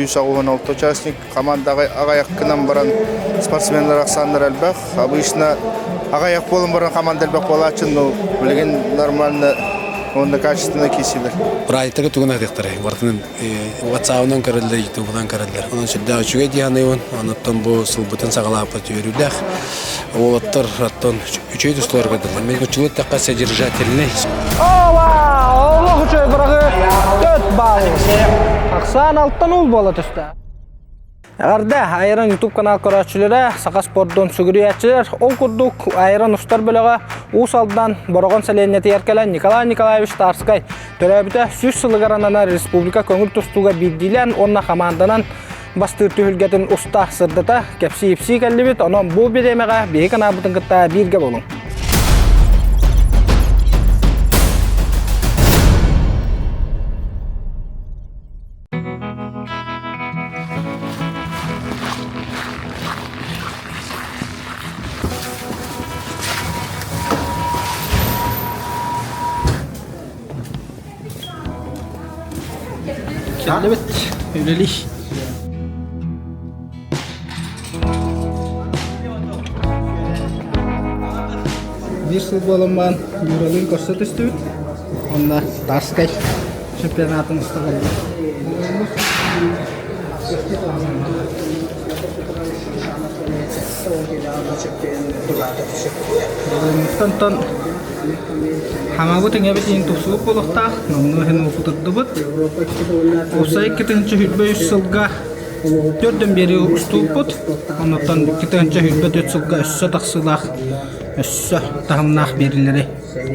186 участник. Команда аҕыйах гынан баран спортсменнар ахсааннара элбэх. Обычно аҕыйах буолан баран команда элбэх буолааччы, но билигин нормально уонна качественно киирсилэр. Праздниктарга тугун атыахтарай? Барытын WhatsApp-ынан көрөллөр, YouTube-унан көрөллөр. Онон сүрдээх үчүгэй дии саныыбын. Онуттан бу сылбытын саҕалаабыт үөрүүлээх. Уолаттар оттон үчүгэй тустуулар көрдүлэр. Мен учулут тахха содержательный. Ова! Олох үчүгэй быраҕы 4 балл. Ахсаан алтан уул буола түстэ. Эҕэрдэ, Айрон YouTube канал көрөөччүлэрэ, саха спордун сүгүрүйээччилэр. Ол курдук Айрон устар бөлөҕө Уус Алдан Бороҕон сэлиэнньэтигэр кэлэн Николай Николаевич Тарскай төрөөбүтэ 100 сылыгар ананар республика көҥүл тустууга биирдиилээн уонна хамаанданан бастыыр түһүлгэтин уста сырдата кэпсии-ипсии кэллибит. Онон бу бириэмэҕэ биһиги каналбытын кытта бииргэ буолуҥ. Кэллибит, үлэлии. Биир сыл буолан баран Юралыын көрсө түстүбүт. Онно Тарскай чемпионатын уста кэллим. Онтон хаҥабыт иҥэбит иһин тупсубут буолуохтаах, номнуо иһин уопутурдубут. Уопсай 223 сылга төрдөн биэрии устууппут. Оннуттан 224 сылга өссө тахсыылаах, өссө таһымнаах биэриилэри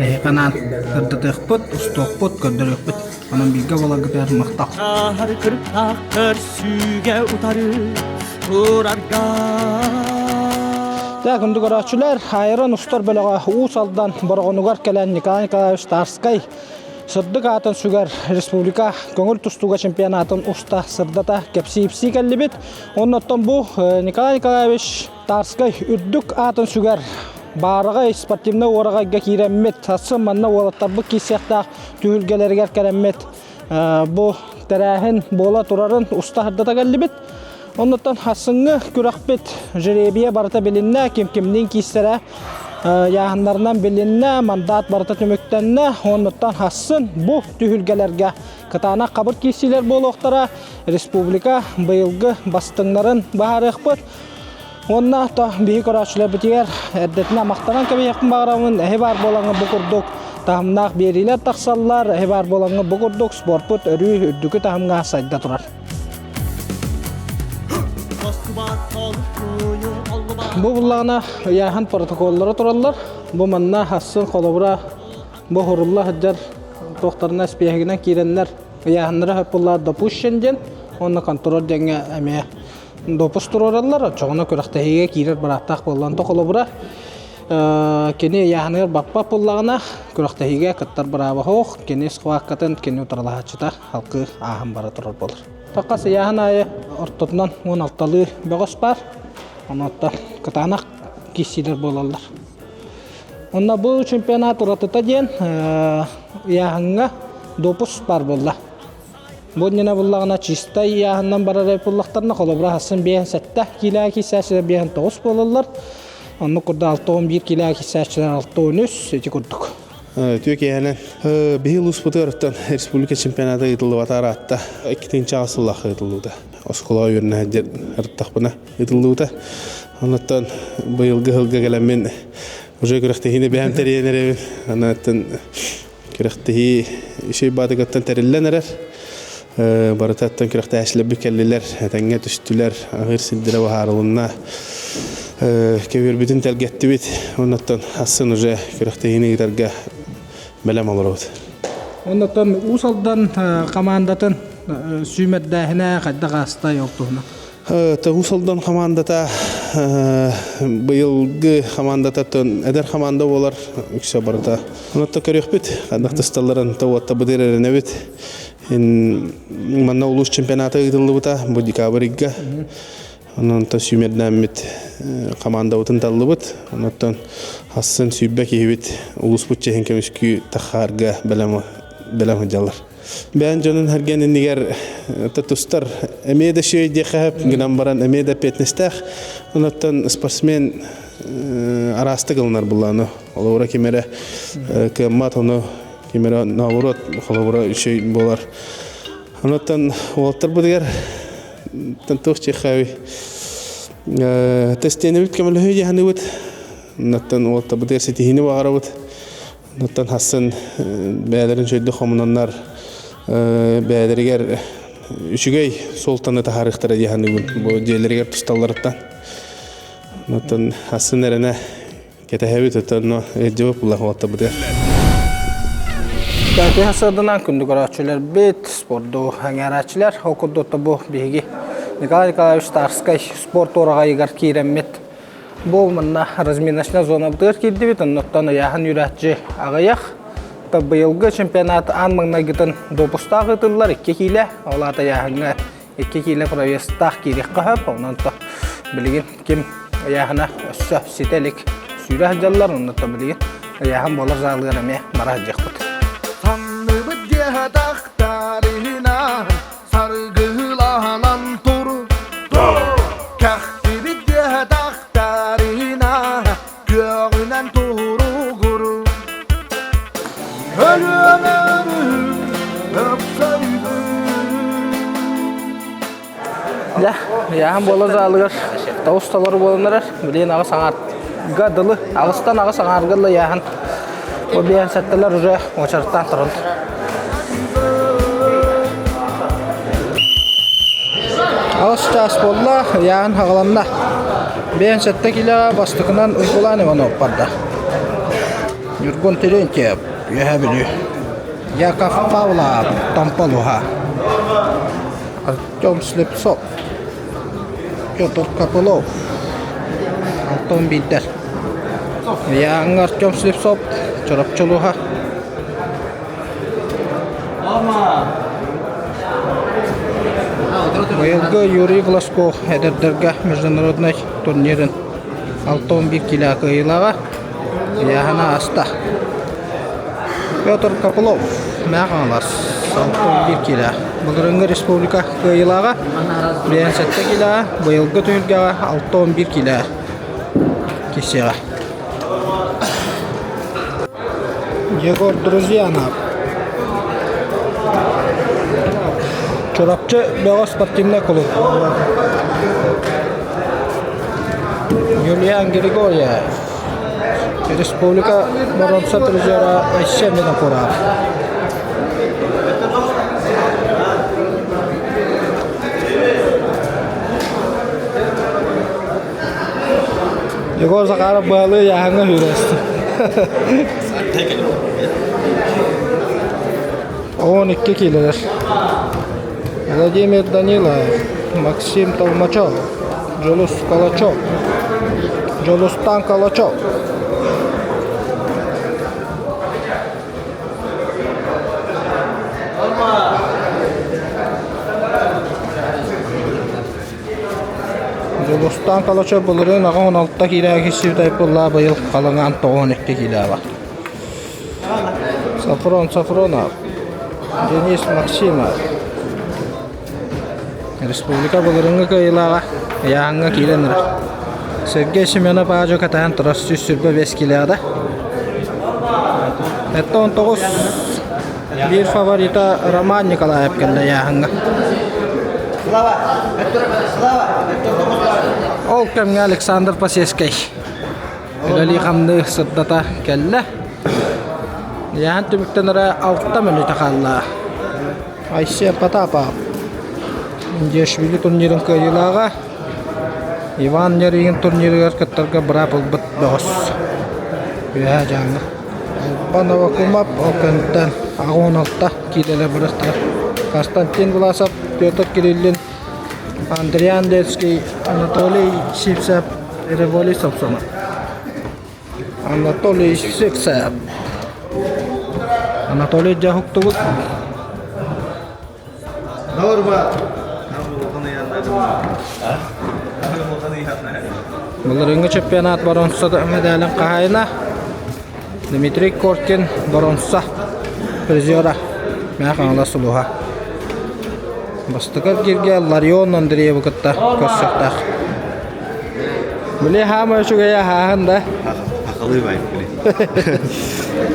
эһиэхэ анаан сырдатыахпыт, устуохпут, көрдөрүөхпүт. Онон бииргэ буоларгытыгар махтал. Ааһар кырыктаах көрсүүгэ утары турарга. Так, күндү көрөөччүлэр, Айрон устар бөлөҕө Уус Алдан Бороҕонугар кэлэн Николай Николаевич Тарскай сырдык аатын сүгэр республика көҥүл тустууга чемпионатын уста сырдата кэпсии-ипсии кэллибит. Оннуттан бу Николай Николаевич Тарскай үрдүк аатын сүгэр баараҕай спортивнай уораҕайга киирэммит, сарсын манна уолаттарбыт киирсиэхтээх түһүлгэлэригэр кэлэммит бу тэрээһин буола турарын уста сырдата кэллибит. Оннуттан сарсыҥҥы күрэхпит жеребия барыта билиннэ, ким-кимниин киирсэрэ ыйааһыннарынан билиннэ, мандат барыта түмүктэннэ. Оннуттан сарсын бу түһүлгэлэргэ кытаанах хабыр киирсиилэр буолуохтара. Республика быйылгы бастыҥнарын быһаарыахпыт. Уонна то биһи көрөөччүлэрбитигэр эрдэтинэ махтанан кэбиһиэхпин баҕарабын. Эһи баар буолаҥҥа бу курдук таһымнаах биэриилэр тахсаллар. Эһи баар буолаҥҥа бу курдук спорпут өрүү үрдүкү таһымҥа сайда турар. Бу буллаҕына ыйааһын протоколлара тураллар. Бу манна хассын холобура бу хурулла сылдьар туохтарына испиэһэгинэн киирэннэр ыйааһыннара хөп допущен диэн уонна контроль диэҥҥэ эмиэ допуск туруораллар. Оччоҕуна күрэхтэһиигэ киирэр бырааптаах буоллан то холобура кини ыйааһыныгар баппат буоллаҕына күрэхтэһиигэ кыттар бырааба суох. Кини схваткатын кини утарылаһааччыта халкы ааһан бара турар буолар. Тахха ыйааһын аайы ортотунан 16-лыы бөҕөс баар. Онуоттан кытаанах киирсиилэр буолаллар. Онно бу чемпионат уратыта диэн ыйааһыҥҥа допуск баар буолла. Бу иннинэ буллаҕына чистай ыйааһынынан барар буоллахтарына, холобура хассын 5-7 киилэҕэ киирсээччилэр 5-9 буолаллар. Оннук курдук 6-11 киилэҕэ киирсээччилэр 6-13 ити курдук. Үтүө киэһэнэн. Биһи улууспутугар республика чемпионата ыытыллыбата ыраатта. Иккитинчи аҕыс сыллаах ыытыллыбыта. Оскуолаҕа үөрэнэ сылдьан ырыттахпына ыытыллыбыта. Онуттан быйылгы сылга кэлэммин уже күрэхтэһиини бэйэм тэрийэн эрэбин. Анаттан күрэхтэһии үчүгэй баатыгаттан тэриллэн эрэр. Барытаттан күрэхтэһээччилэрбит кэллилэр, этэҥҥэ түстүлэр, аһыыр сирдэрэ быһаарылынна. Көбүөрбүтүн тэлгэттибит. Оннуттан асын уже күрэхтэһиини ыытарга бэлэм олоробут. Оннуттан Уус Алдан командатын сүүмэрдээһинэ хайдах аастай ол туһунан? Уус Алдан хамаандата быйылгы хамаандататтан эдэр хамаанда буолар үксэ барыта. Онотто көрүөхпүт, хайдах тысталларын уотта быдыр эрэнэбит. Манна улуус чемпионата ыытыллыбыта бу декабрь ыйга. Онон сүүмэрдээммит хамаандабытын таллыбыт. Онуттан хассын сүүрбэ киһибит улууспут чиэһин көмүскүү тахаарга бэлэм бэлэм сылдьаллар. Бэйэн дьонун хэрген иннигэр тустар эмиэ да үчүгэй диэххэ сөп, гынан баран эмиэ да эппиэтинэстээх. Онуттан спортсмен араастык ылынар буллааны. Холобура ким эрэ кыаммат, ону ким эрэ наоборот холобура үчүгэй буолар. Онуттан уолаттарбытыгар туох диэххэ тестиэнэбит көмөлөһүү дьаһаныбыт. Онуттан уолаттарбытыгар ситиһиини баҕарабыт. Оттон хассын бэйэлэрин үчүгэйдик хомунаннар бэйэлэригэр үчүгэй суолтаны таһаарыахтара дии саныыбын бу дьиэлэригэр тусталларыттан. Оттон хассын эрэнэ кэтэһэбит оттон ыалдьыбыт булла уолаттарбытыгар. Кэтэһэ сырдынан күндү көрөөччүлэрбит, спорду эҥээрээччилэр, ол курдук бу биһиги Николай Николаевич Тарскай спорт уораҕайыгар киирэммит Бу манна разминочная зонабытыгар киирдибит, оннуттан ыйааһын үүрээччи аҕыйах. Быйылгы чемпионат аан маҥнайгытын допустаах ыытыллар 2 киилэ, ол аата ыйааһыҥҥа 2 киилэ провестаах киириэххэ сөп, онон билигин ким ыйааһына өссө ситэ илик сүүрэ сылдьаллар, оннуттан билигин ыйааһын буолар заалыгар эмиэ бара сылдьыахпыт. Санныбыт дьиэ тахтарына саргыланан тур Кэхтибит дьиэ тахтарына күөҕүнэн туругур Өлүөнэ өпсөйбүт Дьэ, ыйааһын буолар заалыгар тоҕус толору буолан эрэр. Билигин аҕыс аҥаарга дылы, аҕыстан аҕыс аҥаарга дылы ыйааһын. Бу биэһэн сэттэлэр уже уочараттаан тураллар. Аҕыс чаас буолла, ыйааһын хаҕыланна. 57 килоҕа бастакынан Уйгулаан Иванов барда. Ньургун Терентьев, Үөһээ Бүлүү. Яков Павлов, Томполуһа. Артем Слепцов, Петр Копылов, Антон Биндер. Ыйааһыҥҥа Артем Слепцов, Чурапчы улууһа. Быйылгы Юрий Глазков эдэрдэргэ международнай турнирын 61 кило кыайыылааҕа ыйааһына ааста. Петр Копылов Мэҥэ Хаҥалас 61 кило. Былырыыҥҥы республика кыайыылааҕа 57 килоҕа, быйылгы түһүлгэҕэ 61 кило киирсиэҕэ. Егор Друзьянов Чурапчы бөҕө спортивнай клуб Юлиан Григорьев Республика боруонса призера Айсен Винокуров Егор Захаров баалы яһаҥҥа үүрээсти. 12 килолар. Владимир Данилов, Максим Толмачев, Дьулус Калачев, Дьулустан Калачев. Дьулустаан Калачев былырыын 86 киилэҕэ киирсибит айпыллаа быйыл халыҥаан 92 киилэҕэ. Сафрон Сафронов, Денис Максимов. Республика былырыҥҥы кыайыылааҕа ыйааһыҥҥа киирэн эрэр. Сергей Семенов аадьу кэтэһэн турар 125 киилэҕэ. Это 19 Биир фаворита Роман Николаев кэллэ ыйааһыҥҥа. Ол кэмҥэ Александр Посельскай үлэлии-хамныы сырдата кэллэ. Ыйааһын түмүктэн эрэ алта мүнүүтэ хаалла. Айсен Потапов Индиашвили турнирын кыайыылааҕа Иван Неригин турнирыгар кыттарга быраап ылбыт бөҕөс. Үөһээ Дьааҥы. Албан Авакумов ол кэнниттэн 86 киилэлэр бырахтылар. Константин Власов, Петр Кириллин, Андриан Левский, Анатолий Сивцев, Револий Самсонов. Анатолий Сивцев. Анатолий дьаһуктубут. Былырыыҥҥы чемпионат боруонса медалын хаһаайына Дмитрий Коркин боруонса призера. Мэҥэ Хаҥалас улууһа. Бастакы эргииргэ Ларион Андреевы кытта көрсүөхтээх. Били хаама үчүгэйэ хааһын да. Хахалыы бай били.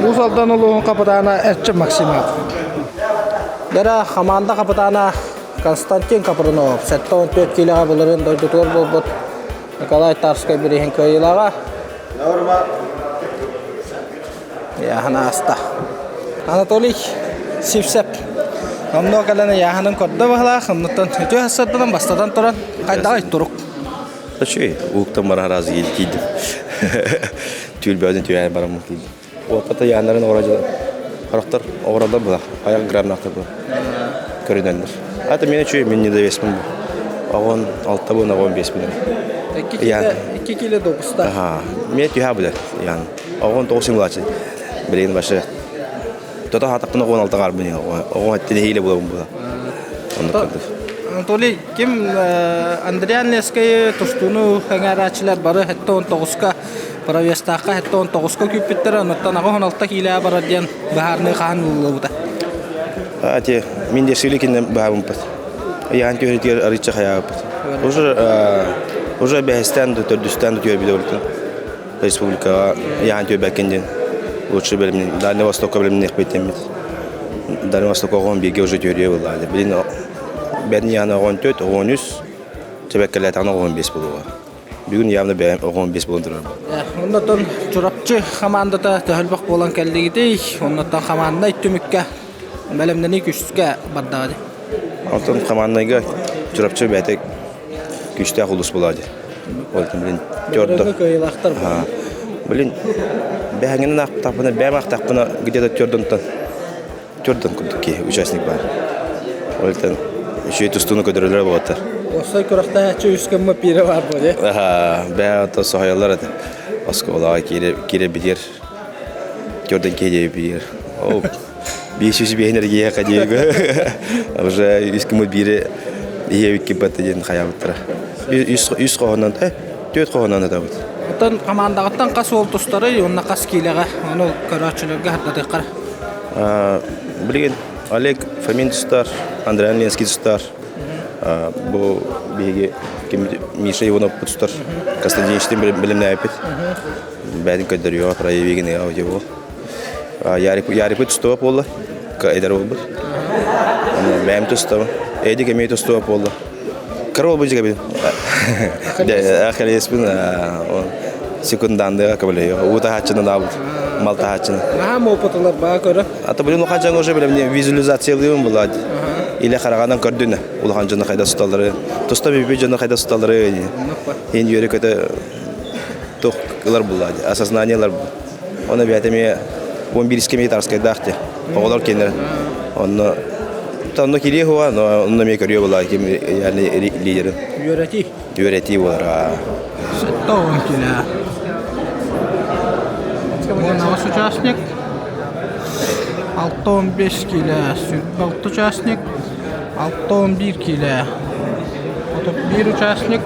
Уус Алдан улууһун капитана Эрчим Максимов. Дара хамаанда капитана Константин Капрунов 74 киилэҕэ былырыын дойдутугар буолбут Николай Тарскай бирииһин кыайыылааҕа. Ыйааһын ааста. Анатолий Сивцев онно кэлэн ыйааһынын көрдө баһылаах, оннуттан үтүө сарсыарданан бастатан туран хайдаҕай турук? Үчүгэй, ууктан баран араас киирдим. Түүл бөҕөтүн түһээн бараммын киирдим. Уоппата ыйааннарын оҕоро Хорохтор оҕороллор була, айах грамнаахтар була. Көрүнэллэр. Ата мен үчүгэй, мин недовеспин бу. Оҕон алтабын, оҕон биэспин. Икки кило допуста. Аха. Мен түһэ билэр. Ян. Оҕон тоҕус симулаачы. Билигин башы. Тото хатаппын оҕон алта гарбын. Оҕон эттин хииле булабын була. Анатолий, ким Андриан Лескайы тустууну эҥээрааччылар бары 79-ка Провестаахха 79-ка күүппүттэрэ, онуттан 86 киилэҕэ барар диэн быһаарыныы хаһан ылыллыбыта? Ати, мин де Силикинен баабымпыт. Яан түһэритигэр арыычча хайаабыппыт. Уже уже бэһистэн да төрдүстэн да түһэрбит олутун. Республикаҕа яан түһэрбэккин диэн лучше бэлэмнин Дальний Востокка бэлэмниэхпит диэммит. Дальний Востокка оҕон бииргэ уже түһэрие буолла. Билин бэрин яан оҕон төрт, оҕон үс, чэбэккэлээтаҕына оҕон бес буолуоҕа. Бүгүн явно бэйэм оҕом бес буолан турар. Оннотон Чурапчы хамаандата төһөлбөх буолан кэллигитий? Оннотон хамаанднай түмүккэ бэлэмнэнии күүскэ бардаҕа дии. Онтон хамаандайга Чурапчы бэйэтэ күүстээх улус буолаа дии. Ол блин төрдө. Кыайыылаахтар. Блин бэһэҥинэн аахтахпына, бэйэм аахтахпына где-то төрдөнтөн төрдөн курдук киһи участник баар. Ол иһин үчүгэй тустууну көдөрөлөрө буолаттар. Уопсай күрэхтэһээччи үс гымма пиирэ баар буо дии. Бээ ото соһуйаллар этэ. Оскуолаҕа киирэ киирэ битиэр төрдөн киһи диэби биир. Ол биир сүүс биэһин эргийиэххэ диэби. Уже үс гыммыт биири иһиэбит киппатта диэн хайаабыттара. Үс үс хоһунан, түөрт хоһунан ытабыт. Оттон хамаандаҕыттан хас уол тустарый уонна хас киилэҕэ ону көрөөччүлэргэ хардатыаххара. Билигин Олег Фомин тустар, Андриан Ленский тустар. Бу биһиги Миша Иванов тустар. Константиновичтин билимнээппит. Бэйэтин көрдөрүөҕэ, проявигин ыаҕа буол. Ярик тустуба буолла, эдэр буолбут. Бэйэм тустабын. Эдик эмиэ тустуба буолла. Кыра буолбут дьигэбин. Ахиллеспин секундандыга көбөлөйө. Уу таһааччыны даабыт. Мал таһааччыны. Наһаа опытылар баа көрө. Ата блин улахан дьон уже билем визуализациялыыбын була. Или хараганан көрдүнэ. Улахан дьону хайда суталлары. Туста бибби дьону хайда суталлары. Ин үөрэ көтө тух ылар була. Осознаниелар Оны бэйэтэ эмиэ 11 кэми тарскайдаах те. Оҕолор кинилэр онно онно кириэ хуа, но онно эмиэ көрүө була ким yani лидерин. Үөрэтии. Үөрэтии буолар. Тоҕун килэ. Уон участник. 6-15 килэ, 26 участник. 6-11 килэ. 31 участник.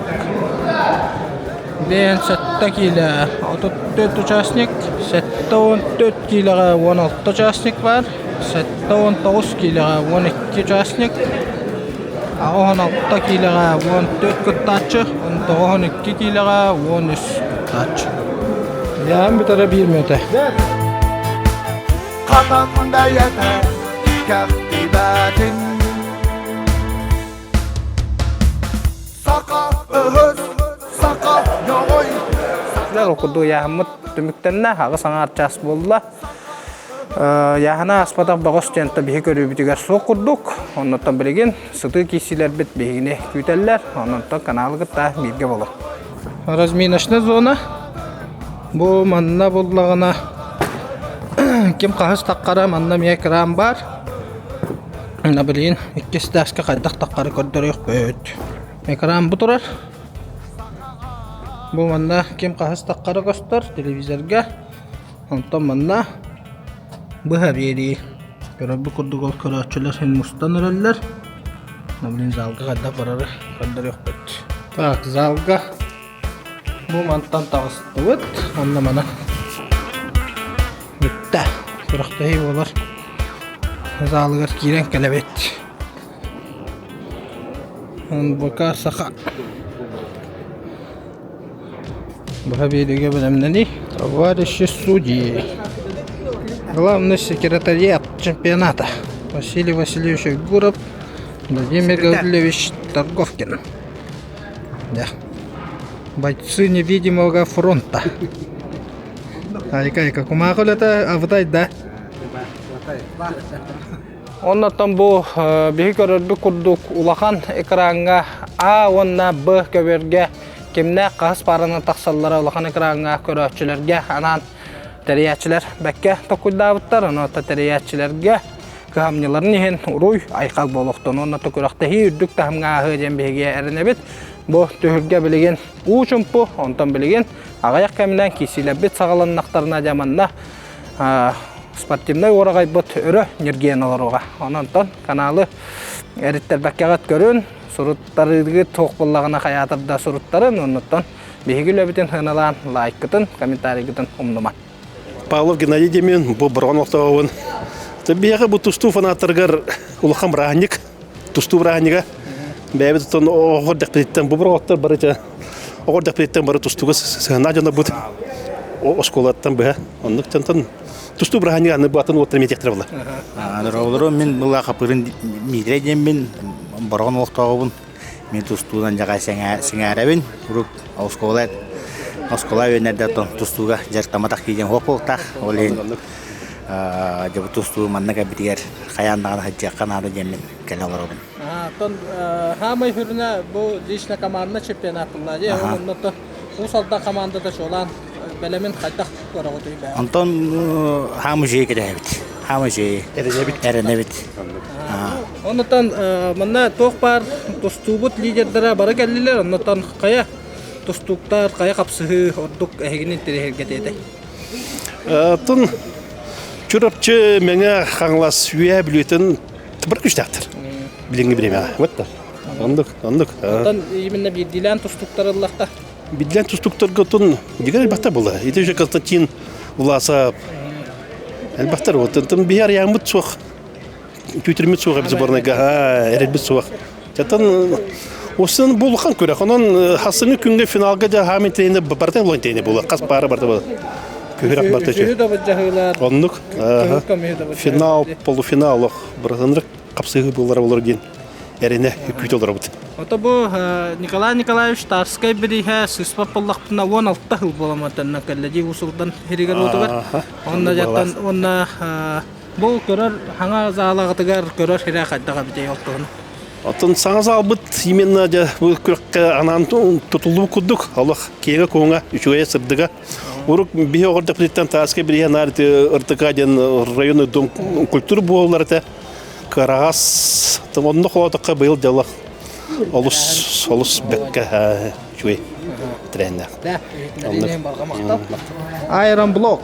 Бэйэн сэттэ киилэ, 34 участник, 74 киилэҕэ 16 участник баар, 79 киилэҕэ 12 участник, 86 киилэҕэ 14 кыттааччы, 92 киилэҕэ 13 кыттааччы. Ыйааһын бүтэрэ биир мүнүүтэ. Хатан бэйэтэ кэхтибэтин Саха өһөс, саха ньоҕой. Ол курдук ыйааһыммыт түмүктэннэ, аҕыс аҥаар чаас буолла. Ыйааһына ааспатах бөҕөс диэн биһи көрүүбүтүгэр суох курдук. Оннуттан билигин сытыы киирсиилэрбит биһигини күүтэллэр. Онон каналы кытта бииргэ боло. Разминочная зона. Бу манна буллаҕына ким хаһыс таххара манна эмиэ экран баар. Ына билигин иккис этажка хайдах таххары көрдөрүөхпүт. Экран бу турар. Бу манна ким хаһыс таххары көстөр телевизорга. Онтон манна быһа биэрии. Көрөрбүт курдук ол көрөөччүлэр син мустан эрэллэр. Блин залга хайдах барары көрдөрүөхпүт. Так, залга бу мантан таҕыстыбыт. Онно мана бүттэ. Күрэхтэһии буолар. залыгар киирэн кэлэбит. НБК Саха. Быһа биэриигэ бэлэмнэний. Товарищи судьи. Главный секретариат чемпионата Василий Васильевич Уйгуров, Владимир Гаврилович Торговкин. Да. Бойцы невидимого фронта. Айка-айка, кумаах үлэтэ абытай да. Оннотон бу биһи көрөрбүт курдук улахан экраҥҥа А уонна Б көбүөргэ кимнээх хаһыс пааранан тахсаллара улахан экраҥҥа көрөөччүлэргэ анаан тэрийээччилэр бэккэ токуйдаабыттар. Ону тэрийээччилэргэ кыһамньыларын иһин уруй айхал буолуохтун уонна күрэхтэһии үрдүк таһымҥа ааһыа диэн биһиги эрэнэбит. Бу түһүлгэ билигин уу чумпу, онтон билигин аҕыйах кэминэн киирсиилэрбит саҕаланнахтарына дьэ манна спортивнай уораҕайбыт өрө ньиргийэн олоруоҕа. Онон каналы эриттэрбэккэҕит көрүн, суруттарыгыт туох буоллаҕына хайаатар да суруттарын, оннуттан биһиги үлэбитин сыаналаан лайкытын, комментарийгытын умнуман. Павлов Геннадий Демин, бу Бороҕон олохтооҕун. Биһиэхэ бу тустуу фанаттарыгар улахан бырааһынньык, тустуу бырааһынньыга. Бэйэбит оттон оҕо дэхпититтэн бу бороҕоттор бары оҕо дэхпититтэн бары тустууга сыһыаннаах дьоннорбут оскуолаттан быһа. Оннук тантан тустуу бырааһынньыга аны бу атын уоттар эмиэ була. Дорооболору мин была хапырын Митрей диэммин Бороҕон олохтооҕубун. Мин тустуунан дьаҕай сэҥээрэбин. Урук оскуола оскуола үөннэрдэ тустууга дьарыктамматах киһи диэн суох буолуохтаах. Ол иһин дьэ бу тустуу манна кэлбитигэр хайаан даҕаны сылдьыахха наада диэммин кэлэ олоробун. Оттон хаамай хүрүнэ бу лично команда чемпионат буолла дии. Онно Уус Алдан командата чуолаан бэлэмин хайдах көрөҕүтүй бээ? Онтон хаамы кэтэһэбит. Хаамы Эрэнэбит. Эрэнэбит. Оннуттан манна туох баар тустуубут лидердара бары кэллилэр. Оннуттан хайа тустууктар, хайа хапсыһыы ордук эһигини интэриэһиргэтиэтэй? Оттон Чурапчы, Мэҥэ, Хаҥалас, Үөһээ Бүлүүтэн бар күстээхтэр. Билиҥҥи бириэмэҕэ. Вот да. Оннук, оннук. Оттон именно биирдиилээн тустуктар ыллахта? Биирдиилээн тустуктарга оттон дигэр элбэхтэр буолла. Ити уже Константин Власов элбэхтэр. Оттон биһи арыйааммыт суох. Түүтүрмүт суох эбит сборнайга. Эрэлбит суох. Оттон Осын бу улахан күрэх. Онон хасыҥы күҥҥэ финалга дьэ хаамын тиэйинэ барыта улахан тиэйинэ буолар. Хас паара барыта буолар. Күһүрэх барыта үчүгэй. Оннук. Финал, полуфинал ох. Быратынырык хапсыһыы буолара болар диэн эрэнэ күүтэ олоробут. Ото бу Николай Николаевич Тарскай бирииһэ сыыспат буоллахпына 16 сыл буоламатанна кэллэ дии усулдан хиригэр уотугар. Онно жаттан онно бу көрөр хаҥа заалаҕытыгар көрөр хирэ хайдах эбитий ол туһун. Оттон саҥа заалбыт именно дьэ бу күрэххэ анаан тутуллубут курдук олох киэҥэ куоҥа үчүгэйэ сырдыга. Урук биһи оҕордохпутуттан Тарскай бирииһэ наар РТК диэн районный дом культуры буолалар этэ. Кыараҕас онно холоотоххо быйыл дьоло олус олус бэккэ үчүгэй треннээх. Айрон Блок.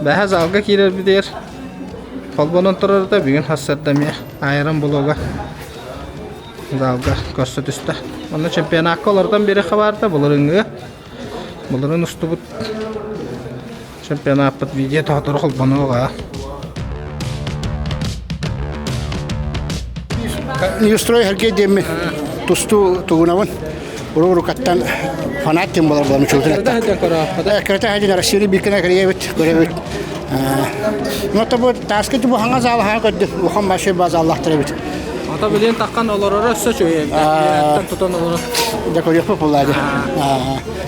Бэһэ залга киирэрбитигэр холбонон турарда бүгүн хассарда эмиэ Айрон Блога залга көрсө түстэ. Онно чемпионакка олордон биэриэххэ баарда былырыҥҥы былырын устубут Чемпионаппыт видео тоһотору холбонуоҕа. Неустрой Сергей диэммин тустуу тугунабын уру-урукаттан фанат диэн буолар буолан учуутун этэ. Кырата хадин Россия биккена кириэбит көрөбүт. Ну то бу тааска бу хаҥа заалаһа көрдүм. Улахан большой базаллахтар эбит. Ата билин таххан олороро өссө үчүгэй. Тутан олорор. Да көрүөхпүт буолла дии.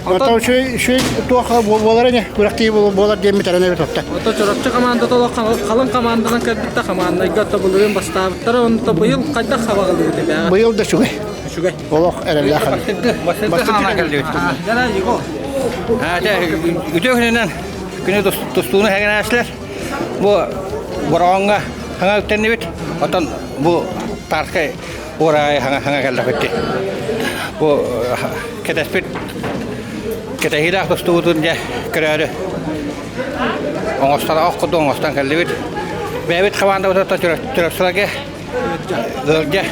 Оттон үчүгэй үчүгэй туох буолар ини күрэхтии буолар диэммит эрэнэбит отто. Ото Чурапчы командата олох халыҥ команданан кэлбитте хамаандайга отто былырыын бастаабыттара онто быйыл хайдах хабаҕалыыр бэҕэ? Быйыл да үчүгэй. Үчүгэй. Олох эрэллээх. Бастакы кэллибит. Дара Егор. Үтүө күнүнэн күнү тустууну хэгэнээслэр. Бу Бороҕоҥҥо хаҥа үктэннибит. Оттон бу Тарскай уораҕай хаҥа хаҥа кэллэхпит. Бу кэтэспит кэтэһиилээх тустубутун дьэ көрөөрү оҥостон ох курдук оҥостон кэллибит. Бэйэбит хамаандабытыттан Чурапчыларга ыалдьа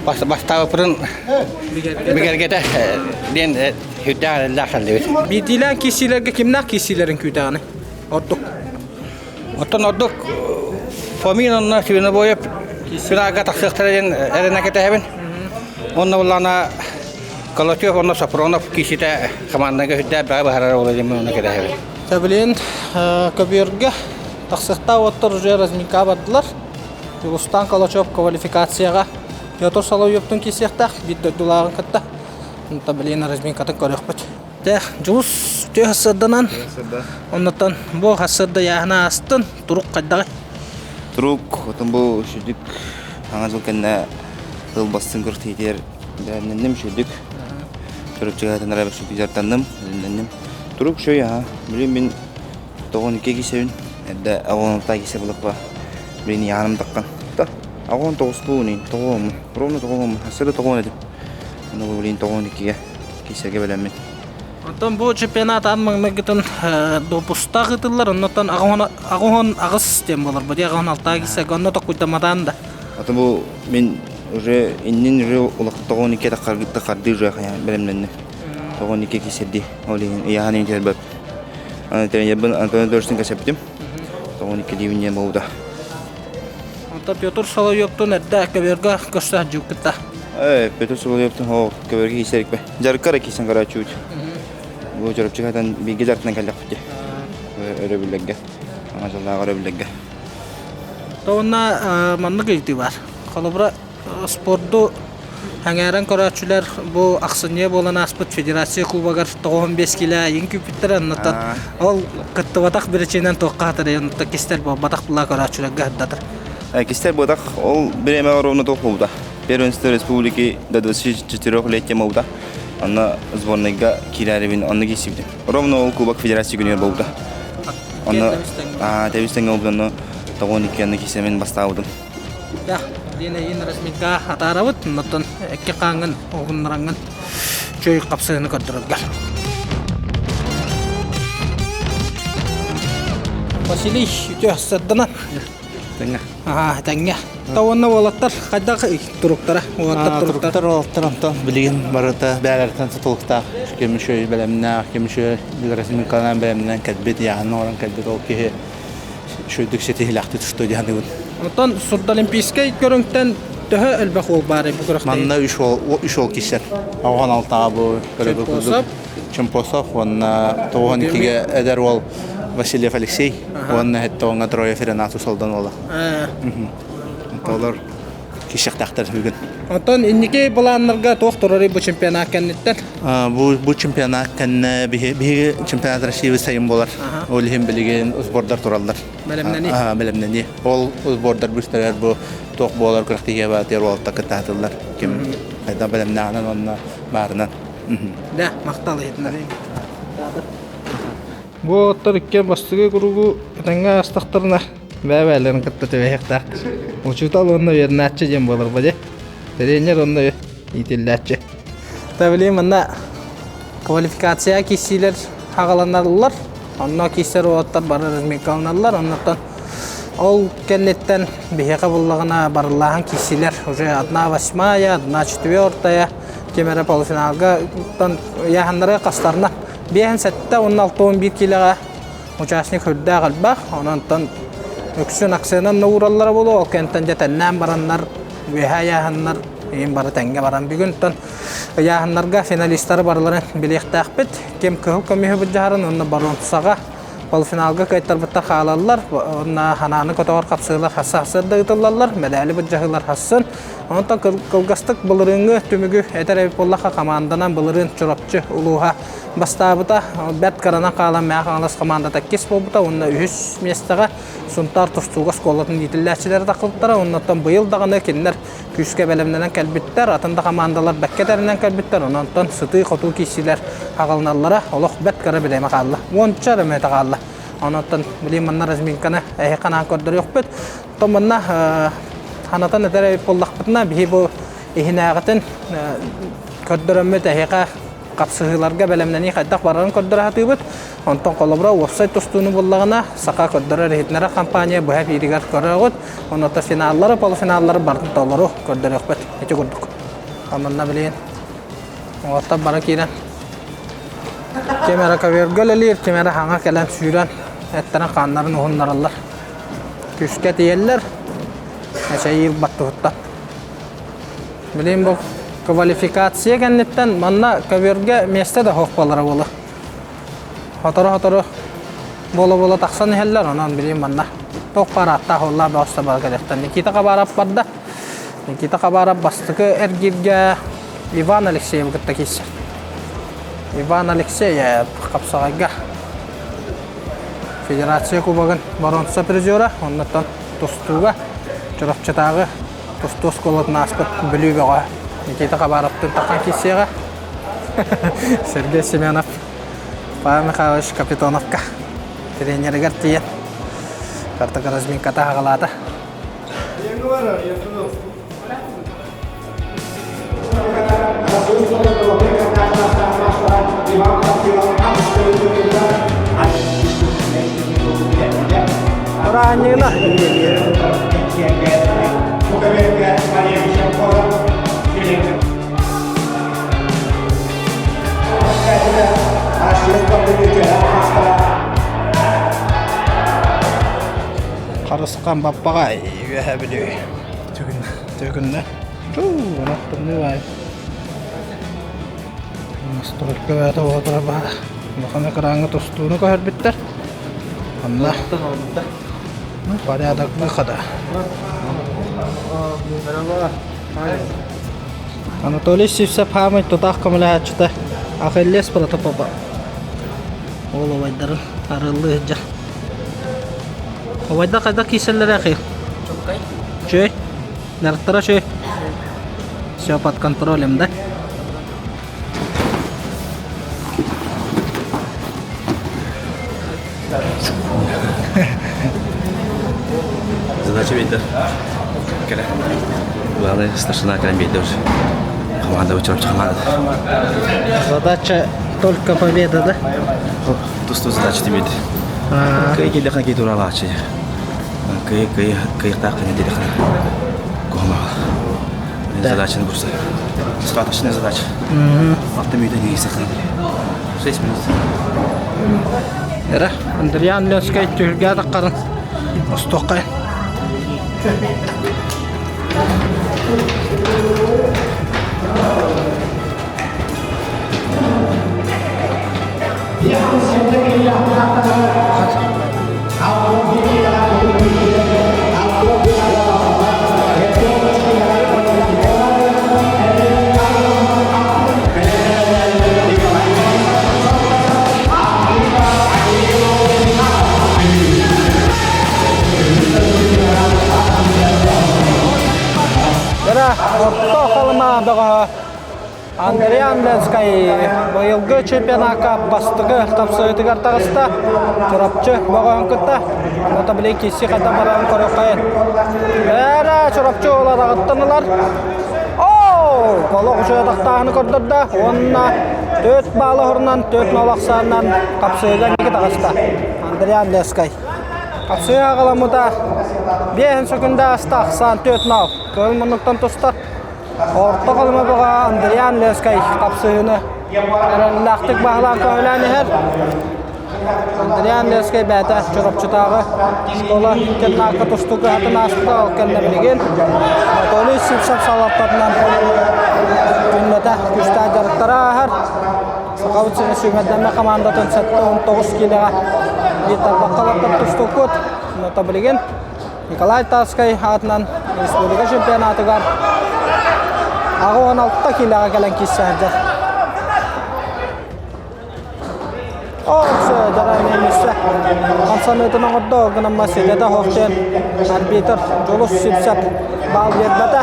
бастаабыппытын бигэргэтэ диэн сүрдээх эрэллээх кэллибит. Биирдиилээн киирсиилэргэ кимнээх киирсиилэрин күүтэҕиний? Ордук. Оттон ордук. Фомин онно Свинобоев финалга тахсыахтара диэн эрэнэ кэтэһэбин. Онно буллаана Колотев онно Сапронов кииситэ командаға үрдээх бэҕэ баһарар буола диэн онно кэтэһэбин. Тэбилин көбүөргэ тахсыахтаах уоттар уже разминка бардылар. Дьулустаан Калачев квалификацияҕа Петр Соловьевтун киирсиэхтээх биир дойдулааҕын кытта. Онтон билин разминкатын көрүөхпүт. Дэ, Дьулус үтүө хассырданан, оннуттан бу хассырда яһына астын, турук хайдаҕый? Турук, отон бу сүдүк саҥа жыл кэннэ тыл бастын көртиитигэр бэлэмнэнним сүдүк. Төрүччүгэтин эрэ дьартанным, бэлэмнэнним. Турук шөй аха. Билин мин тоҕон икки кисэбин, эрдэ аҕон алта кисе булаппа. Билин яаным таккан. Та, аҕон тоҕустуунин, тоҕуомун, ровно тоҕуомун, хассыда тоҕуон этим. Ону билин тоҕон иккиге кисерге бэлэммин. Оттон бу чемпионат аан маҥнайгытын допустаах ыытыллар, оннуттан аҕыһон аҕыс диэн буолар бу дии аҕыһон алтаа киирсэргэ онно токуйдаматаан да. Аты бу мин уже иннин уже улахтоҕон икки тахарды уже бэлэмнэнним. Тоҕон икки кисерди ол иһин ыйахан иһин Тренербин Антон Дорсин кэсэптим. Тоҕон икки диибин диэн буолбута. Онтон Петр Соловьевтун эрдэ көбүөргэ көрсө сылдьыбыккыт Э, Петр Соловьевтун ол көбүөргэ киирсэрикпэ. Жарыкка киирсэн көрөөччүбүт. Бу Чурапчыгатан бииргэ дьарыктанан кэллэхпит өрөбүллэргэ. Саҥа дьыллааҕы өрөбүллэргэ. Уонна маннык ыйытыы баар. Холобура, спорду Аҥааран көрөөччүлэр бу ахсынньы буолан ааспыт Федерация Кубогар 95 килэ айын күүппүттэрэ оннуттан ол кыттыбатах биричиинэн туохха хатырый оннуттан кистэр буолбатах була көрөөччүлэргэ сырдатар. Кистэр буолбатах ол бириэмэ ровно туох буолбута. Первенство республики до 24 лет буолбута. Онно сборнайга киирэрибин онно киирсибитим. Ровно ол Кубок Федерация күнүгэр буолбута. Онно тэбис тэҥҥэ буолбута онно 92 онно киирсэмин бастаабытым. Да, диэн эйин разминка атаарабыт, оннуттан экки хааҥҥын уһуннараҥҥын чөй хапсыһыны көрдөрөргөр. Василий үтүө сырдана. Тэҥҥэ. Аа, тэҥҥэ. Та уонна уолаттар хайдах туруктара? Уолаттар туруктар уолаттар онтон билигин барыта бээлэртэн тутулуктаах. Ким үчүгэй бэлэмнээх, ким үчүгэй разминкалаан бэлэмнээн кэлбит, яһын оҥорон кэлбит ол киһи үчүгэйдик ситиһилэхтик тустуу дии саныыбын. Оттон Сурдолимпийскай көрүҥтэн төһө элбэх уол баарый бу күрэхтэһии? Манна үс уол, үс уол киирсэр. Оҕон алтаҕа бу көрөбү курдук. Чемпосов уонна тоҕуһан иккигэ эдэр уол Васильев Алексей уонна Хеттоҕоҥҥо Троев Ренат Усолдан уола. Олор кишехтаахтар бүгүн. Оттон инники былааннарга туох турарый бу чемпионат кэнниттэн? Бу, бу чемпионат кэннэ биһиги чемпионат России сайын буолар. Ол иһин билигин сбордар тураллар. Бэлэмнэнии. Бэлэмнэнии. Ол сбордар бүстэрэр бу туох буолар күрэхтэһиигэ баатыйар уолта кыттаатылар. Ким хайдах бэлэмнээҕинэн уонна баарынан. Да, махтал иһитиннэрии. Бу оттор икки бастакы кругу этэҥҥэ аастахтарына бэйэ-бэйэлэрин кытта түбэһиэхтээхтэр. Учуутал уонна үөрэнээччи диэн буолар бу дьэ. Тренер уонна иитиллээччи. Та манна квалификация киирсиилэр хаҕаланаллар. Онно киирсэр уолаттар бары разминкаланаллар. Оннуттан ол кэнниттэн биһиэхэ буллаҕына барыллааһын киирсиилэр уже одна восьмая, одна четвертая ким эрэ полуфиналга ыйааһыннары хастарына биэһин сэттэ уонна алта уон биир киилэҕэ участник үрдээх элбэх, онон үксүн акциянан да уураллара буолуо, ол кэнниттэн дьэ тэннээн бараннар, үөһэ ыйааһыннар иин бары тэҥҥэ баран бүгүн ыйааһыннарга финалистары барыларын билиэхтээхпит. Ким кыһыл көмүһү былдьаһарын уонна боруонсаҕа полуфиналга кыайтарбыттар хаалаллар, уонна ханааны көтөҕөр хапсыылар хасса хасыарда ыытыллаллар, мэдээли былдьаһыылар хассын. Онтон кылгастык былырыыҥҥы түмүгү этэр эбит буоллахха, хамаанданан былырыын Чурапчы улууһа бастаабыта. Бэрт кыранан хаалан Мэҥэ Хаҥалас хамаандата иккис буолбута уонна үһүс миэстэҕэ Сунтаар тустууга оскуолатын иитиллээччилэрэ тахсыбыттара. Оннуттан быйыл даҕаны кинилэр күүскэ бэлэмнэнэн кэлбиттэр, атын да хамаандалар бэккэ тэринэн кэлбиттэр. Онон сытыы-хотуу киирсиилэр аҕалыналлара олох бэрт кыра бириэмэ хаалла. Уонча эрэ мүнүүтэ хаалла. Онон билигин манна разминканы эһиэхэ анаан көрдөрүөхпүт. Оттон манна ханатан этэр эбит буоллахпытына, биһи бу иһинээҕитин көрдөрөммүт эһиэхэ хапсыһыыларга бэлэмнэнии хайдах барарын көрдөрө сатыыбыт. Онтон холобура уопсай тустууну буллаҕына, саха көрдөрөр-иһитиннэрэр компания быһа эфиригэр көрөҕүт. Онуота финаллары, полуфиналлары барытын толору көрдөрүөхпүт. Ити курдук. Манна билигин оҕоттор бара киирэн ким эрэ көбүөргэ үлэлиир, ким эрэ хаҥа кэлэн сүүрэн эттэрин хааннарын уһуннараллар. Күүскэ тиийэллэр. Эчэйиил баттыһыттан. Билин бу квалификация кэнниттэн манна көбүөргэ миэстэ да суох буолара буолуо. Сотору-сотору буола-буола тахсан иһэллэр, онон билин манна туох баар ааттаах уоллаах бөҕөстөр бары кэлиэхтэр. Никита Хабаров барда. Никита Хабаров бастакы эргииргэ Иван Алексеевы кытта киирсэр. Иван Алексеев хапсаҕайга Федерация Кубогын боруонса призера, оннуттан тустууга Чурапчытааҕы тустуу оскуолатын ааспыт Бүлүү бөҕө Никита Хабаровтыын тахсан киирсиэҕэ. Сергей Семенов Павел Михайлович Капитоновка тренеригэр тиийэн картака разминката аҕалаата. Ураанньыына. Харысхан баппаҕай үөһэ Бүлүү. Түгүннэ. Тымныы баай. Настолько бэйэтэ буола баар. Улахан экраҥҥа тустууну көһөрбүттэр. Онно порядок выхода. Анатолий Сивцев хаамай тутаах көмөлөһөөччүтэ Ахиллес Протопопов. Ол убайдарын арыллыы сылдьар. Убайдар хайдах киирсэллэрэ ахи? Чөй. Нарыттара чөй. Все под контролем, да? Задача бейдер. Кэлэ. Главное, старшина кэлэн бейдер. Команда учурап команда. Задача только победа, да? Тустуу задача тимит. Кый келехан кей туралаачы. Кый кый кыйыктаах кыны делехан. Кухмал. Задачаны бурса. Достаточная задача. Автомобиль не 6 минут. Эра, Андриан Ленскэй түһүлгэ таххарын остуоххай. Эра, орто халыма бөҕөһө Андриан Ленскай быйылгы чемпионакка бастакы тапсыытыгар таҕыста. Чурапчы бөҕөһүн кытта. Ота били киси хата баран көрөххөйүн. Эра Чурапчы олараҕыттан ылар. Оо! Олох үчүгэй көрдөрдө. Уонна төрт баалы horунан төрт нол ахсаанынан хапсыыга ники таҕыста. Андриан Ленскай. Хапсыы аҕаламмыта биэһин сөкүндэ аста ахсаан төрт нол. Кыһыл муннуктан тустар. Орто Халыма бөҕө Андриан Ленскай хапсыһыыны эрэллээхтик баһылаан көһүлээн иһэр. Андриан Ленскэй бэйэтэ Чурапчытааҕы школа интернакка тустуу кыһатын ааспыта ол кэннэ билигин Анатолий Сивцев салалтатынан күннэтэ күүстээх дьарыктары ааһар. Сахабыт сирин сүүмэрдэммит хамаандатын 79 киилэҕэ биир тарбахха олордор тустуукпут. Онно билигин Николай Тарскай аатынан республика чемпионатыгар 86 киилэҕэ кэлэн киирсэ сылдьар. Ооксо дьарайыммыса хамсаныытын оҥордо гынамма ситэтэ хоһтен арбитр Дьулус Сипсап баал биэрбэтэ.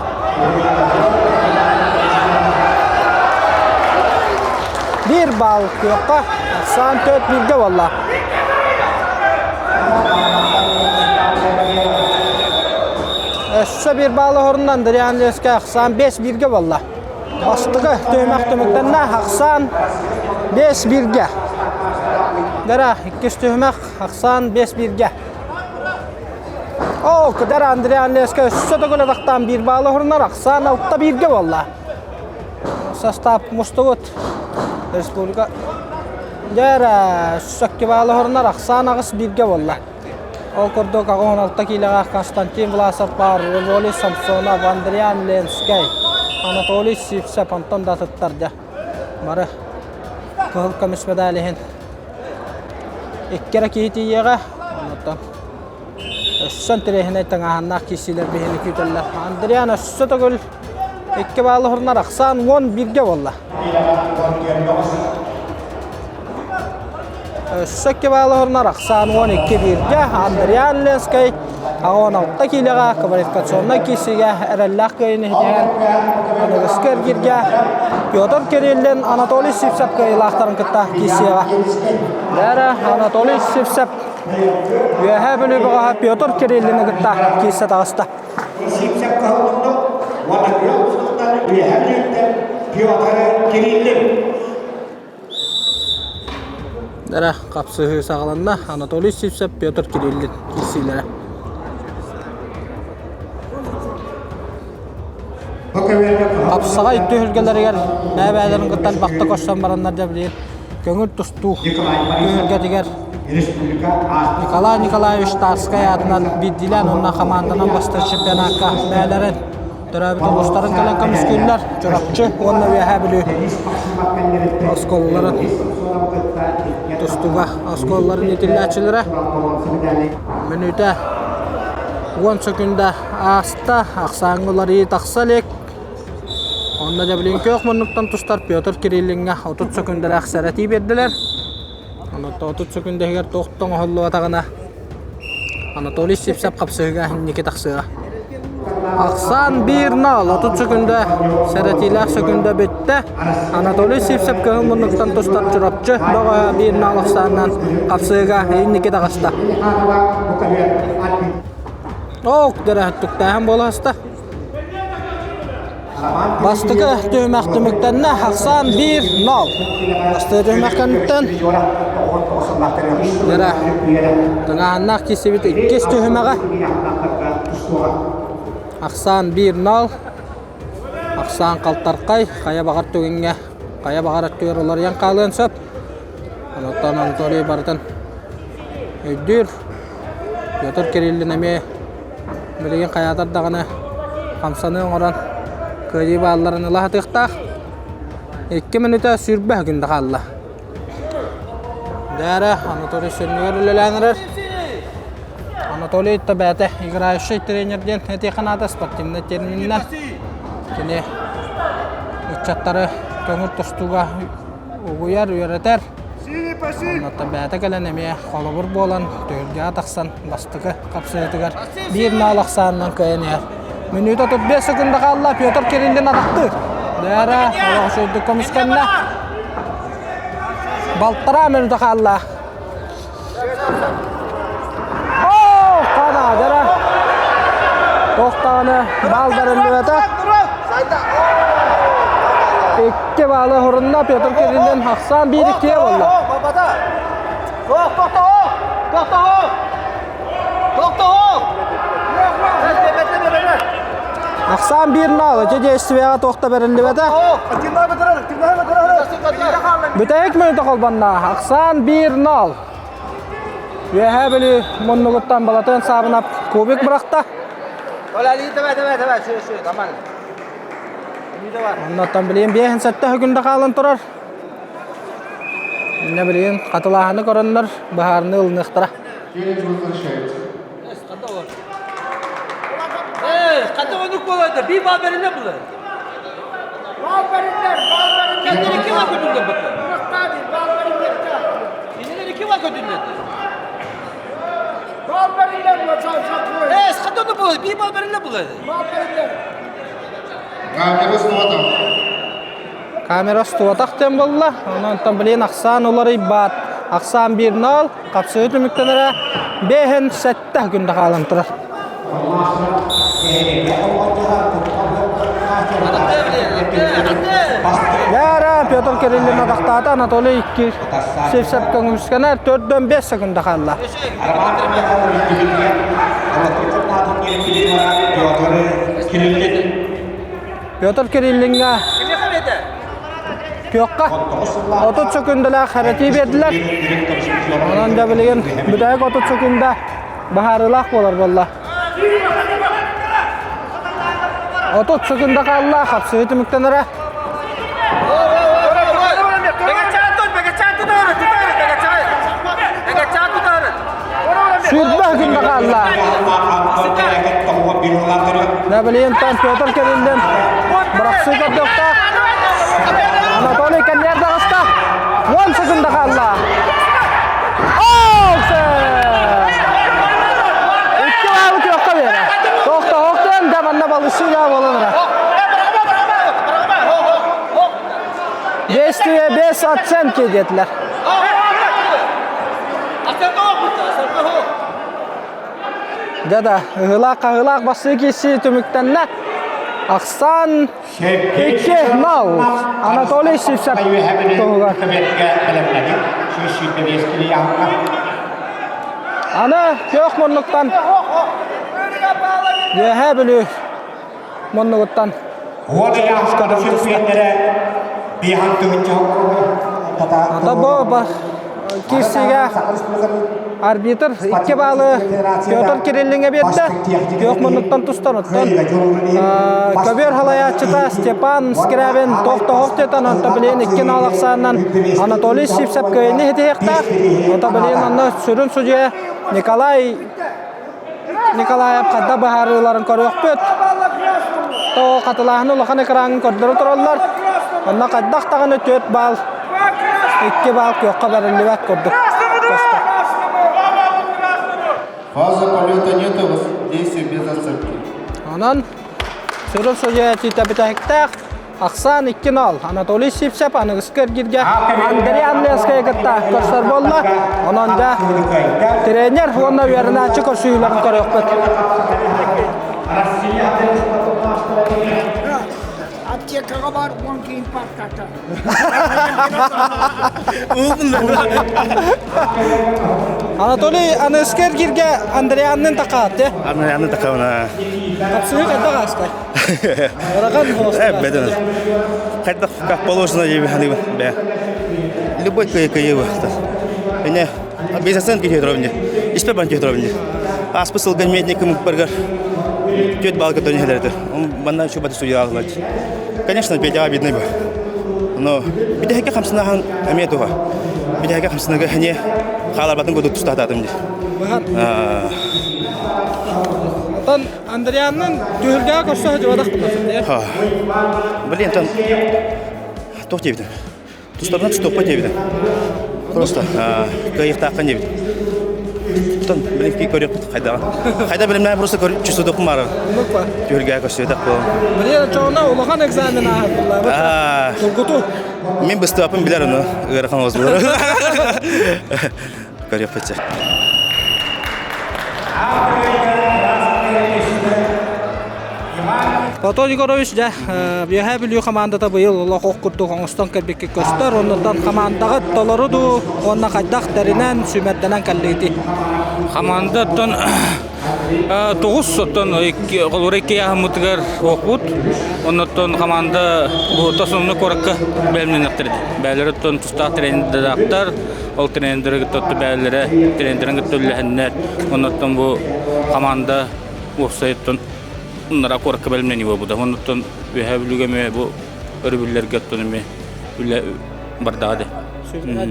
Биир баал күөххэ ахсаан төрт бииргэ буолла. Өссө биир баал оһорунан Андриан Лескэ ахсаан 5 бииргэ буолла. Бастакы түһүмэх түмүктэннэ ахсаан 5 бииргэ. Дара иккис түһүмэх ахсаан 5 бииргэ. Оо, кыдар Андриан Лескэ өссө төгүл атахтаан биир баал оһорунар ахсаан 6 бииргэ буолла. Состав мустубут республика Дьэ эрэ, сөккүбаалы хорунар ахсаан аҕыс бииргэ буолла. Ол курдук 86 киилэҕэ Константин Власов баар, Револий Самсонов, Андриан Ленскэй, Анатолий Сивцев, онтон да атыттар дьэ бары кыһыл көмүс медаль иһин икки эрэ киһи тиийиэҕэ. Онтон өссө интэриэһинэй тыҥааһыннаах киирсиилэр биһини күүтэллэр. Андриан өссө төгүл икки баалы хурунар ахсаан 11-гэ буолла. Өссө икки баалы хурунар ахсаан 12 бииргэ Андриан Ленскэй 16 киилэҕэ квалификационнай киирсиигэ эрэллээх кыайыыны ситиһэн аныгыскы эргииргэ Петр Кириллин Анатолий Сивцев кыайыылаахтарын кытта киирсиэҕэ. Лера Анатолий Сивцев Үөһээ Бүлүү бөҕөһө Петр Кириллини кытта киирсэ таҕыста. Сивцев кыһыллыннык уонна күөх муннуктан Үөһээ Бүлүүттэн Петр Кириллин. Дара хапсыһыы саҕаланна. Анатолий Сивцев, Петр Кириллин киирсиилэрэ. Хапсаҕай түһүлгэлэригэр бэйэ-бэйэлэрин кытта элбэхтэ көрсөн бараннар дьэ билигин көҥүл тустуу түһүлгэтигэр Николай Николаевич Тарскай аатынан биирдиилээн уонна хамаанданан бастыыр чемпионакка бэйэлэрин төрөөбүт улуустарын кэлэн көмүскүүллэр Чурапчы уонна Үөһээ Бүлүү оскуолаларын тустууга оскуолаларын иитиллээччилэрэ мүнүүтэ уон сөкүндэ ааста, ахсааҥҥа уларыйыы тахса илик. Онно дьэ билигин күөх муннуктан тустар Петр Кириллиҥҥа 30 сөкүндэлээх сэрэтии биэрдилэр. Онон 30 сөкүндэ иһигэр туох да оҥоһуллубатаҕына Анатолий Сивцев хапсыһыыга инники тахсыаҕа. Ахсаан 1-0, 30 сөкүндэ сэрэтиилээх сөкүндэ бүттэ. Анатолий Сивцев көһүн муннуктан тустар Чурапчы бөҕө 1-0 ахсаанынан хапсыһыыга инники таҕыста. Ок, дөрөһөттүктээһин буола аста. Бастакы түһүмэх түмүктэннэ. Ахсаан 1-0. Бастакы түһүмэх кэнниттэн Дөрө тыҥааһыннаах киирсибит иккис түһүмэҕэ. Ахсаан 1-0. Ахсаан халтархай, хайа баҕар түгэҥҥэ, хайа баҕар өттүгэр уларыйан хаалыан сөп. Онтон Анатолий барытын өйдүүр. Петр Кириллин эмиэ билигин хайаатар даҕаны хамсаныы оҥорон кыайыы баалларын ыла сатыахтаах. Икки мүнүүтэ 20 секунда хаалла. Дээрэ Анатолий сүнньүгэр үлэлээн эрэр. Анатолий Табээтэ играющий тренер диэн этиэххэ наада спортивнай термининэн. Кини ыччаттары көҥүл тустууга угуйар, үөрэтэр. Онно бэйэтэ кэлэн эмиэ холобур буолан түһүлгэҕэ тахсан бастакы хапсыһыытыгар биир наал ахсаанынан кыайан иһэр. Мүнүүтэ 35 секунда хаалла, Петр Кириллин атахтыыр. Дээрэ, олох үчүгэйдик көмүскэннэ. Балтараа мүнүүтэ хаалла. Оо, хана, дэрэ. Туох даҕаны баал бэриллибэтэ. Икки баалы хорунна Петр Кириллин ахсаан биир иккиэ буолла. Ахсаан биир наал, ити действияҕа туох да бэриллибэтэ. Бүтэһик мүнүүтэ холбонно. Ахсаан 1-0. Үөһээ Бүлүү муннугуттан Балатыан Саабынап кубик бырахта. Оннуттан билигин биэһин сэттэ күндэ хаалан турар. Иннэ билигин хатылааһыны көрөннөр быһаарыныы ылыныахтара. Камера устубатах диэн буолла. Онон билигин ахсаан уларыйбат. Ахсаан 1-0. Хапсыһыы түмүктэнэрэ бэһин сэттэ күндэ хаалан турар. Яра Петр Кириллин атахтаата Анатолий 2 Сивцев көҥүскэнэр 4-5 секунда хаалла. Петр Кириллиҥҥа күөххэ 30 секундалаах хэрэтии биэрдилэр. Онон да билигин бүтэһик 30 секунда. Баһаарыылаах буолар буолла. 30 секунда хаалла, хапсыһыы түмүктэнэрэ. Сүүрбэ күн хаалла. Набилиентан Петр Кириллин бырахсыы көрдөхтөөх. Анатолий кэнниэр даҕаста. 10 секунда хаалла. Икки баалы күөххэ биэрэ. Тохтоһохтон да манна балысыыга буолан ара. Действие без оценки диэтилэр. Дьэ да, ыһыылаах-хаһыылаах бассыы киирсии түмүктэннэ. Ахсаан 2-0 Анатолий Сивцев туһугар. Аны күөх муннуктан Үөһээ Бүлүү муннугуттан Ата бу киирсиигэ арбитр икки баалы Петр Кириллиҥҥэ биэрдэ. Күөх муннуктан тустан оттон көбүөр халайааччыта Степан Скрябин тохтоһох диэтэн онто билигин икки наал ахсаанынан Анатолий Сивцев кыайыыны ситиһиэхтээх. Ото билигин онно сүрүн судьуйа Николай Николаев хадда быһаарыыларын көрүөхпүт. Тоҕо хатылааһыны улахан экраҥҥа көрдөрө тураллар. Онно хайдах даҕаны 4 балл, 2 балл күөххэ бэриллибэт курдук көстөр. Фаза полета нету, действие без оценки. Онон сүрүн судьуйа этиитэ бүтэһиктээх. Ахсаан 2-0. Анатолий Сивцев аныгыскы эргиргэ Андрей Андреевскайы кытта көрсөр буолла. Онон да тренер уонна үөрэнээччи көрсүһүүлэрин көрүөхпүт. Аптекаға бар, он кейін парката. Анатолий аныгыскы эргиргэ Андрианнын такаат, Андрианнын такабына. Тапсыгы хайдах ааста? Бэдэн. Хайдах как положено бе. Любой кыйы Меня без оценки Петровне. Испе бан Петровне. Аспы сылган медникым баргар. Тет балка то не хедерді. Он манна еще баты судья Конечно, Петя обидный бы. Но бидеһэкэ хамсынахан эмиэ туха. Бидеһэкэ хамсынага хне хааларбатын кудук тустаатаатым ди. Оттон Андрианнын түһүлгэҕэ көрсө сылдьыбатах буоллар. Блин, там туох диэбитим. Тустарынан тустуохпа диэбитим. Просто кыайыахтааххын диэбитим. Оттон блин көрүөхпүт хайдаҕа. Хайда билимнээн просто чувствуйдуохпун баара. Түһүлгэҕэ көрсүбэтэх буолан. Блин, чоҕуна улахан экзамен ааһар Тургуту. Мин быстыбаппын билэр ону ыарахан оҕус буолар. Көрүөхпүт Платон Егорович дьэ Үөһээ Бүлүү хамаандата быйыл олох ох курдук оҥостон кэлбиккэ көстөр. Оннуттан хамаандаҕыт толору дуу уонна хайдах тэринэн, сүүмэрдэнэн кэллигитий? Хамаандаттан тоҕус оттон холобура икки аһыммытыгар уоппут. Оннуттан хамаанда бу тосумну куоракка бэлэмнэнэхтэр. Бээлэр оттон тустаах тренердаахтар, ол тренердэрэ кытта бээлэрэ тренердэрин кытта үллэһэннэр. Оннуттан бу хамаанда уопсайыттан Уннара куоракка бэлэмнэнии буолбута. Оннуттан Үөһээ Бүлүүгэ эмиэ бу өрөбүллэргэ оттон эмиэ үлэ бардаҕа дии.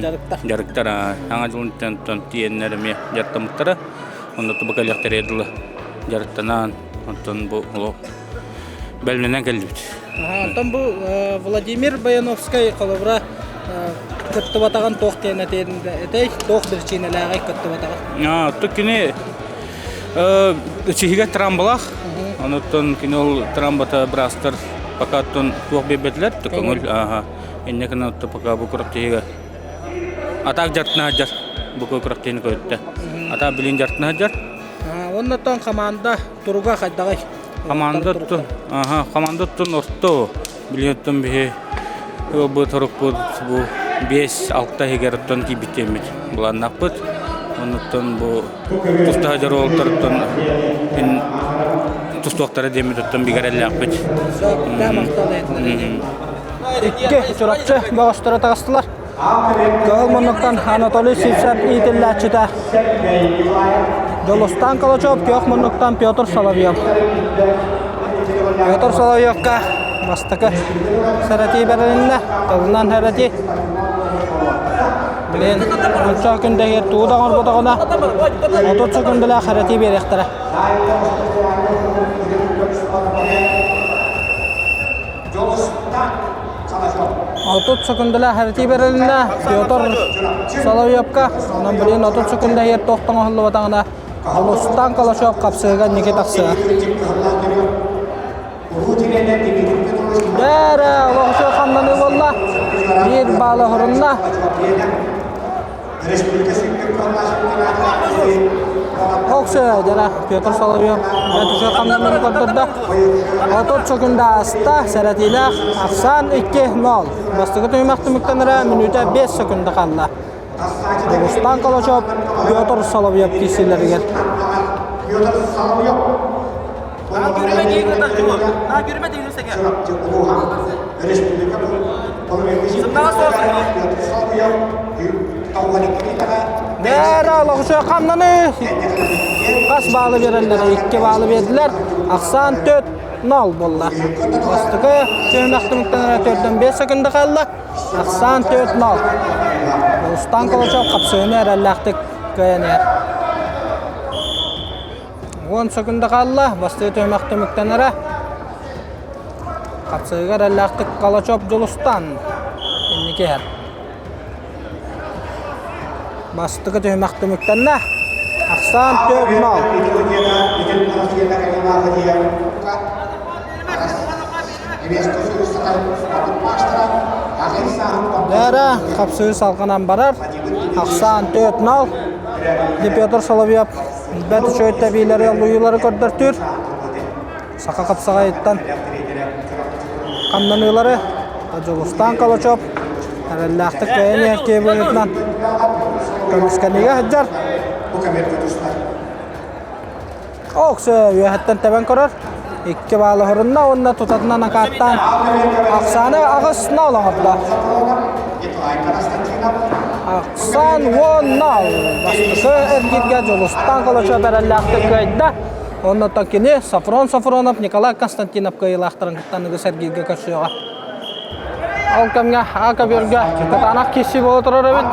Дьарыктар. Дьарыктар саҥа дьылынтан тиийэннэр эмиэ дьарыктаммыттара. Онно бу кэлиэхтэрэ дылы дьарыктанан, оттон бу олох бэлэмнэнэн кэллибит. Оттон бу Владимир Баяновскай холобура кыттыбатаҕын туох диэн этэй, туох биричиинэлээҕий кыттыбатаҕын? Оттон кини Сиһигэ трамбалаах. Онуттан кини ол трамбата быраастар пока оттон туох биэрбэтилэр, көҥүл ааха. Инньэ гынан оттон пока бу күрэхтэһиигэ атаак дьартына сылдьар. Бу күрэхтэһиини көһүттэ. Атаак билин дьартына сылдьар. Оннуттан команда туруга хайдаҕый? Команда оттон, аха, команда оттон орто. Билин оттон биһи бу торукпут бу 5-6 иһигэр оттон киирбиттиэммит былааннаахпыт. Оннуттан бу тустаах дьоруолтартан тустуохтара диэммит оттон бигэрэллээхпит. Икки Чурапчы бөҕөстөрө таҕыстылар. Кыһыл муннуктан Анатолий Сивцев иитиллээччитэ. Дьолустаан Калачев, күөх муннуктан Петр Соловьев. Петр Соловьевка бастакы сэрэтии бэрилиннэ. Тылынан сэрэтии. Билин ончо күн дэһиэр тугу да оҥорботоҕуна 30 секундалаах сэрэтии биэриэхтэрэ. 30 секундалаах сэрэтии бэрилиннэ Петр Соловьевка. Онон билин 30 секунда иһэр туох оҥоһуллубатаҕына Дьулустаан Калашов хапсыыга инники тахсыа. Бээрэ, олохсу хамнаныы буолла. Биир баалы хорунна. Оксө, дьара Петр Соловьев бэтүшө хамнанан көрдөрдө. 30 секунда аста, сэрэтиилээх ахсаан 2-0. Бастакы түһүмэх түмүктэнэрэ мүнүүтэ 5 секунда хаалла. Дьулустаан Калачев Петр Соловьев киирсиилэригэр. Петр Соловьев Бээрэ олохсуя хамнаны хас баалы биэрэллэр икки баалы биэрдилэр ахсаан төрт нол буолла бастакы түһүмэх түмүктэнэрэ төрдөн биэс секунда хаалла ахсаан төрт нол Устан Колочев хапсыыны эрэллээхтик кыайан иһэр 10 секунда хаалла, бастыы түһүмэх түмүктэнэрэ. Хапсыгар эрэллээхтик Калачев Дьулустан инники иһэр. Бастакы түһүмэх түмүктэннэ. Ахсаан 4-0. Бээрэ хапсыы салҕанан барар. Ахсаан 4-0. Петр Соловьев Бэрт үчүгэй тэбиилэри, олуйуулары көрдөртүүр. Саха хапсаҕайыттан хамнаныылары Дьулустаан Калачев эрэллээхтик кыайан иһэр киһи быһыытынан көмүскэниигэ сылдьар. Оксө үөһэттэн тэбэн көрөр. Икки баалы хорунна уонна тутатынан акааттаан ахсааны 8-0 оҥордо. Ахсаан 10-0. Бастакы эргииргэ Дьулустаан Калачев эрэллээхтик кыайда. Оннуттан кини Софрон Софронов, Николай Константинов кыайыылаахтарын кытта аныгыс эргииргэ көрсүөҕэ. Ол кэмҥэ А көбүөргэ кытаанах киирсии буола турар эбит.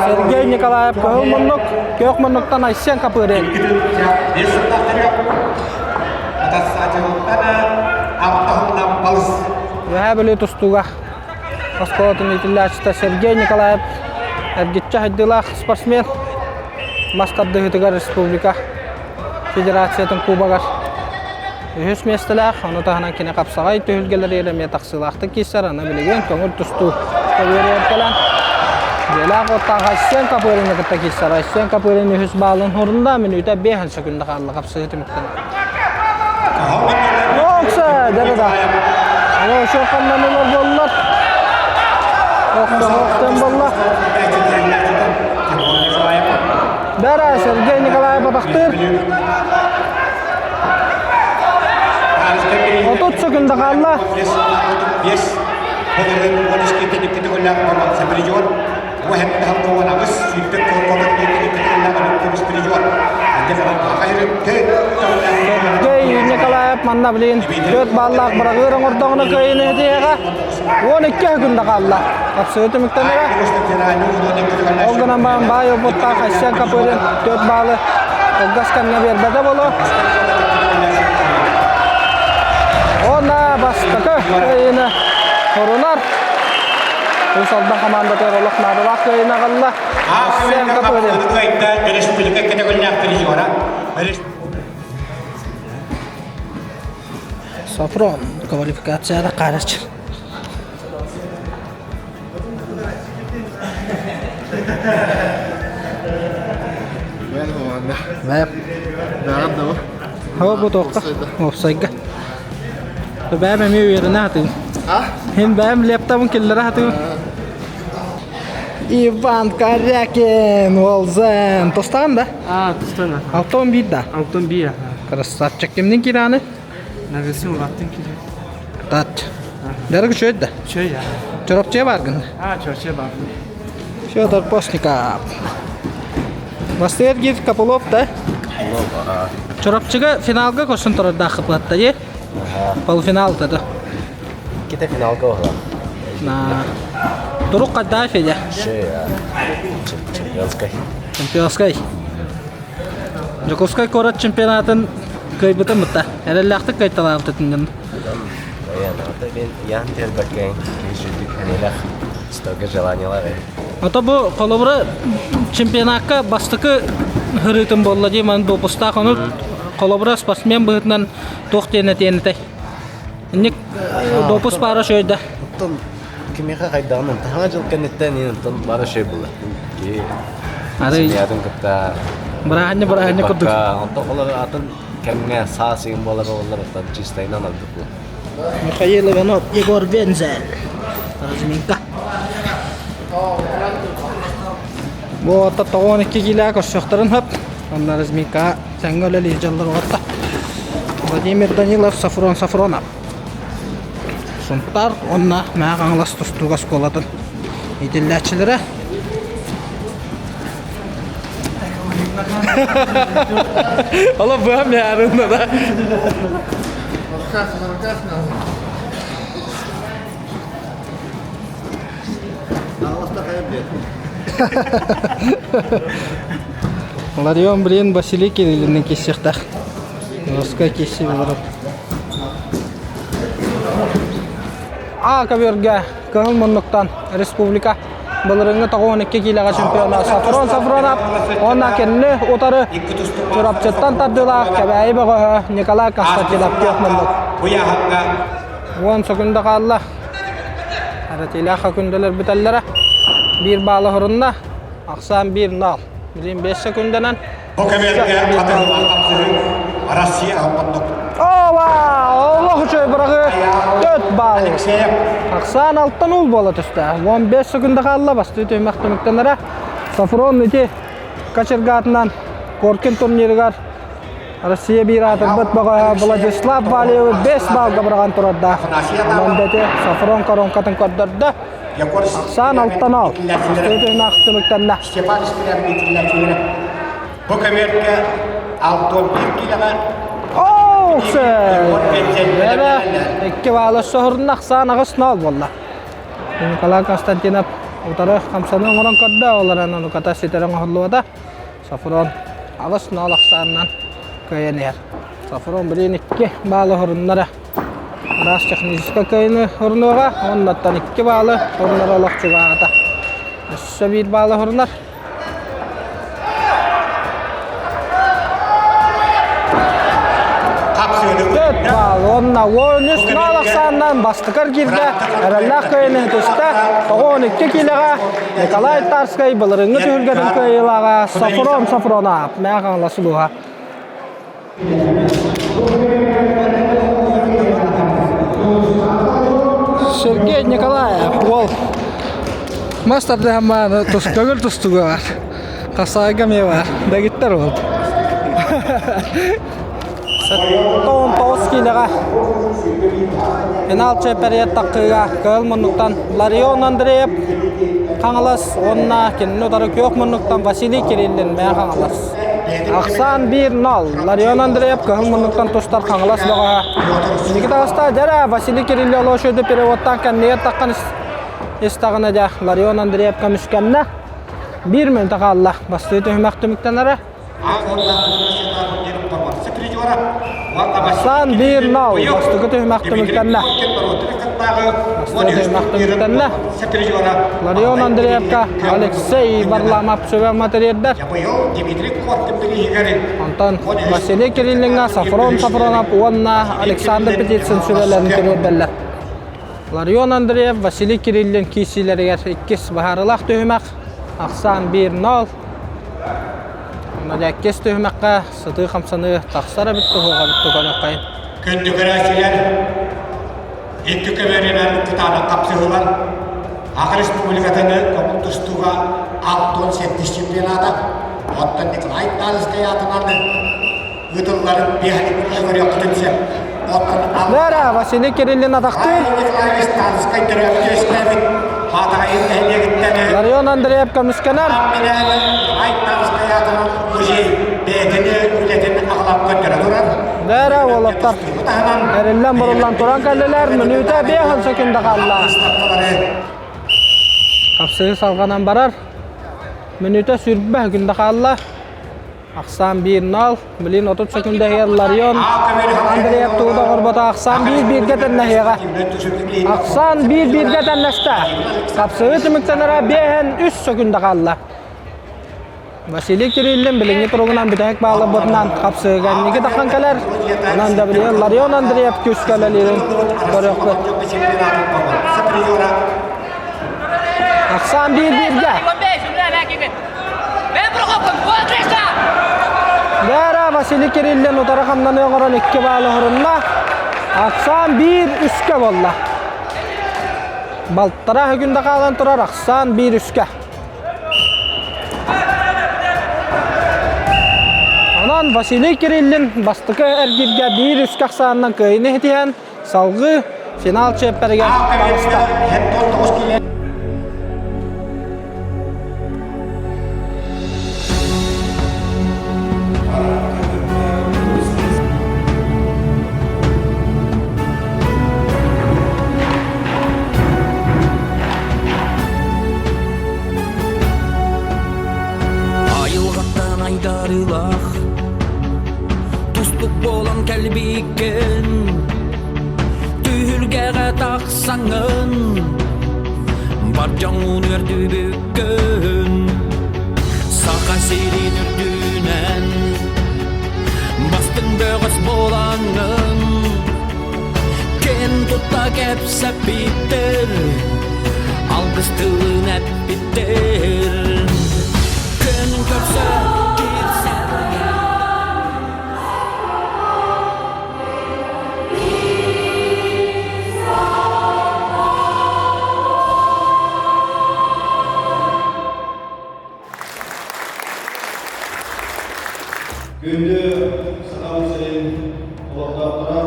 Сергей Николаев көһүл муннук, күөх муннуктан Айсен Капырин. Үөһээ Бүлүү тустууга оскуолатын иитиллээччитэ Сергей Николаев эргиччи хайдыылаах спортсмен мас тардыһыытыгар республика федерациятын кубогар үһүс миэстэлээх, ону таһынан кини хапсаҕай түһүлгэлэригэр эмиэ тахсыылаахтык киирсэр, аны билигин көҥүл тустуу көбүөрүгэр кэлэн дьиэлээх уоттаах Айсен Копырины кытта киирсэр. Айсен Копырин үһүс баалын хурунда, мүнүүтэ 5 секунда хаалла хапсыһыы түмүктэнэ. Окса, да-да-да. Аны хамнанылар буоллар. Охтон болла. Бара Сергей Николаев атахтыыр. 30 секунда хаалла. Сергей Николаев манна билин 4 баллаах бырагыыр оҥордоҕуна кыайыыны этиэҕэ. 12 секунда хаалла. Хапсыы түмүктэнэрэ. Ол гынан баран баай опыттаах Айсен Копырин 4 баалы кылгас кэмҥэ биэрбэтэ буолуо. Уонна бастакы кыайыыны хорунар. Уус Алдан хамаандатыгар олох наадалаах кыайыыны аҕалла. Айсен Копырин. Сафрон квалификацияда карачыр. Бэп. Хоо бу тоққа. Офсайга. Бэм эмиэ үөрэнэ хатыым. Хин бэм лептабын киллэрэ хатыым. Иван Корякин, Уолзен. Тостаан да? А, тостаан. Алтон биир да? Алтон биир. Красавчик. Кимнин кирааны? Навесын улаттын кире. Тат. Дәрі үчүгэй да? Үчүгэй Чорапчыга бааргын? А, Чорапчыга бааргын. Федор Постников. Бастыыр Копылов да? Чурапчыга финалга көрсөн турардааххыппатта дии. Полуфинал тады. Ките финалга оһла. На. Турук кайда Федя? Чемпионскай. Чемпионскай. Дьокуускай куорат чемпионатын кыайбытын бытта. Эрэллээхтик кыайталаабытын Ян тербеккен киһи ханилах столько желаниялар. Ото бу холобура чемпионакка бастакы хырыытын буолла дии ман допустаах ону холобура спортсмен быһыытынан туох диэн этиэн этэй? Инник допус баара шөйдө. Оттон кимиэхэ хайдаҕынан таһаҥа дьыл кэнниттэн иин оттон баара шөй буолла. Киһи Арый семьятын кытта бырааһынньа бырааһынньа курдук. Онтон олор атын кэмҥэ саас ыйын буолар олор оттон чистайынан ордук буолар. Михаил Иванов, Егор Вензель. Разминка. Бу отта 92 килэ көрсөхтөрүн хөп. Онна разминка тэҥҥэ үлэлиир дьаллар оҕотта. Владимир Данилов, Сафрон Сафронов. Сунтар онна Мээх Аҥалас тустууга оскуолатын иитиллээччилэрэ. Ола быам ярында да. Ларион, блин, Василий Кириллинин киссихтах. Носка кисси олорор. А көбүөргэ көҥүл муннуктан республика былырыҥҥы 92 киилэҕэ чемпиона Сафрон Сафронов уонна кинини утары Чурапчыттан тардыылаах Кэбээйи бөҕөһө Николай Константинов күөх муннук. Уон секунда хаалла. Аратилаах күндэлэр бүтэллэрэ. Биир баалы хорунна. Ахсаан биир нал. Билин 5 секундынан Бу кэмэргэ хатыһылаах Россия алматтык. Ова! Олох үчүгэй быраҕыы. 4 балл. Ахсаан алтан уул буола түстэ. 15 секунда хаалла бастыы түһүмэх түмүктэнэрэ. Сафрон ити кочергатынан Коркин турнирыгар Россия биир аатырбыт бөҕөһө Владислав Валиевы 5 баллга быраҕан турардаах. Онон да ити Сафрон коронкатын көрдөрдө. Ахсаан алтан ал. Бастыы түһүмэх түмүктэннэ. Степан Спирян Бу көмүөркэ 61 килэҕэ Эрэ икки баала соһурун ахсаан аҕыс нол буолла. Николай Константинов утары хамсаны оҥорон көрдө, ол эрэн онуката ситэрэн оҥоһуллубата. Сафрон аҕыс нол ахсаанынан кыайан иһэр. Сафрон билигин икки баалы хоруннара. Араас техническэй кыайыны хорунуоҕа, оннуттан икки баалы хорунара олох чугаата. Өссө биир баалы хорунар. Төрт баал уонна 13 нал ахсаанынан бастакы киирдэ эрэллээх кыайыны түстэ. 12 киилэҕэ Николай Тарскай былырыҥҥы түһүлгэтин кыайыылааҕа Сафрон Сафронов Мээх Хаҥалас улууһа. Сергей Николаев уол мас тардыһаммааны көҥүл тустууга бар. Хасаайга эмиэ бар. Дэгиттэр уол. 19 киилэҕэ финал чемпионат таххыыга кыһыл муннуктан Ларион Андреев Хаҥалас уонна кинини утары күөх муннуктан Василий Кириллин Мэҥэ Хаҥалас. Ахсаан 1-0. Ларион Андреев кыһыл муннуктан тустар Хаҥалас бөҕөһө. Инники таҕыста дьэрэ Василий Кириллин олошуйду переводтаан кэннигэр таххан истэҕинэ дьэ Ларион Андреев көмүскэннэ. Биир мүнүүтэ хаалла. Бастыы түһүмэх түмүктэнэрэ. Сан 1-0. Бастакы түһүмэх түмүктэннэ. Бастакы түһүмэх түмүктэннэ. Ларион Андреевка Алексей Варламов сүбэ матырыйдар. Онтон Василий Кириллиҥҥа Сафрон Сафронов уонна Александр Петицын сүбэлэрин тириэрдэллэр. Ларион Андреев, Василий Кириллин киирсиилэригэр иккис быһаарыылаах түһүмэх. Ахсаан 1-0. Иккис түһүмэххэ сытыы хамсаныы тахсар эбит туһуга эбит көрүөххэйин. Күндү көрөөччүлэр, икки көмөрүнэн кытаанах хапсыһыылар Аха Республикатыны көҥүл тустууга 67 чемпионата, оттон Николай Тарскай аатынан ыытылларын биэһэлик көрүөххүтүн сөп. Оттон Лера Василий Кириллин атахтыыр. Николаевич Тарскай төрөөбүт үөскээбит Баатаҕайын нэһилиэгиттэн Ларион Андреев көмүскэнэр. Николай Тарскай аатынан музей бэйэтин үлэтин аҕалан көрдөрө турар. Бэрэ уолаттар эриллэн буруллан туран кэллилэр. Мүнүүтэ 5 секунда хаалла. Хапсыһыы салҕанан барар. Мүнүүтэ сүрбэ күндэ хаалла. Ахсаан 1-0. Билин 30 секунда иһэр Ларион Андреев тугу да оҥорбото. Ахсаан 1-1-гэ тэннэһиэҕэ. Ахсаан 1-1-гэ тэннэстэ. Хапсыһыы түмүктэнэрэ 5-3 секунда хаалла. Василий Кириллин билиҥҥи туругунан бүтэһик баалларбытынан хапсыһыыга инники таххан кэлэр. Онон да билигин Ларион Андреев күүскэ үлэлиирин көрүөхпүт. Ахсаан биир-бииргэ. Бэра Василий Кириллин утары хамнаныы оҥорон икки баалы оһорунна. Ахсаан биир үскэ буолла. Балтараа күндэ хаалан турар Ахсаан биир үскэ. Онон Василий Кириллин бастакы эргииргэ биир үскэ ахсаанынан кыайыыны ситиһэн, салгыы финал чиэппэригэр таҕыста. Айылҕаттан айдарыылаах Тустук буолан кэлбиккин Түһүлгэҕэ тахсаҥҥын Бар дьоҥҥун үөрдүбүккүн Саха сирин үрдүнэн Бастыҥ бөҕөс буолаҥҥын Кэн тутта кэпсэппиттэр, алгыс тылын эппиттэр. Күн көрсө киирсэргэ Күндү Сахабыт сирин олохтоохторо,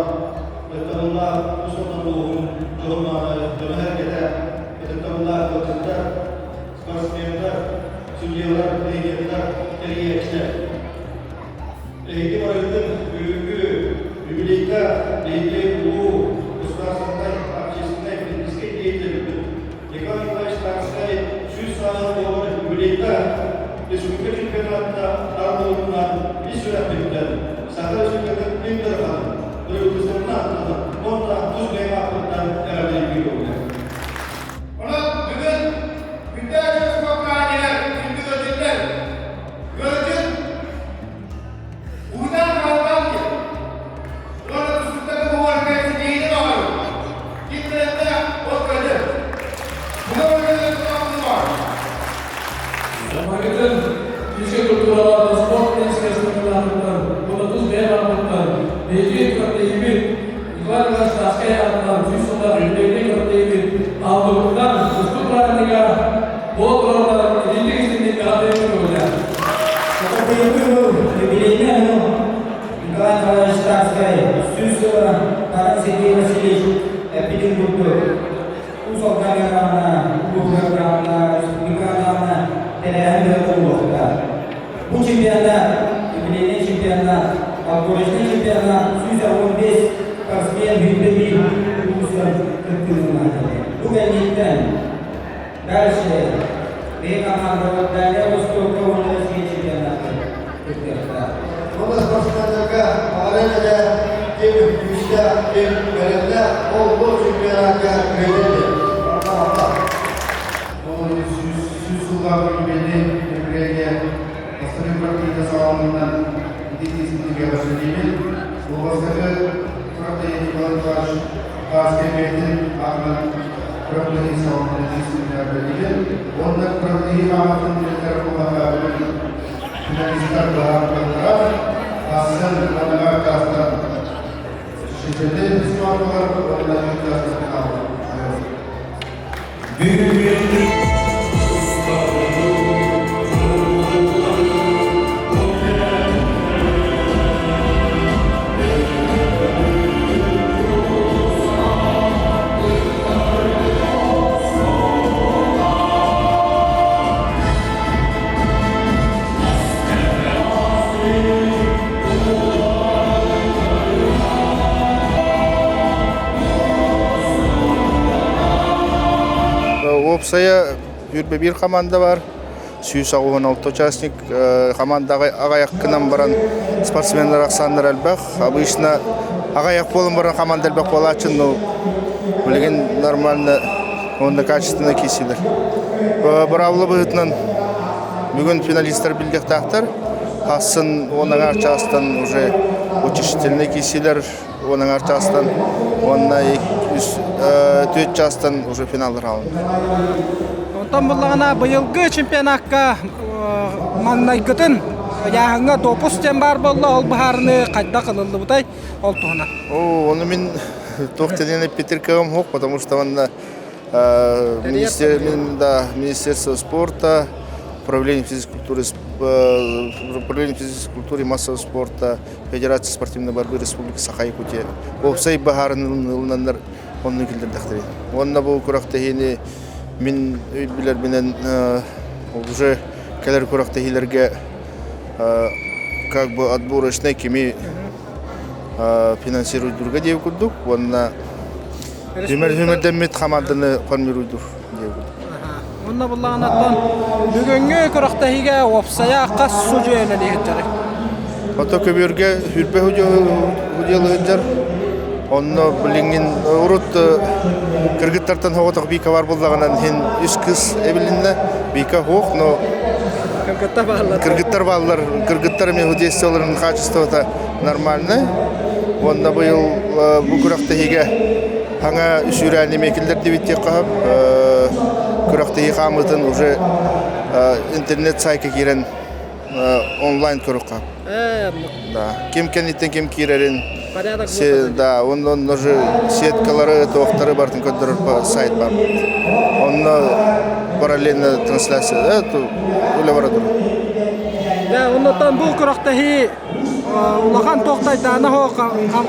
ытыктабыллаах тус олоҕун дьоһун-мааны дьоно-сэргэтэ, ытыктабыллаах ыалдьыттар, спортсменнар, судьуйалар, президеннэр, тэрийээччилэр. Эһиги барыгытын бүгүҥҥү юбилейга биһиги улуу государственнай, общественнай, политическай деятеллэрбит Николай Николаевич Тарскай 100 сааһын туолар юбилейда республика чемпионатына арыллыбытынан ис сүрэхпиттэн Саха Республикатын Ил Дарханын правительствотын ааттанан уонна тус бэйэм ааппыттан эҕэрдэлииргэ көҕүлэр. Онон бүгүн Күндээччи спортпраанньыгар күндү ыалдьыттар, ыалдьыт Уутан хаалбаан диэн уонна тустууктарга буоларга ситиһиини баҕарабын. Ким кэлэннэ, ол кэлэр. Буга Барыгытын физическэй культуралаах спорт министерствотын уонна тус бэйэм ааппыттан биһиги күрэхтэһиибит Николай Николаевич Тарскай аатынан 100 сыллаах юбилейнай күрэхтэһиибит аһыллыбытынан тустуу празднига буола турарынан итинник истиҥник эҕэрдэлиибит көҕүлээн. Юбилейный Николай Николаевич Тарскай 100 сыла Таран Сергей Васильевич эппитин курдук Уус Алдаҥҥа улууһугар республикаҕа тэрээһин бөҕө буолуохтаах. Бу чемпионат, юбилейный чемпионат, отборочный чемпионат 115 спортсмен 101 улуустан кыттыылаах. Бу кэнниттэн дальше бэйэ командалар Дальнай Востокка уонна Россия чемпионатка кыттыахтаах. Уонна спортсменнарга баҕарыам этэ ким күүстээх, ким бэлэмнээх, ол бу чемпионатка үөрэннэ. Ол 100 сыллаах юбилейнай мероприятие бастакы партията саҕаламмытынан ититиисмитигэр эҕэрдэлиибин. Бу бастакы партия Николай Николаевич Тарскай бэйэтин аатынан күрэхтэһии саҕаламмытын эҕэрдэлиибин. Уонна күрэхтэһии хаамыытын билэллэр буоллахха бүгүн финалистар быһаарыллаллара. Сарсын аныгы чаастан шестидесяти схваткалар уонна чаастан финал. Бүгүн Уопсайа 21 команда бар. 186 участник командаҕа аҕыйах гынан баран спортсменнар ахсааннара элбэх. Обычно аҕыйах буолан баран команда элбэх буолааччы, но билигин нормально уонна качественно киирсилэр. Быраабыла быһыытынан бүгүн финалистар билиэхтээхтэр. Хассын уон аҥаар чаастан уже утешительный киирсилэр уон аҥаар чаастан уонна үс түөрт чаастан уже финаллар хаалынна. Онтон буллаҕына быйылгы чемпионакка маҥнайгытын ыйааһыҥҥа допуск диэн баар буолла, ол быһаарыныы хайдах ылыллыбытай ол туһунан. О, ону мин туох диэн эппитир кыаҕым суох, потому что манна да, Министерство спорта, Управление физкультуры, Управление физической культуры и массового спорта, Федерация спортивной борьбы Республики Саха-Якутия уопсай баһаарынын ылынаннар онну киллэрдэхтэрин. Уонна бу күрэхтэһиини мин билэрбинэн уже кэлэр күрэхтэһиилэргэ как бы отборочный кими финансируйдурга диэбит курдук уонна түмэрдэммит хамаанданы формируйдур диэбит. Онно буллаҕынаттан бүгүҥҥү күрэхтэһиигэ уопсайа хас судьуйа үлэлии сылдьарый? Ото көбүөргэ хүрбэ судьуйалыы сылдьар. Онно билиҥҥин урут кыргыттартан соҕотох Вика бар буллаҕынан иһин үс кыс эбилиннэ. Вика суох, но Кыргыттар бааллар. Кыргыттар бааллар. Кыргыттар эмиэ судействоларын качествота нормальный. Уонна быйыл бу күрэхтэһиигэ Хаҥа үс үүрээни эмиэ киллэрдибит диэххэ сөп. Күрэхтэһии хаамыытын уже интернет сайтка киирэн онлайн көрүөххэ. Да. Ким кэнниттэн ким киирэрин да, онно уже сеткалары, туохтары барытын көрдөрөр сайт бар. Онно параллельно трансляция үлэ бара турар. Да, оннотон бу күрэхтэһии улахан туохтайдаана хо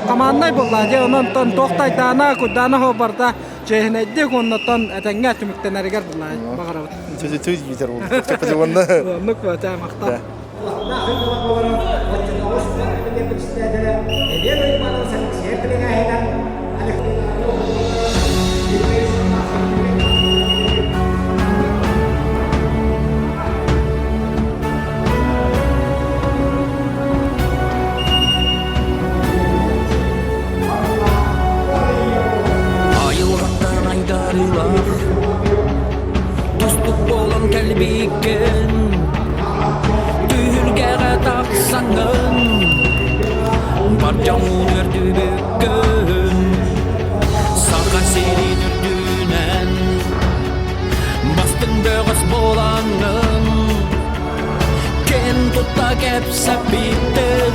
хамааннай буолла дьэ онон туохтайдаана куйдаана хо барда чиэһинэйдик оннотон этэҥҥэ түмүктэнэригэр баҕарабыт. Тү дьитер буолла. Оннук бачаа махтал. Айылҕаттан айдарыылаах Тустук буолан кэлбиккин Түһүлгэҕэ тахсаҥҥын Бар дьоҥҥун үөрдүбүккүн Саха сирин үрдүнэн Бастыҥ бөҕөс буолаҥҥын Кэн тутта кэпсэппиттэр,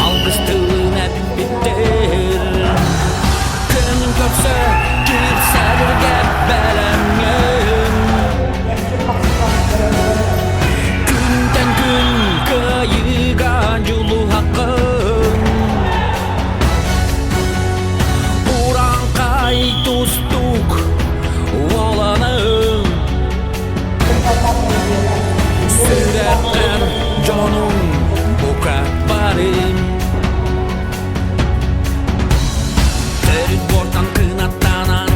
алгыс тылын эппиттэр. Күн көрсө киирсэргэ бэлэмҥин. Күнтэн күн кыайыыга дьулуһаххын. Урааҥхай тустуук уоланыҥ. Сүрэххэр дьонуҥ бука барын Төрүт буортан кынаттанан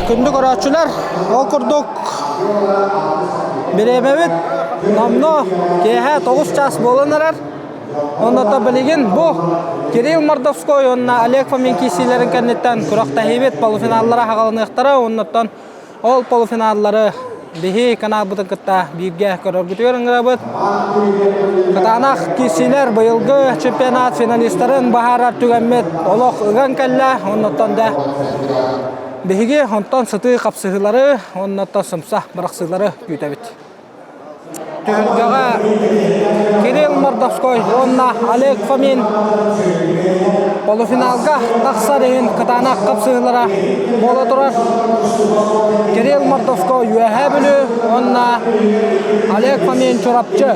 Күндү көрөөччүлэр, ол курдук бириэмэбит номнуо киэһэ 9 чаас буолан эрэр. Онно билигин бу Кирилл Мордовской уонна Олег Фомин киирсиилэрин кэнниттэн күрэхтэһиибит полуфиналлара хаҕаланыахтара. Оннуттан ол полуфиналлары биһи каналбытын кытта бииргэ көрөргүтүгэр ыҥырабыт. Кытаанах киирсиилэр быйылгы чемпионат финалистарын баһаарар түгэммит олох ыган кэллэ. Оннуттан да биһиги онтон сытыы хапсыһыылары, оннуттан сымса бырахсыылары күүтэбит. Түһүлгэҕэ Кирилл Мордовской уонна Олег Фомин полуфиналга тахсар иһин кытаанах хапсыһыылара буола турар. Кирилл Мордовской Үөһээ Бүлүү уонна Олег Фомин Чурапчы.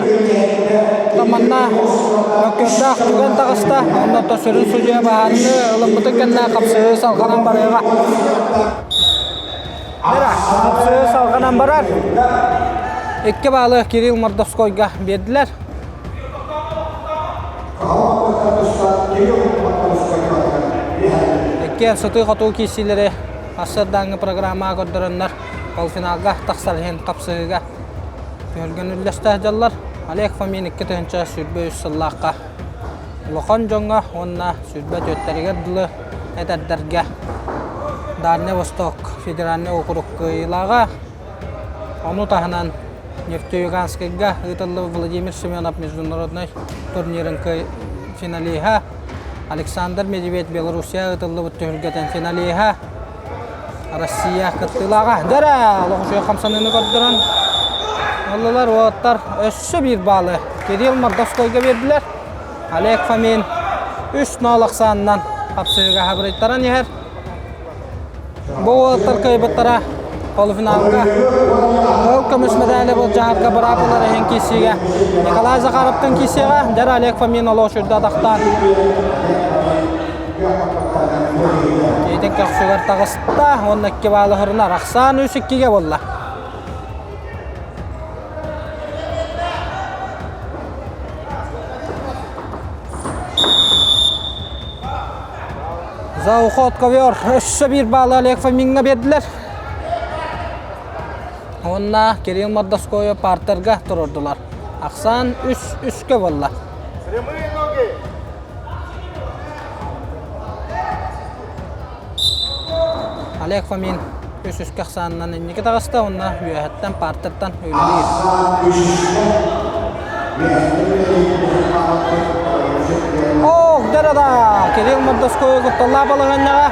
Манна мөккүөрдээх түгэн таҕыста. Онно сүрүн судьуйа баһаарыны ылыммытын кэннэ хапсыһыы салҕанан барыаҕа. Хапсыһыы салҕанан барар. Икки баалы Кирилл Мордовскойга биэрдилэр. Иккиэн сытыы-хотуу киирсиилэри сарсыардааҥҥы программаҕа көрдөрөннөр полуфиналга тахсар иһин хапсыһыыга түһүлгэн үллэстэ сылдьаллар. Олег Фомин 2023 сыллаахха улахан дьоҥҥо уонна сүүрбэ түөртэригэр дылы эдэрдэргэ Дальний Восток федеральнай уокурук кыайыылааҕа. Ону таһынан Нефтеюганскайга ыытыллыбыт Владимир Семенов международнай турнирын финалиһа, Александр Медведь Белоруссия ыытыллыбыт түһүлгэтин финалиһа, Россия кыттыылааҕа. Дэрэ! Олох үчүгэй хамсаныыны көрдөрөн ыллылар. Уолаттар өссө биир баалы Кирилл Мордовскойга биэрдилэр. Олег Фомин 3-0 ахсаанынан хапсыһыыга хабырыйтаран иһэр. Бу уолаттар кыайбыттара полуфиналга кыһыл көмүс медали былдьаһарга быраап ылар иһин киирсиигэ Николай Захаровтан киирсиэҕэ. Дьэр Олег Фомин олох үрдэ атахтаан Киитин көхсүгэр таҕыста уонна икки баалы хырынар. Ахсаан үс иккигэ буолла. За уход ковер өссө биир баалы Олег Фомиҥҥа биэрдилэр. Уонна Кирилл Мордовскойу партерга туруордулар. Ахсаан үс үскэ буолла. Прямые ноги! Олег Фомин үс үскэ ахсаанынан инники таҕыста уонна үөһэттэн партертан үлэлиир. Ох, да-да-да! Кирилл Мордовскойу кутталлаах балаһыанньаҕа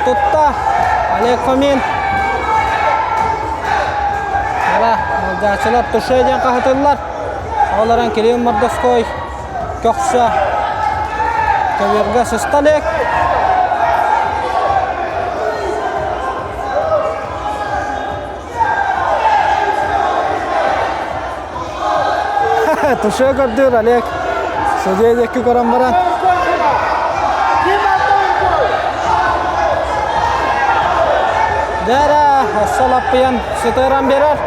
тутта Олег Фомин. Ара, алдьааччылар туше диэн хаһытыллар. Ол эрэн Кирилл Мордовской көхсө көбүөргэ сыста илик. Туше көрдүүр Олег. Судья диэки көрөн баран. Дэрэ, өссө лаппыйан сытыаран биэрэр.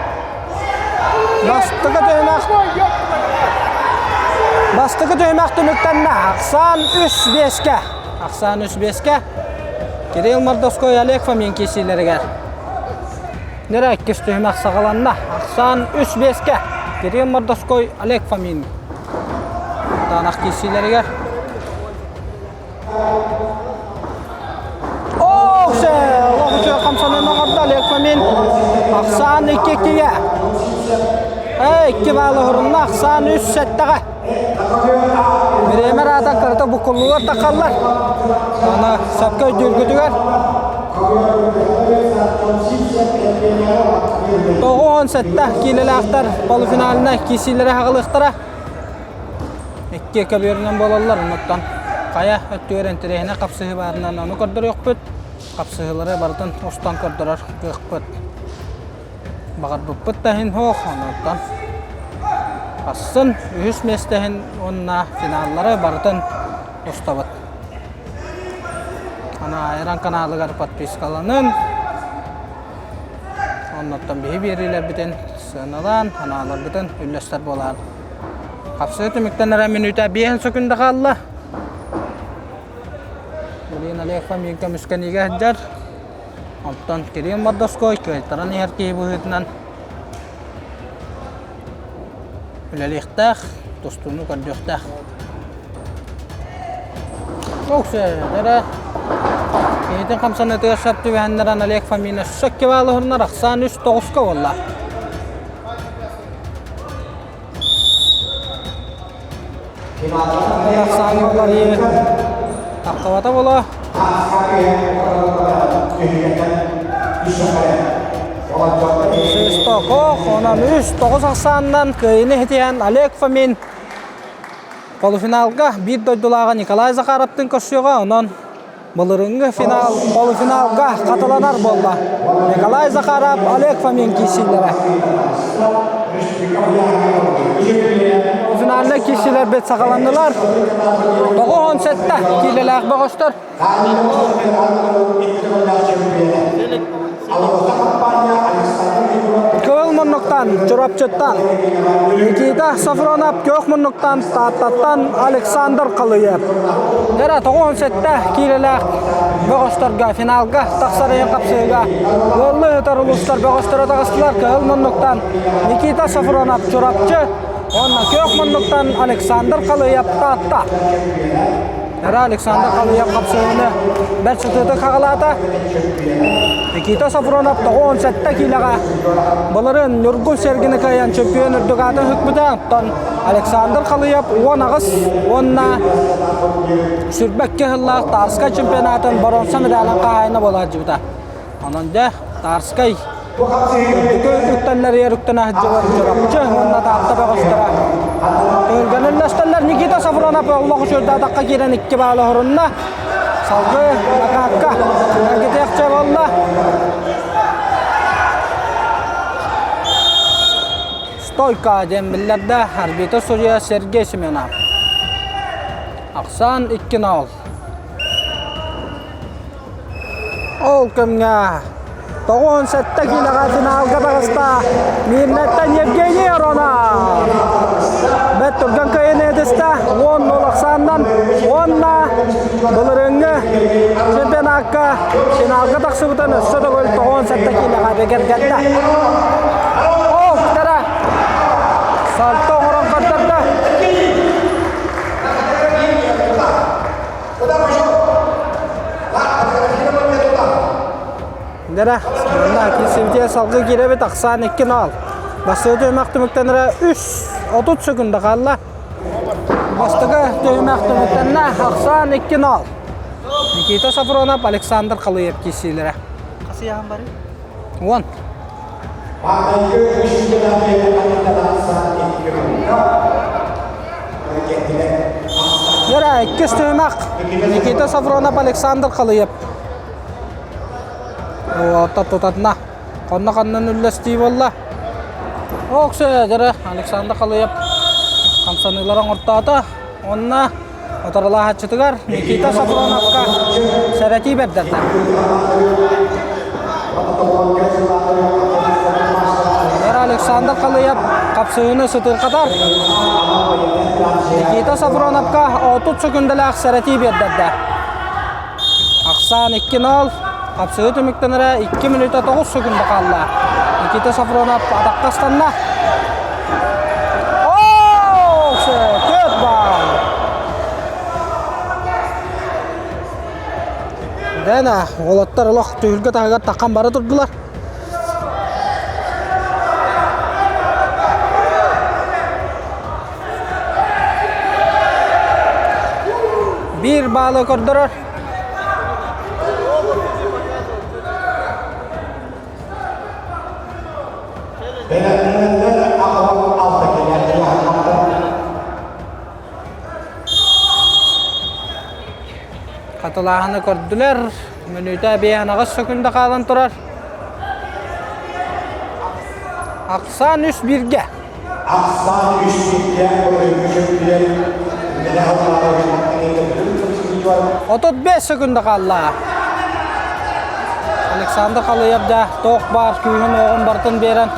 Бастакы түһүмэх Бастакы түһүмэх түмүктэннэ. Ахсаан 3-5-кэ. Ахсаан 3-5-кэ. Кирилл Мордовской Олег Фомин киирсиилэригэр. Нөрэ иккис түһүмэх саҕаланна. Ахсаан 3-5-кэ. Кирилл Мордовской Олег Фомин. Таанах киирсиилэригэр. Ооксе! Олох үчүгэй хамсанан оҥордо Олег Фомин. Ахсаан 2-2-ге. Эй, 2 баалы хорунна, ахсаан 3-7-ҕэ. Бириэмэ аата кырата буккуллулар тахаллар. Аны сөпкө өйдүүргүтүгэр. 97 киилэлээхтэр полуфинальнай киирсиилэри хаҕылыахтара. Икки көбүөрүнэн буолаллар, оннуттан хайа өттүгэр интэриэһинэй хапсыһыы баарынан ону көрдөрүөхпүт. Хапсыһыылары барытын устан көрдөрөр кыахпыт. Баҕарбыппыт да иһин суох, оннуттан хассын үһүс миэстэ иһин уонна финаллары барытын устабыт. Аны Айран каналыгар подпискаланын, оннуттан биһи биэриилэрбитин сыаналаан, санааларбытын үллэстэр буолаан. Хапсыы түмүктэнэрэ мүнүүтэ биэһин сөкүндэ хаалла. Блин, Олег Фомин көмүскэниигэ сылдьар. Онтон Кирилл Мордовской кыайтаран иһэр киһи быһыытынан үлэлиэхтээх, тустууну көрдүөхтээх. Оксэ, Киһитин хамсанытыгар сөп түбэһэннэрэн Олег Фомин өссө кибаалы уһуннар ахсаан үс тоҕуска буолла. Ахсааҥҥа уларыйыы таххыбата буолуо. Свистоков, онон үс тоҕус ахсаанынан кыайыыны ситиһэн Олег Фомин полуфиналга биир дойдулааҕа Николай Захаровтыын көрсүөҕэ. Онон Былырыыҥҥы финал полуфиналга хатыланар буолла. Николай Захаров, Олег Фомин киирсиилэрэ. Финальнай киирсиилэрбит саҕаланнылар. 97 киилэлээх бөҕөстөр. Кыыл муннуктан, Чурапчыттан, Никита Сафронов Көөх муннуктан, Тааттаттан Александр Халыев. Дара 97 киилэлээх бөҕөстөргө финалга тахсар иһин хапсыыга ыаллыы ыытар улуустар бөҕөстөрө таҕыстылар. Кыһыл муннуктан Никита Сафронов Чурапчы уонна Көөх муннуктан Александр Халыев Таатта. Ара Александр Халыев хапсыһыыны бэрт сытыытык хаҕалаата. Никита Сафронов 97 киилэҕэ былырын Ньургун Сергины кыайан чемпион үрдүк аатын сүкпүтэ. Оттон Александр Халыев 18 уонна сүрбэккэ сыллаах Тарскай чемпионатын боруонса медалын хаһаайына буолааччыбыта. Онон дьэ Тарскай үрдүкү үктэллэригэр үктэнэ сылдьыбыт Чурапчы уонна Таатта бөҕөстөрө түһүлгэлэллэстэллэр. Никита Сафронов олох үчүгэйдик киирэн икки баалы оһорунна. Салгыы Накаакка эргитиэхчэ буолла. Стойка диэн биллэрдэ арбитр судьуйа Сергей Семенов. Ахсаан 2-0. Ол кэмҥэ 97 киилэҕэ финалга таҕыста Миирнэттэн Евгений Аронов. Бэрт түргэн кыайыыны этистэ 10-0 ахсаанынан уонна былырыыҥҥы чемпионакка финалга тахсыбытын өссө төгүл 97 киилэҕэ бигэргэттэ. Ол кэрэ сальто оҥорон көрдөрдө. Дэрэ, манна киирсибитигэр салгыы киирэбит ахсаан 2-0. Бастакы түһүмэх түмүктэнэрэ 3-30 секунда хаалла. Бастакы түһүмэх түмүктэннэ ахсаан 2-0. Никита Сафронов, Александр Халыев киирсиилэрэ. Хас ыйаһын бары? 10. Яра, иккис түһүмэх Никита Сафронов, Александр Халыев. Уолаттар тутатына хонно-ханнан үллэстии буолла. Оксө, дьэрэ, Александр Халыев хамсаныылары оҥортоото. Онно Утарылаһааччытыгар Никита Сафроновка сэрэтии бэрдэрдэ. Александр Халыев хапсыһыыны сытыырхатар. Никита Сафроновка 30 секундалаах сэрэтии биэрдэрдэ. Ахсаан 2-0. Хапсыһыы түмүктэнэрэ 2 мүнүүтэ 9 секунда хаалла. Никита Сафронов атахха ыстанна. Оо, төрт баал. Дэна, уолаттар олох түһүлгэ таһыгар таххан бара турдулар. Биир баалы көрдөрөр. Хатылааһыны көрдүлэр. Мүнүүтэ биэһэн секунда хаалан турар. Ахсаан үс бииргэ. Ахсаан үс бииргэ 35 секунда хаалла. Александр Халыев да туох баар күүһүн-уоҕун барытын биэрэн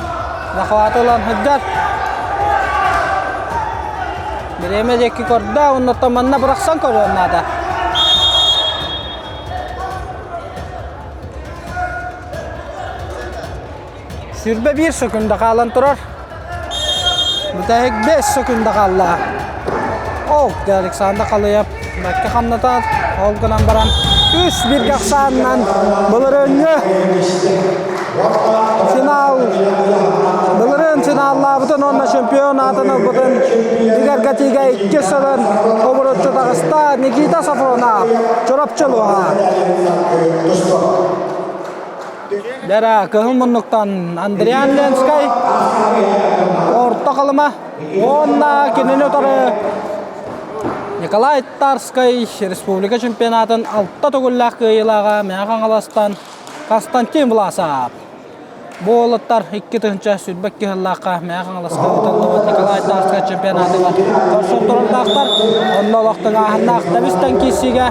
захваты ылан сылдьар. Бириэмэ диэки көрдө, оннуттан манна бырахсан көрүөн наада. 21 сөкүндэ хаалан турар. Бүтэһик 5 сөкүндэ хаалла. Ол Александр Халыев бэккэ хамнатар. Ол гынан баран үс бииргэ ахсаанынан былырыыҥҥы финал былырыын финаллаабытын уонна чемпион аатын ылбытын бигэргэтиигэ иккис сылын обуруччу таҕыста Никита Сафронов Чурапчы улууһа. Дара кыһыл муннуктан Андриан Ленскай орто халыма уонна кинини утары Николай Тарскай республика чемпионатын алта төгүллээх кыайыылааҕа Мэҥэ Хаҥаластан Константин Власов. Бу уолаттар 2022 сыллаахха Мэҥэ Хаҥаласка ыытыллыбыт Николай Тарскай чемпионатыгар көрсөн турардаахтар. Онно олохтоҥааһыннаах тэбис-тэҥ киирсиигэ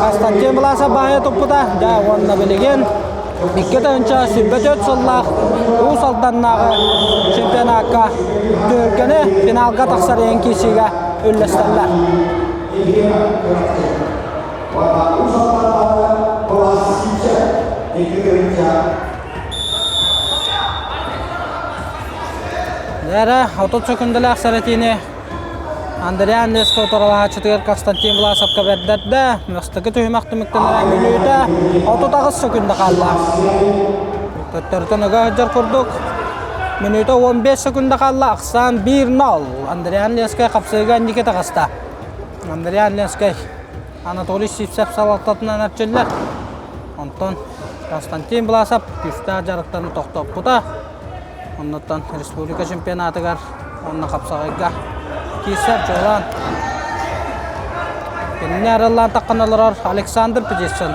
Константин Власов баһыйа туппута. Дьэ уонна билигин 2024 сыллаах Уус Алданнааҕы чемпионакка түһүлгэни финалга тахсар иһин киирсиигэ үллэстэллэр. Эрэ 30 сөкүндэлээх сэрэтиини Андриан Леско утарылаһааччытыгар Константин Власовка бэрдэрдэ. Бастакы түһүмэх түмүктэнэрэ мүнүүтэ 38 сөкүндэ хаалла. Төттөрүтүн ыга сылдьар курдук. Мүнүүтэ 15 сөкүндэ хаалла. Ахсаан 1-0. Андриан Ленскэй хапсыыга инники таҕыста. Андриан Ленскэй Анатолий Сивцев салалтатынан эрчиллэр. Онтон Константин Власов күүстээх дьарыктарын тохтоппута. Оннуттан республика чемпионатыгар уонна хапсаҕайга киирсэр чуолаан кинини арыллаан таххан олорор Александр Петицын.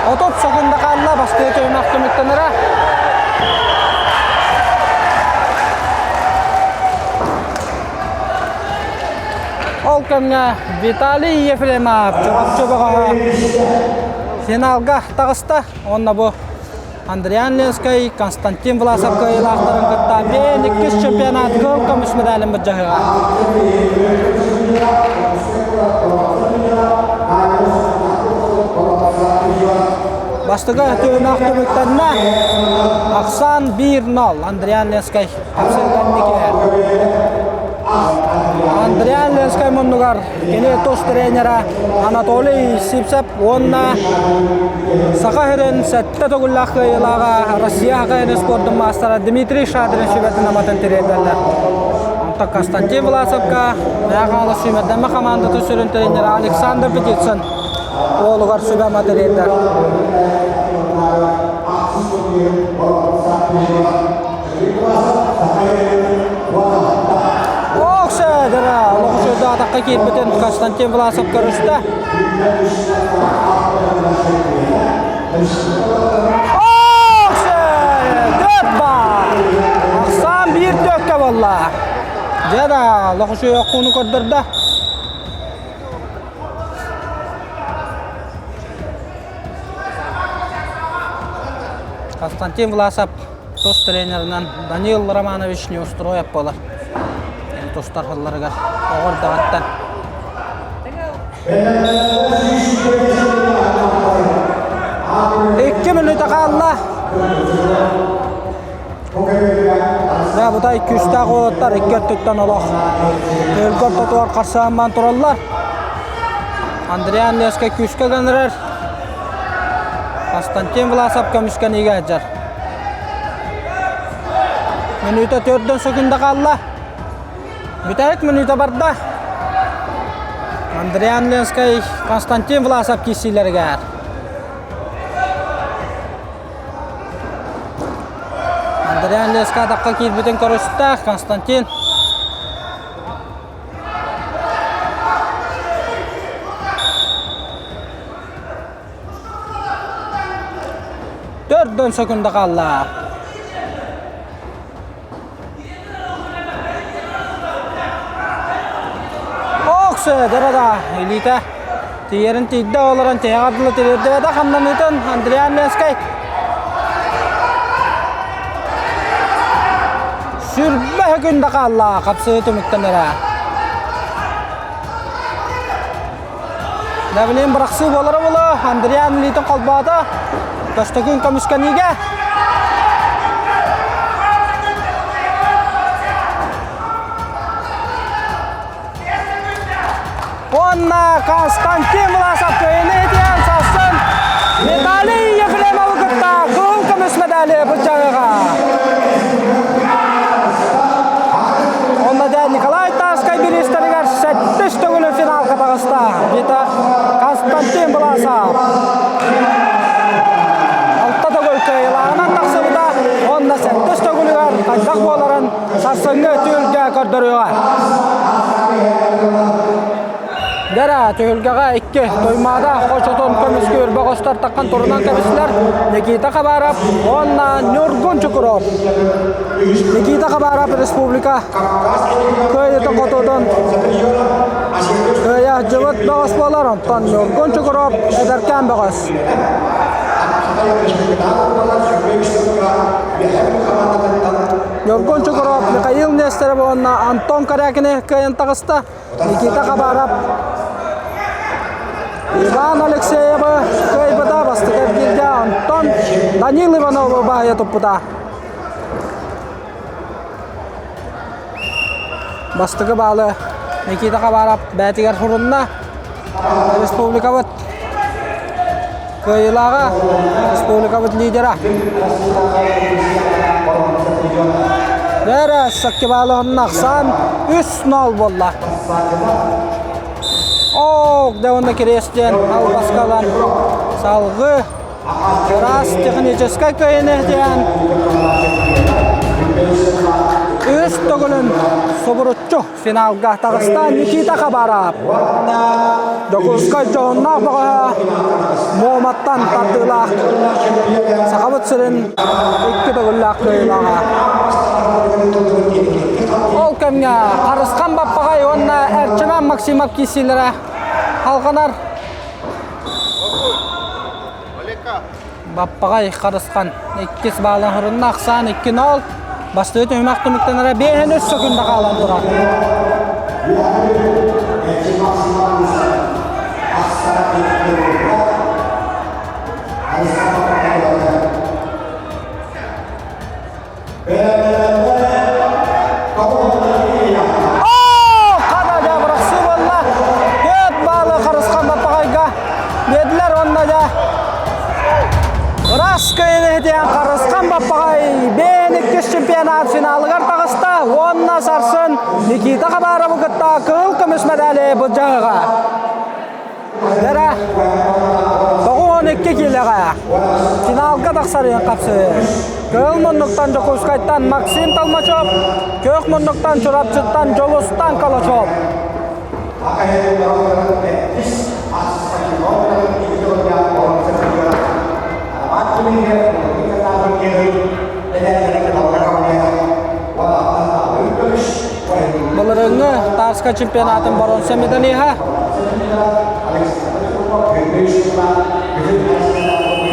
30 секунда хаалла бастыы түһүмэх түмүктэнэрэ. Ол кэмҥэ Виталий Ефремов Чурапчы бөҕөһө финалга таҕыста. Уонна бу Андриан Ленскэй, Константин Власов кыайыылаахтарын кытта бэйэн иккис чемпионат кыһыл көмүс медалин былдьаһыаҕа. Бастакы түһүмэх түмүктэннэ. Ахсаан 1-0 Андриан Ленскэй Андриан Ленскэй муннугар кини тус тренера Анатолий Сивцев уонна Саха сирин сэттэ төгүллээх кыайыылааҕа Россия ХХН спордун маастара Дмитрий Шадрин сүбэтин аматын тириэрдэллэр. Онтон Константин Власовка Мэҥэ Хаҥалас сүүмэрдэммэ хамаандатын сүрүн тренера Александр Петицын уолугар сүбэ-ама тириэрдэр. Ох, олох үчүгэй атахха киирбитин Константин Власов көрүстэ. Ох, төрт баар! Ахсаан биир төккө буолла. Дьэ да, олох үчүгэй оххууну көрдөрдө. Константин Власов тус тренеринэн Данил Романович Неустроев буолар. Тустар сылларыгар оҕо эрдэҕиттэн. Икки мүнүүтэ хаалла. Дьэ, бутай күүстээх уолаттар икки өттүттэн олох тыылга ортотугар харсыһан тураллар. Андриан Лескай күүскэ гынырар. Константин Власов көмүскэниигэ сылдьар. Мүнүүтэ төрдөн сөкүндэ хаалла. Бүтэһик мүнүүтэ барда. Андриан Ленскэй, Константин Власов киирсиилэригэр. Андриан Ленскэй атахха киирбитин көрүстэ. Константин Төрдөн сөкүндэ хаалла. Оксө дара илиитэ тиийэрин тиийдэ олорон тиһэҕэр дылы тириэрдибэтэ хамнаныытын Андриан Ленскэй. Сүрбэ. Өкүндэ хаалла хапсыы түмүктэнэрэ. Давлин бырахсыы буолара буолуо, Андриан илиитин холбоото. Көстөкүүн көмүскэниигэ. Уонна Константин Власов кыайыыны итиэн сарсын Виталий Ефремовы кытта кыһыл көмүс медали былдьаһыаҕа. Онно дэ Николай Тарскай бириистэригэр сэттис төгүлү финалга таҕыста. Вита Константин Власов. Алта төгүл кыайыылааҕынан тахсыбыта уонна сэттис төгүлүгэр хайдах буоларын Сарсыҥҥы түһүлгэ көрдөрүөҕэ. Дэрэ түһүлгэҕэ икки Туймаада хочотун көмүскүүр бөҕөстөр таххан турунан кэбистилэр Никита Хабаров уонна Ньургун Чукуров. Никита Хабаров республика кыайыытын хотуутун кыайа дьыбыт бөҕөс буолар, онтон Ньургун Чукуров эдэркээн бөҕөс. Ньургун Чукуров, Михаил Нестеров уонна Антон Корякины кыайан таҕыста. Никита Хабаров Иван Алексеевы кыайбыта бастакы эргииргэ Антон Данил Ивановы баайа туппута. Бастакы баалы Никита Хабаров бэйэтигэр сурунна. Республикабыт Кыайыылааҕа республикабыт лидера. Бэрэ Саккибаловна ахсаан 3-0 буолла. Ок, да уонна кириэстиэн албаскалан салгыы Ыраас техническай кыайыны диэн үс төгүлүн субуруччу финалга таҕыста Никита Хабаров. Дьокуускай дьоһуннаах бөҕөһө Муоматтан тардыылаах Сахабыт сирин икки төгүллээх кыайыылааҕа. Ол кэмҥэ Харысхан Баппаҕай уонна Эрчимэн Максимов киирсиилэрэ халҕанар. Баппаҕай Харысхан иккис баалын хорунна ахсаан 2-0. Бастыы түһүмэх түмүктэнэрэ 5 секунда хаалан турар. Оо, хана дьэ бырахсыы буолла. Төрт баалы Харысхан Баппаҕайга биэрдилэр уонна дьэ ыраас кыайыыны иһитиэн Харысхан Баппаҕай бэйэн иккис чемпионат финалыгар таҕыста уонна сарсын Никита Хабаровы кытта кыһыл көмүс медали былдьаһыаҕа. Дара 92 киилэҕэ финалга тахсарыан хапсыы. Кыһыл муннуктан Дьокуускайтан Максим Толмачев, күөх муннуктан Чурапчыттан Дьулустан Калачев. Былырыыҥҥы Тарска чемпионатын боруонса медалиһа.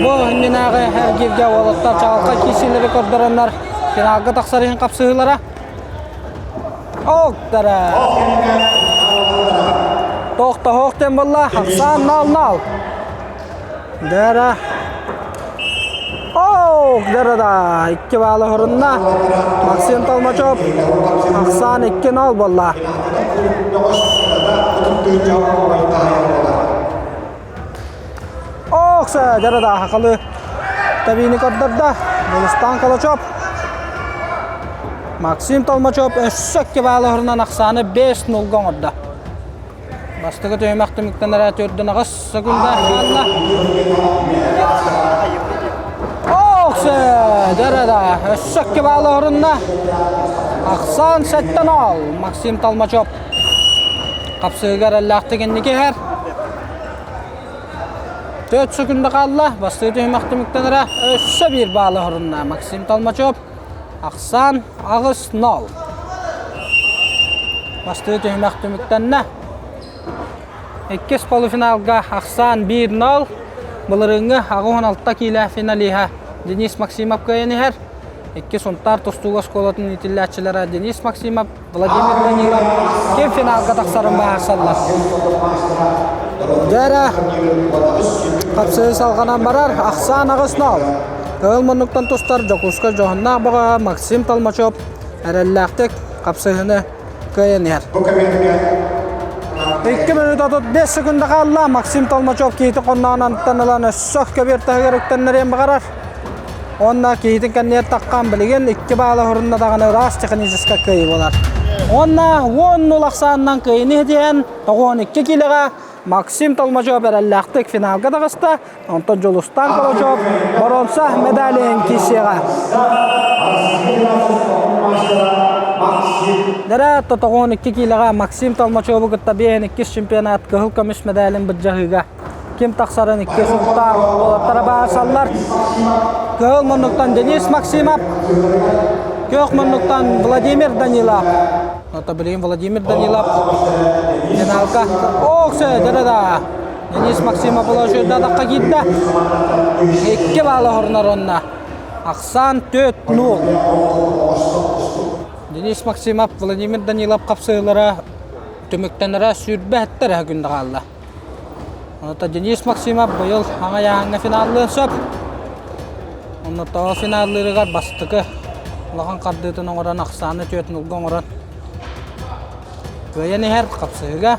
Бу иннинээҕи эргииргэ уолаттар чаҕылхай киирсиилэри көрдөрөннөр финалга тахсар иһин хапсыһыылара. Октара! Тохтоһуох диэн буолла. Ахсаан нал-нал. Дэра. Ох, дара икки баалы хорунна. Максим Толмачев ахсаан 2-0 буолла. Ох, дара да хакалы табини көрдөрдө. Дулустан Калачев. Максим Толмачев өссө икки баалы хорунан ахсааны 5-0 оҥордо. Бастакы түһүмэх түмүктэнэрэ төрдүн аҕыс секунда хаалла. Охсе, дэрэ өссө икки баалы орунна. Ахсаан сэттэн ол Максим Толмачев. Хапсыгар эллээхтик инники иһэр. Төрт секунда хаалла. Бастакы түһүмэх түмүктэнэрэ өссө биир баалы орунна Максим Толмачев. Ахсаан 8-0. Бастыы түһүмэх түмүктэннэ. Иккис полуфиналга ахсаан 1-0. Былырыыҥҥы 86 киилэ финалиһа Денис Максимов кыайан иһэр. Икки Сунтаар тустууга оскуолатын иитиллээччилэрэ Денис Максимов, Владимир Данилов ким финалга тахсарын быһаарсаллар. Дьэ хапсыы салҕанан барар ахсаан 8-0. Кыһыл муннуктан тустар Дьокуускай дьоһуннаах бөҕөһө Максим Толмачев эрэллээхтик хапсыһыны кыайан иһэр. 2 минут 35 секунда хаалла. Максим Толмачев киһити хонноонантан ылан өссө көбүөр таһыгар үктэннэриэн баҕарар. Уонна киһитин кэннигэр таххан билигин икки баала хорунна даҕаны ыраас техническэй кыайыы буолар. Уонна 10 нул ахсаанынан кыайыыны иһитиһэн 92 киилэҕэ Максим Толмачев эрэллээхтик финалга таҕыста. Онтон Дьулустаан Колочев боруонса медалиһин киирсиэҕэ. Дэрэ 92 киилэҕэ Максим Толмачеву кытта 5-2 чемпионат кыһыл көмүс медалин былдьаһыыга ким тахсарын икки сунтаар уолаттара баасаллар. Кыһыл муннуктан Денис Максимов, күөх муннуктан Владимир Данилов. Ото билигин Владимир Данилов финалга. Ох, да Денис Максимов положение даққа киирдэ. Икки баала хорунар онна. Ахсаан 4-0. Денис Максимов, Владимир Данилов қапсыылара түмүктэнэрэ сүүрбэ күн хаалла. Онто Денис Максимов быйыл аҥайааһыҥҥа финаллыан сөп. Онно тоҕо финаллыырыгар бастакы улахан хардыытын оҥорон ахсааны түөрт нулга оҥорон кыайан иһэр хапсыһыга.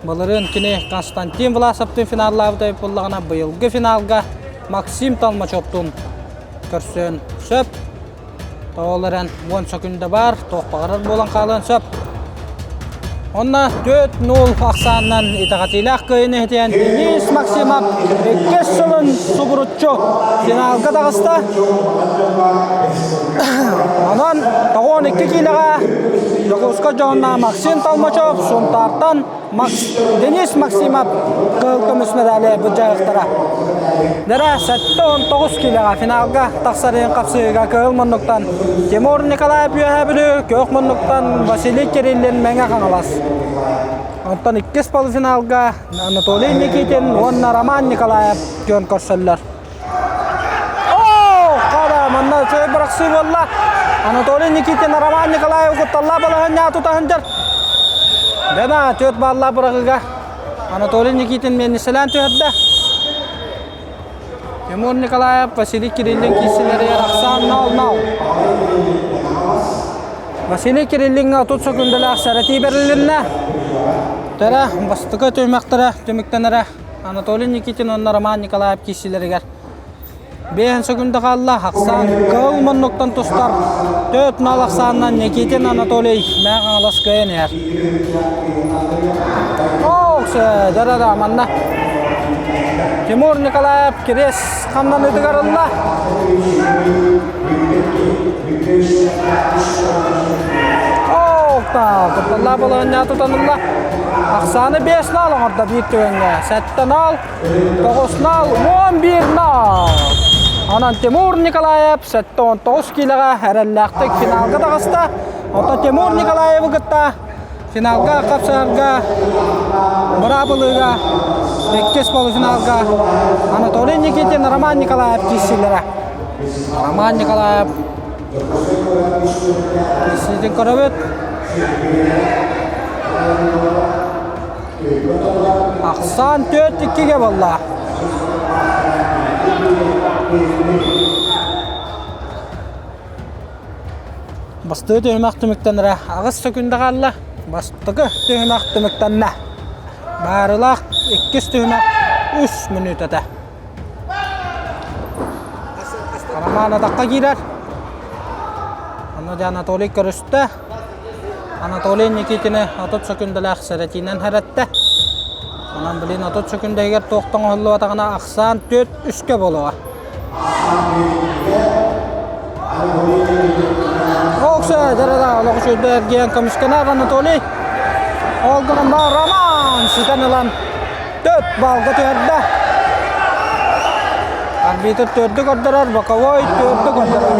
Былырыын кини Константин Власовтыын финаллаабыта эбит буоллаҕына, быйылгы финалга Максим Толмачевтуун көрсүөн сөп. Ол эрэн уон сөкүндэ баар, туох баҕарар буолан хаалыан сөп. Онно 4-0 ахсаанынан итэҕэтиилээх кыайыыны иһитиэн Денис Максимов иккис сылын субуруччу финалга таҕыста. Онон 92 киилэҕэ Дьокуускай дьоһуннаах Максим Толмачев Сунтаартан Макс, Денис Максимов кыһыл көмүс медали былдьаһыахтара. Дэрэ 79 киилэҕэ финалга тахсар иһин хапсыһыыга кыһыл муннуктан Тимур Николаев Үөһээ Бүлүү, күөх муннуктан Василий Кириллин Мэҥэ Хаҥалас. Онтон иккис полуфиналга Анатолий Никитин уонна Роман Николаев күөн көрсөллөр. Оо, хара, манна үчүгэй бырахсыы буолла. Анатолий Никитин Роман Николаев кутталлаах балаһынньаа тутаһын Бэна, түөрт бааллаах быраҕыыга Анатолий Никитин миэннисэлээн түһэрдэ. Тимур Николаев, Василий Кириллин киирсилэригэр ахсаан 0-0. Василий Кириллиҥҥэ 30 секундалаах сэрэтии бэрилиннэ. Төрө бастакы түһүмэхтэрэ түмүктэнэрэ Анатолий Никитин уонна Роман Николаев киирсиилэригэр биэһин секунда хаалла. Ахсаан кыһыл муннуктан тустар төрт нал ахсаанынан Никитин Анатолий Мэҥэ Хаҥалас кыайан иһэр. Ох, дьара манна Тимур Николаев кириэс хамнаныытыгар ылла. Оокта, кутталлаах балаһынньа тутанылла. Ахсааны 5 нал оҥордо биир түгэҥҥэ. 7 нал, 9 нал, 11 нал. Онон Тимур Николаев 79 киилэҕэ эрэллээхтик финалга таҕыста. Оттон Тимур Николаевы кытта финалга хапсыһарга быраабылыыга иккис полуфиналга Анатолий Никитин, Роман Николаев киирсиилэрэ. Роман Николаев киирсиитин көрөбүт. Ахсаан төрт иккигэ буолла. Бастакы түһүмэх түмүктэнэрэ аҕыс сөкүүндэ хаалла. Бастакы түһүмэх түмүктэннэ. Баарылаах иккис түһүмэх үс мүнүүтэтэ. Роман атахха киирэр. Онно дьэ Анатолий көрүстэ. Анатолий Никитини 30 сөкүүндэлээх сэрэтиинэн сэрэттэ. Онон билин 30 сөкүүндэһигэр туох да оҥоһуллубатаҕына ахсаан түөрт үскэ буолуоҕа. Окса, дара олох үчүгэй эргийэн көмүскэнэр Анатолий. Ол гынан бар Роман ситэн ылан төрт балга түһэрдэ. Арбитр төрдү көрдөрөр, боковой төрдү көрдөрөр.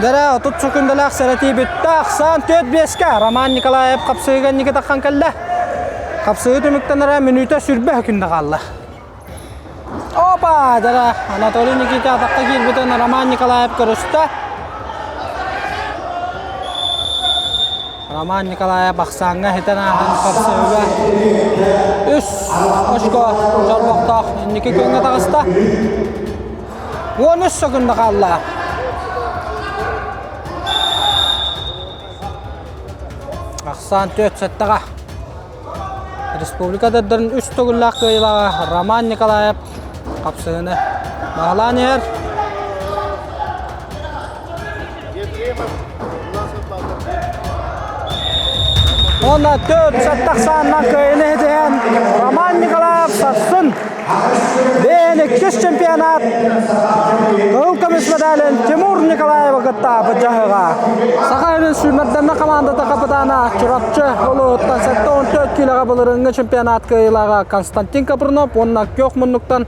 Дара 30 секундалаах сэрэтии бүттэ. Ахсаан 4-5-ке Роман Николаев хапсыыга инники таххан кэллэ. Хапсыы түмүктэнэрэ мүнүүтэ сүрбэ күндэ хаалла. Опа! Дара Анатолий Никитин атахха киирбитин Роман Николаев көрүстэ. Роман Николаев ахсааҥҥа хитэн ааһан хапсыһыыга үс очко чорбохтоох инники күөҥҥэ таҕыста. 13 секунда хаалла. Ахсаан 4 сэттэҕэ. Республика дардарын үс төгүллээх кыайыылааҕа Роман Николаев хапсыһыыны баһылаан иһэр. Уонна төрт саттах сааннан кыайыны иһитиһэн Роман Николаев сарсын бэйэн иккис чемпионат кыһыл көмүс медалин Тимур Николаевы кытта быдьаһыга. Саха сирин сүүмэрдэннэ командата капитана Чурапчы улууһуттан 74 киилэҕэ былырыыҥҥы чемпионат кыайыылааҕа Константин Капрунов уонна күөх муннуктан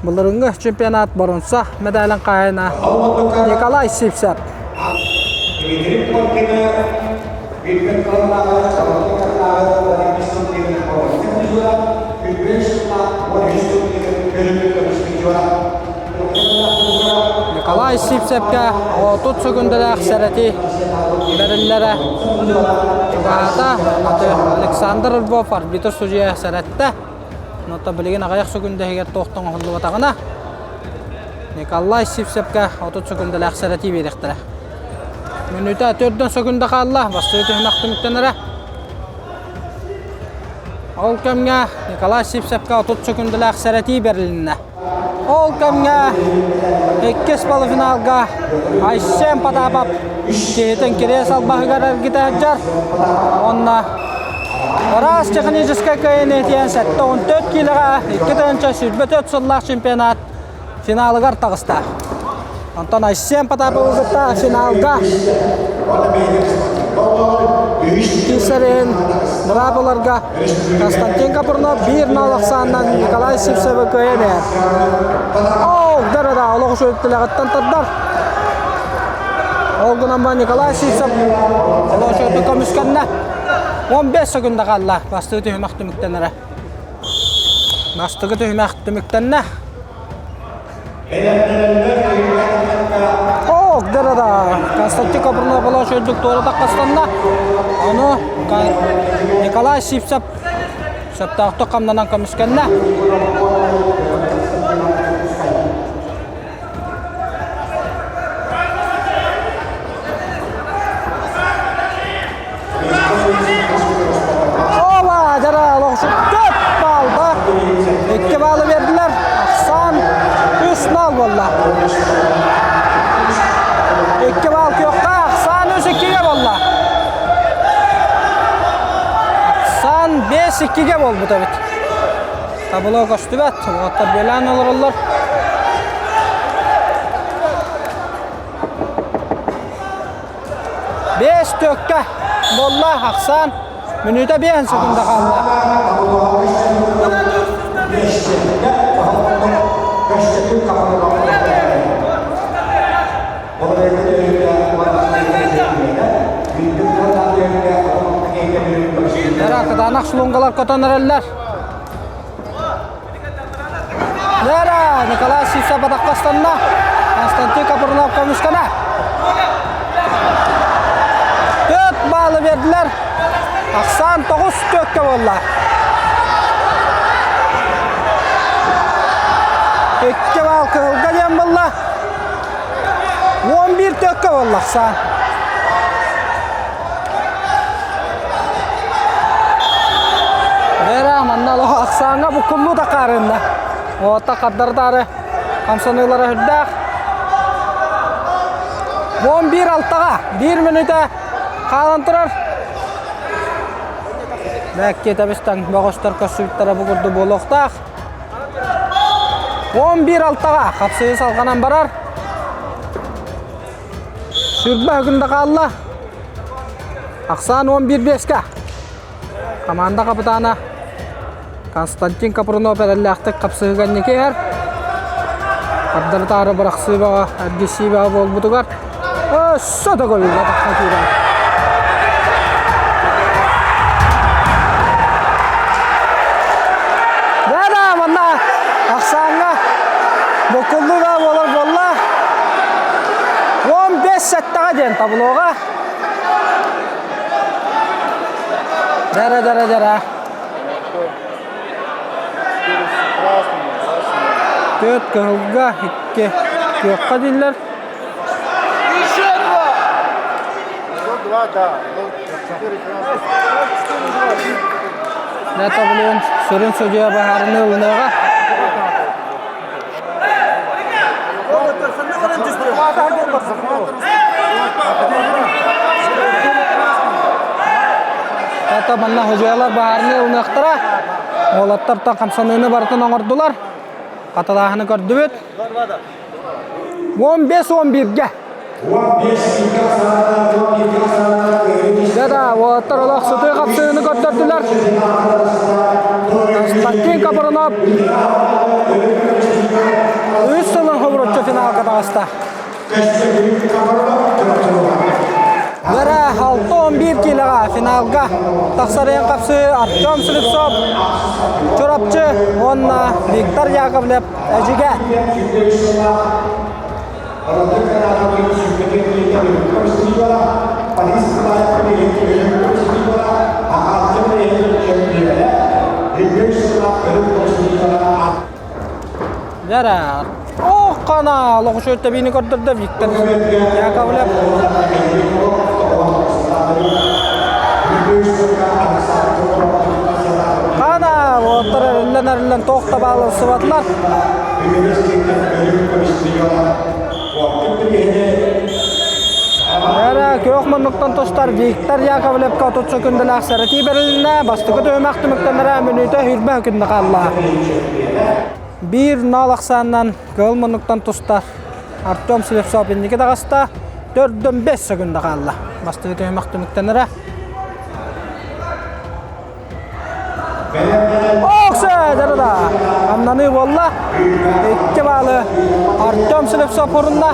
Былырыҥҥы чемпионат боруонса медалын хаһаайына Николай Сивцев. Николай Сивцевкэ 30 секундалаах сэрэтии бэриллэрэ чугаһаата. Александр Львов арбитр судьуйа сэрэттэ. Онтон билигин аҕыйах секунда иһигэр туох да оҥоһуллубатаҕына, Николай Сивцевкэ 30 секундалаах сэрэтии биэриэхтэрэ. Мүнүүтэ 4 секунда хаалла, бастакы түһүмэх түмүктэнэрэ. Ол кэмҥэ Николай Сивцевкэ 30 секундалаах сэрэтии бэрилиннэ. Ол кэмҥэ иккис полуфиналга Айсен Потапов киһитин кириэс албаһыгар эргитэ сылдьар. Уонна ыраас техническэй кыайыыны итиэн 74 киилэҕэ 2024 сыллаах чемпионат финалыгар таҕыста. Онтон Айсен Потаповы кытта финалга киирсэрин быраабыларга Константин Капрунов биир нал ахсаанынан Николай Сивцевы кыайан иһэр. Ол да олох үчүгэй тилэҕиттэн тардар. Ол гынан баран Николай Сивцев олох үчүгэйдик көмүскэннэ. 15 секунда хаалла. Бастакы түһүмэх түмүктэнэрэ. Бастакы түһүмэх түмүктэннэ. О, да-да-да. Константин Копрунов олох үчүгэйдик туора таххастанна. Ону Николай Сивцев сөптөөхтүк хамнанан көмүскэннэ. Оба, дьара олохсуттар баалда. Икки баалы бердилер. Ахсан 3-0 болла. Икки баал күөххэ, Ахсан 3-2-ге болла. Ахсан 5-2-ге болбут эбит. Табло көстүбэт, уоттар бүөлээн олороллор. Бес төккө болла ахсан. Мүнүүтэ биэн секунда хаалла. Кытаанах сулунгалар көтөн эрэллэр. Лера Николай Сивцев батахтастанна. Константин Капрунов көмүскэнэ. Төрт баалы бердилер. Ахсан тоҕус төккө буолла. Икки баал кыһылга диэн буолла. 11 төккө буолла Ахсан. Бера манна олох ахсааҥҥа буккуллуу да хаарынна. Уота хардардары хамсаныылара үрдээх. 11 алтаҕа 1 мүнүүтэ хаалан турар. Бэкки тэбистэн бөҕөстөр көрсүбүттэрэ бу курдук буолуохтаах. 11 алтаҕа хапсыйыы салҕанан барар. Сүрбэ күн да хаалла. Ахсаан 11 биэскэ. Команда капитана Константин Капрунов эрэллээхтик хапсыһыыга инники иһэр. Хардары-таары бырахсыыбаҕа, эргийсиибэҕэ буолбутугар өссө да көлүллэ тахса киирэр. Да-да, манна ахсааҥҥа. Буккуллуу да буолар буолла. 15 сэттэҕэ диэн таблоҕа. Дара дара дара. Төрт кыһылга, икки күөххэ дииллэр. Еще два! Еще два, да. Четыре красных. Это блин, сүрүн судья баһаарыны ылыныаҕа. Ата манна судьуйалар баһаарыны ылыныахтара. Уолаттартан хамсаныыны барытын оҥордулар. Хатылааһыны көрдүбүт. 15-11-ге. Да-да, уолаттар олох сытыы хапсыыны көрдөрдүлэр. Константин Капрунов үс сылын хобуруччу финалга таҕыста. Бэрэ 6-11 киилэҕэ финалга тахсарыйан хапсыы Артем Слепцов, Чурапчы уонна Виктор Яковлев Эдьигэ. Дара. Ох, қана, лоқшы өтті көрдірді Виктор Яковлев. Қана, оттар әрілен-әрілен тоқта балы сыбатылар. Әрі көк мұнықтан тостар Виктор Яковлевка 30 күнделі ақсарати беріліне бастығы төмәқ түміктенері мүнүті хүрбә күнді қалла. Bir нал ақсаннан көл мұнықтан тостар Артем Слепцов инники даҕаста төрдөн 5 секунда хаалла. Бастакы түһүмэх түмүктэнэрэ. Оксе дарада. Амнаны болла. Икки балы Артем Слепцов орунна.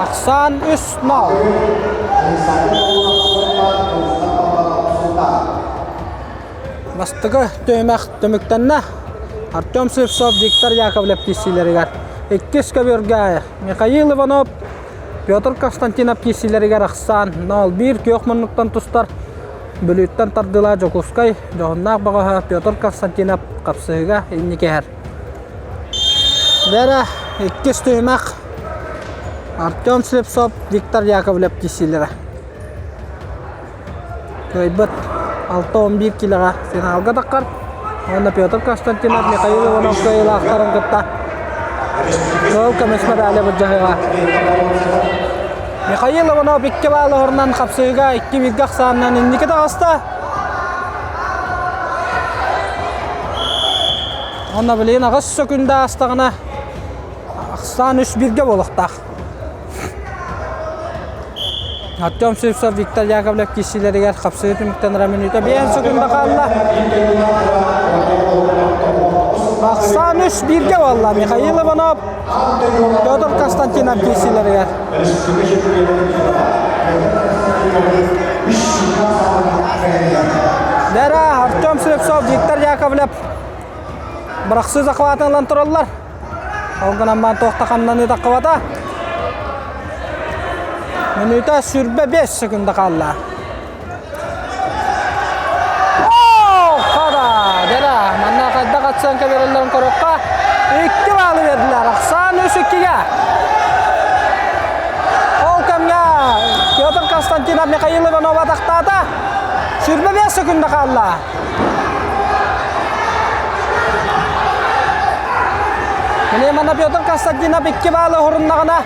Ахсан 3-0. Бастакы түһүмэх түмүктэннэ. Артем Слепцов, Виктор Яковлев киирсиилэригэр. Иккис көбүөргэ Михаил Иванов, Петр Константинов киирсиилэригэр ахсаан 0-1 күөх муннуктан тустар Бүлүүттэн тардыла Дьокуускай дьоһуннаах бөҕөһө Петр Константинов хапсыһыыга инникиһэр. Вера иккис түһүмэх Артем Слепцов, Виктор Яковлев киирсиилэрэ. Кыайбыт 6-11 килоҕа финалга таххар. Уонна Петр Константинов, Михаил Иванов кыайыылаахтарын кытта кыһыл көмүс медали былдьаһыаҕа. Михаил Иванов икки баал оһорунан хапсыыга икки бииргэ ахсаанынан инники таҕыста. Уонна билигин аҕыс сөкүндэ аастаҕына ахсаан үс бииргэ буолуохтаах. Артем Сивцев, Виктор Яковлев киирсиилэригэр хапсыы түмүктэн мүнүүтэ биэн секунда хаалла. Ахсаан үс бииргэ буолла Михаил Иванов, Петр Константинов киирсиилэригэр. Дара Артем Слепцов, Виктор Яковлев бырахсыы захватын ылан тураллар. Ол гынан баран туох да хамнаныы таххыбата. Мүнүүтэ сүрбэ 5 секунда хаалла. Оо, хара, дера, манна хайдах атсыан кэбирэллэрин көрүөххэ. Икки баалы бердилэр. Ахсаан үс иккигэ. Ол кэмҥэ Петр Константинов Михаил Иванов атахтаата. Сүрбэ 5 секунда хаалла. Лемана Петр Константинов икки баалы уһуруннаҕына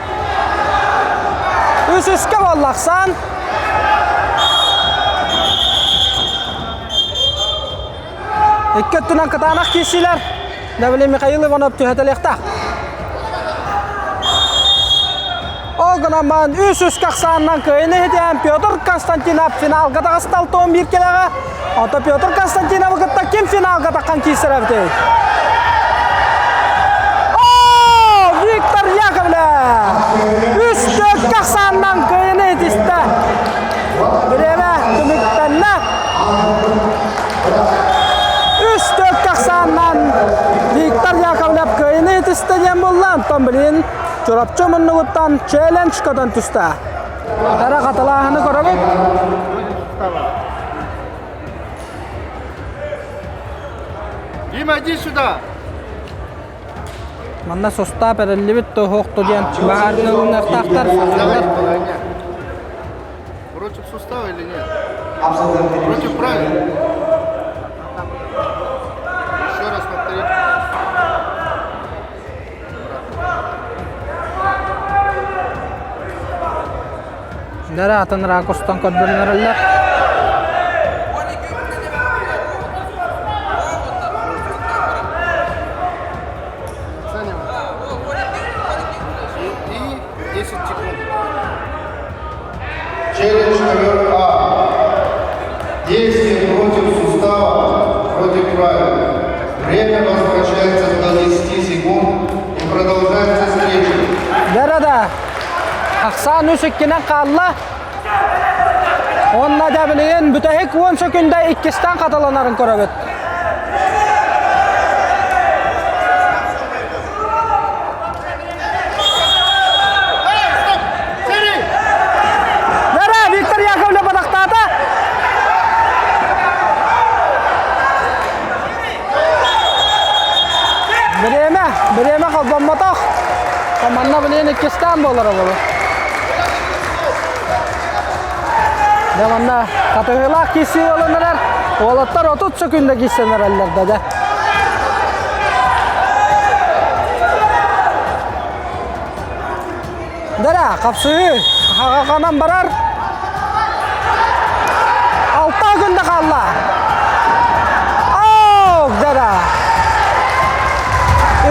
үс үскэ буолла ахсаан. Икки өттүнэн кытаанах киирсиилэр. Давили Михаил Иванов түһэтэлиэхтээх. Ол гынан баран үс үскэ ахсаанынан кыайыны иһитиэн Петр Константинов финалга таҕыста 61 килэҕэ. Ото Петр Константиновы кытта ким финалга таххан киирсэр эбитий? О, Виктор Яковлев! Үс төрткө ахсаанынан кыайыны иһитистэ. Бириэмэ түмүктэннэ. Үс төрткө ахсаанынан Виктор Яковлев кыайыны иһитистэ. миэстэ диэн буолла, онтон билигин Чурапчы муннугуттан челлендж көтөн түстэ. Эрэ хатылааһыны көрөбүт. Дима, иди сюда! Манна состав эриллибит тоһуохту диэн баһаарны ылыныахтаахтар. Против сустава или нет? Против правил? Еще раз повторите. Дара атын ракурстан көрдөрүнэрэллэр. И 10 секунд. Челлендж ковер А. Действие против сустава, против правил. Время возвращается до 10 секунд и продолжается встреча. Дара Ахсаан үс иккинэн хаалла. Онно да билигин бүтэһик уон сөкүндэ иккистэн хатыланарын көрөбүт. Дара Виктор Яковлев бадахтаата. Бириэмэ, бириэмэ холбоммотох. Манна билигин иккистээн буолар олору. Дьэ манна хатыһыылаах киирсии буолан эрэр. Уолаттар 30 сөкүүндэ киирсэн эрэллэр да дьэ. Дара, хапсыһыы хаҕаҕанан барар. Алта күндэ хаалла. Оок, дара.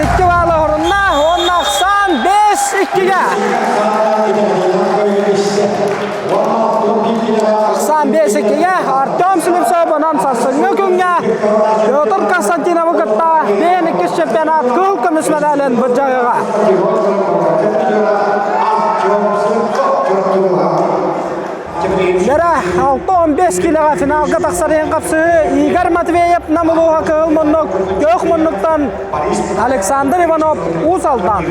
Икки баалы орунна, уонна ахсаан 5-2-ге. Ахсаан 5-2-ге Артем Слепцов онон сарсыҥҥы күҥҥэ Петр Константиновы кытта бэйэн иккис чемпионат кыһыл көмүс медалын былдьаһыаҕа. Лера 6-15 килоҕа финалга тахсар иһин хапсыһыы Игорь Матвеев Нам улууһа кыһыл муннук, күөх муннуктан Александр Иванов Уус Алдан.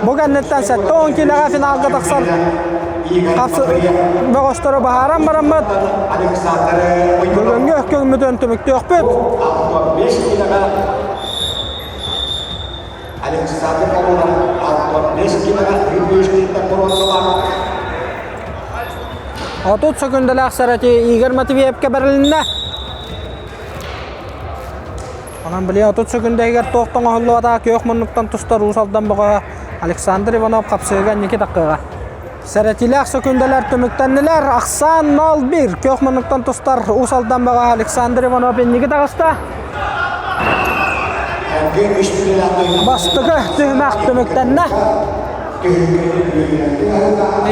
Бу кэнниттэн 70 килоҕа финалга тахсар бөҕөстөрү баһааран бараммыт бүгүҥҥү көҥмүтүн түмүктүөхпүт. Александр Иванов 65 килоҕа үрдүөшкиттэн боруонсалаах. 30 сөкүндэлээх сэрэтии Игорь Матвеевка бэрилиннэ. Онон били 30 сөкүндэһигэр туох тоҥоһуллубата күөх муннуктан тустар Уус Алдан бөҕөһө Александр Иванов хапсыыга инники таккыга. Сэрэтиилээх сөкүндэлэр түмүктэннилэр. Ахсаан 0-1 күөх муннуктан тустар Уус Алдан бөҕөһө Александр Иванов инники таҕыста. Бастакы түһүмэх түмүктэннэ.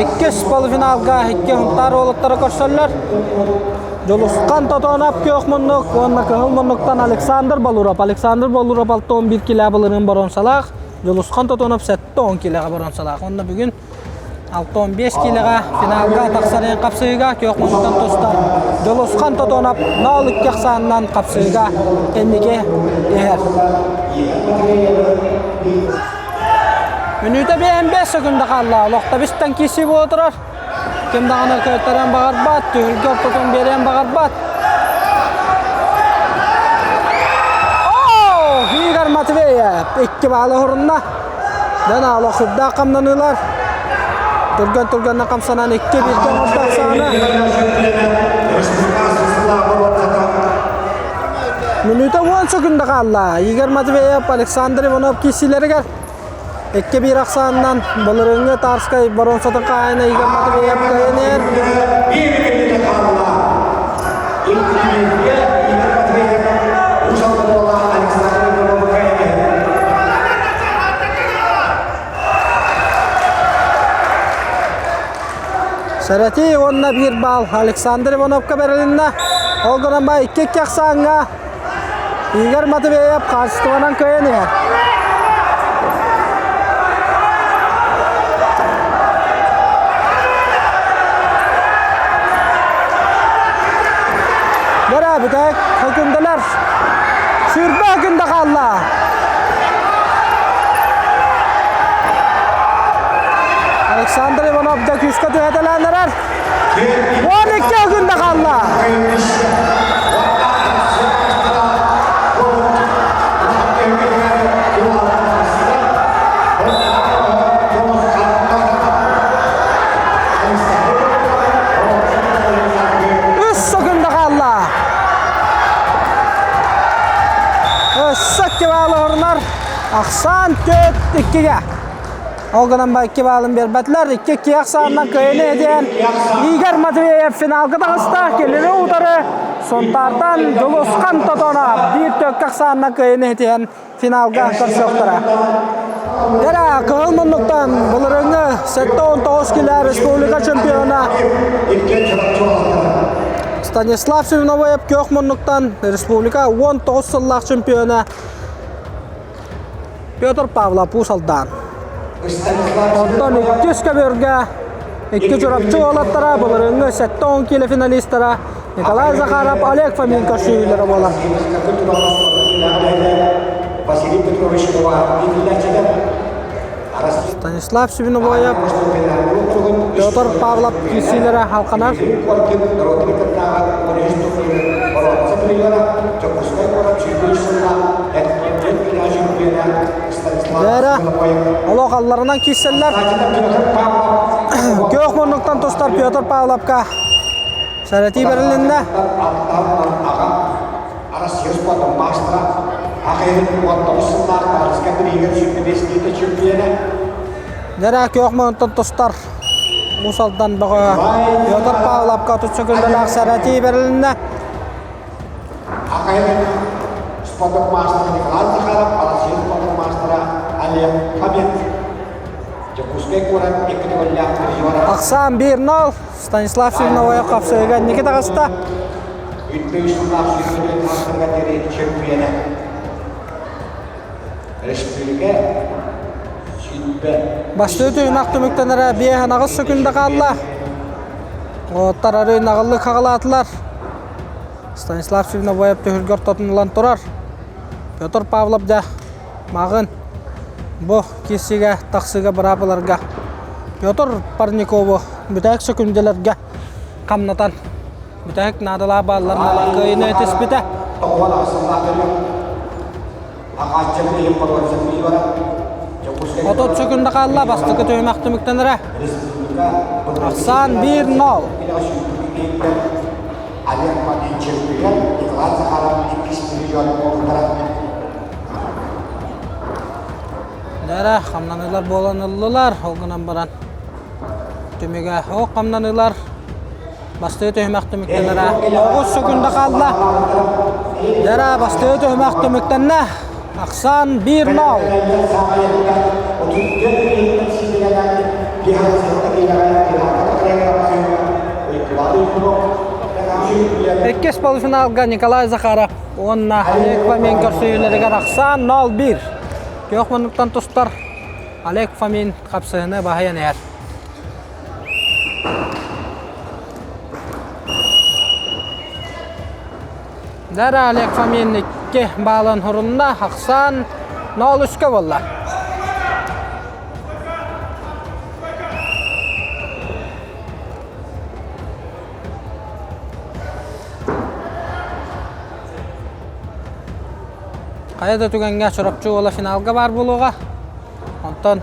Иккис полуфиналга икки Сунтаар уолаттара көрсөллөр. Дьулусхан Тотонов күөх муннук уонна кыһыл муннуктан Александр Балуров. Александр Балуров 61 килэ былырыын боруонсалаах, Дьулусхан Тотонов 70 килэҕэ боруонсалаах. Онно бүгүн 65 килэҕэ финалга тахсар хапсыыга күөх муннуктан тустар Дьулусхан Тотонов 0-2 ахсаанынан хапсыыга инники иһэр. Мүнүүтэ 5 секунда хаалла. Олохто бистэн киирсии буола турар. Ким даҕаны көтөрөн баҕарбат, түһүлгэ ортотун биэриэн баҕарбат. Оо, Игорь Матвеев икки баалы уһурунна. Дэн аала хурдаах хамнаныылар. Түргэн-түргэннэ хамсанан икки бииргэ оҥордо ахсаана. Мүнүүтэ уон секунда хаалла. Игорь Матвеев, Александр Иванов киирсиилэригэр Икки биир ахсаанынан былырыыҥҥы Тарскай боруонсатын хаһаайына Игорь Матвеев кыайан Сэрэтии уонна биир баал Александр Ивановка бэрилиннэ. Ол гынан ба икки-икки ахсааҥҥа Игорь Матвеев хаачыстыбанан кыайан иһэр. Бөрөөбүтэ хөкүндэлэр. Сүүрбэ хөкүндэ хаалла. тустар ахсаан 4-2-ге. Ол гынан ба 2 балын бербәтләр. 2-2 ахсааннан кыайыны эден Игорь Матвеев финалга таҕыста. Келини утары Сонтартан Дулусхан Тотонов 1-4 ахсааннан кыайыны этиэн финалга көрсүөхтэрэ. Дэрэ кыһыл муннуктан былырыҥҥы 79 килэ республика чемпиона Станислав Семеновоев күөх муннуктан республика 19 сыллаах чемпиона Петр Павлов Уус-Алдан. Онтон иккис көбүөргэ икки Чурапчы уолаттара былырыҥҥы 70 кило финалистара Николай Захаров, Олег Фомин көрсүһүүлэрэ буолар. Василий Петрович Станислав Свиновоев, Петр Павлов киирсиилэрэ халханар. Бээрэ, олох алларынан киирсэллэр. Күөх муннуктан тустар Петр Павловка сэрэтии бэрилиннэ. Россия спорта маастара, АХР 19 сыллаах Парижка бирииһигэр 25 чемпиона. Нэрэ күөх муннуктан тустар Уус Алдан бөҕө Петр Павловка тутса күндэлээх сэрэтии бэрилиннэ. АХР спорта маастара Николай Захаров, Россия спорта маастара Олег Фомин. Дьокуускай куорат икки төгүллээх призера. Ахсаан 1-0 Станислав Семеновой хапсыыга инники таҕыста. Үтпэ сыллаах сүүрбэ мастарга диэри чөмпүйэнэ. Республика сүүрбэ. Бастыы түһүмэх түмүктэнэрэ биэһэн аҕыс сөкүндэ хаалла. Оттар арыы наҕыллык хаҕалаатылар. Станислав Свинобоев түһүлгэ ортотун ылан турар. Петр Павлов дьэ Маҕын бу киирсиигэ тахсыыга быраабыларга Петр Парникову бүтэһик сөкүндэлэргэ хамнатан бүтэһик наадалаах баалларын кыайыыны түспүтэ. 30 сөкүндэ хаалла бастакы түһүмэх түмүктэнэрэ. Ахсаан 1-0. Олег Матвеевич Николай Захаров иккис миллион буолбуттара. Дара хамнаныылар буолан ыллылар, ол гынан баран түмүгэ ол хамнаныылар бастыы түһүмэх түмүктэнэрэ 9 секунда хаалла. Дара бастыы түһүмэх түмүктэннэ. Ахсаан 1-0. Иккис полуфиналга Николай Захаров уонна Олег Фомин көрсүһүүлэригэр ахсаан 0-1. Күөх муннуктан тустар Олег Фомин хапсыһыны баһыйан иһэр. Дара Олег Фомин икки баалын хурунна, ахсаан 0-3-кэ буолла. Хайа да түгэҥҥэ Чурапчы уола финалга баар буолуоҕа. Онтон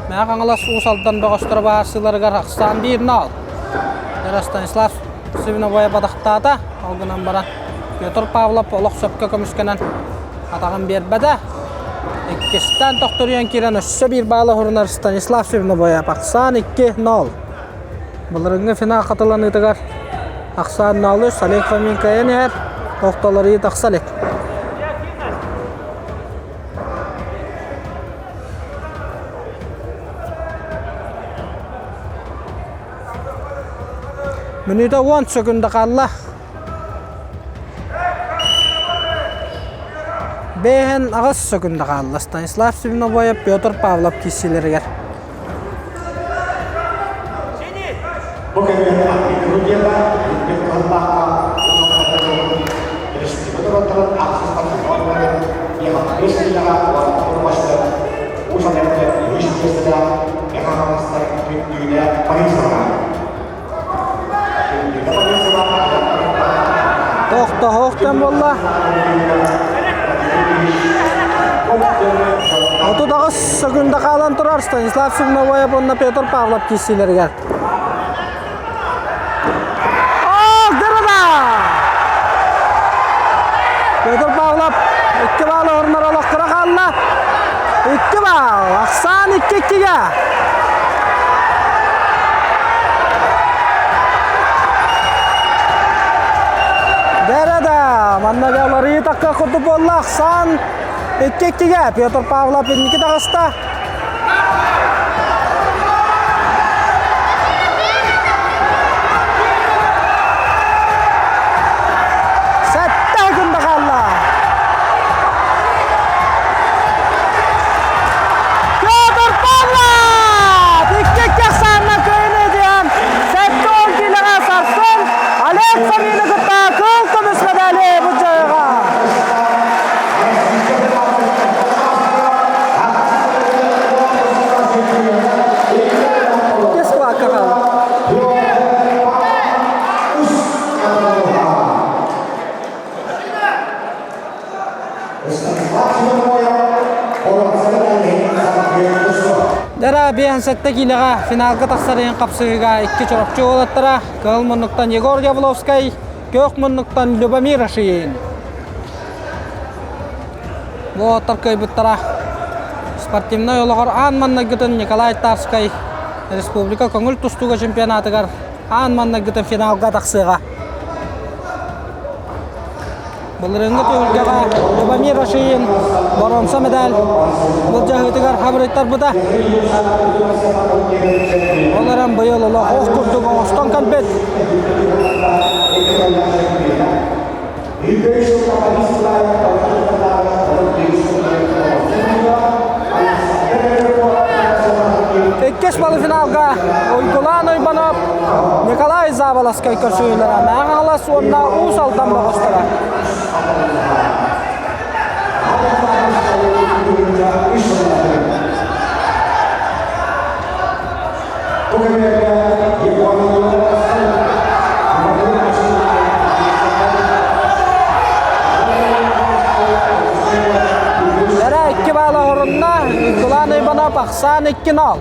Мэҥэ Хаҥалас Уус Алдан бөҕөстөрө баарсыыларыгар ахсаан 1-0. Дара Станислав Свиновой бадахтаата. Ол гынан баран Петр Павлов олох сөпкө көмүскэнэн атаҕын биэрбэтэ. Иккистээн тохторуйан киирэн өссө биир баалы уһурунар Станислав Свиновой ахсаан 2-0. Былырыыҥҥы финал хатыланыытыгар ахсаан 0-3 Олег Фомин кыайан иһэр, охтолору тахса илик. Мүнүүтэ 10 сөкүндэ хаалла. Бэйэһэн аҕыс сөкүндэ хаалла Станислав Свиновоев, Петр Павлов киирсиилэригэр. Бу кэмҥэ Грудияда бүппүт кыһыллаахха республика норуоттарын ахсыс патриотунан Ехатбес киинэҕэ уонна Уус Алдан үһүс миэстэлээх Мэҥэ Хаҥаластар Күндүүнэ Борисова. Күндүүнэ Борисова Тохтоһуохтан буолла. 38 секунда хаалан турар Станислав Сигновоев уонна Петр Павлов киирсиилэригэр. Петр Павлов икки баалы орнор олохторо хаалла. 2 бал. Ахсаан 2-2-ге. Дәрәдә, манна уларыйы такка курдук буолла. Ахсаан 2-2-ге. Петр Павлов инники таҕыста. Сэттэ күндэ хаалла. Петр Павлов! Икки ахсаанна кыайыны диэн 70 киилэҕэ сарсын Олег Фомины кытта кыл көмүс медали былдьаһыаҕа. Иккис кылаакка хаалла. Дара 57 киилэҕэ финалга тахсар иһин хапсыһыыга икки чоропчу уолаттара Кыһыл муннуктан Егор Явловскай, Күөх муннуктан Любомир Ашиин. Бу уолаттар кыайбыттара спортивнай олоҕор аан маннайгытын Николай Тарскай республика көҥүл тустууга чемпионатыгар аан маннайгытын финалга тахсыаҕа. Былырыыҥҥы түһүлгэҕэ Любомир Рашиин боруонса медаль былдьаһыытыгар хабырыйтарбыта. Ол эрэн быйыл олох ох курдук оҥостон кэлбит. Иккис полуфиналга Уйгулаан Уйбанов, Николай Заболоцкай көрсүһүүлэрэ Мэҥэ уонна Уус Алдан бөҕөстөрө. Лера 2 балл оһорунна, Уйгулаан Уйбанов ахсаан 2-0.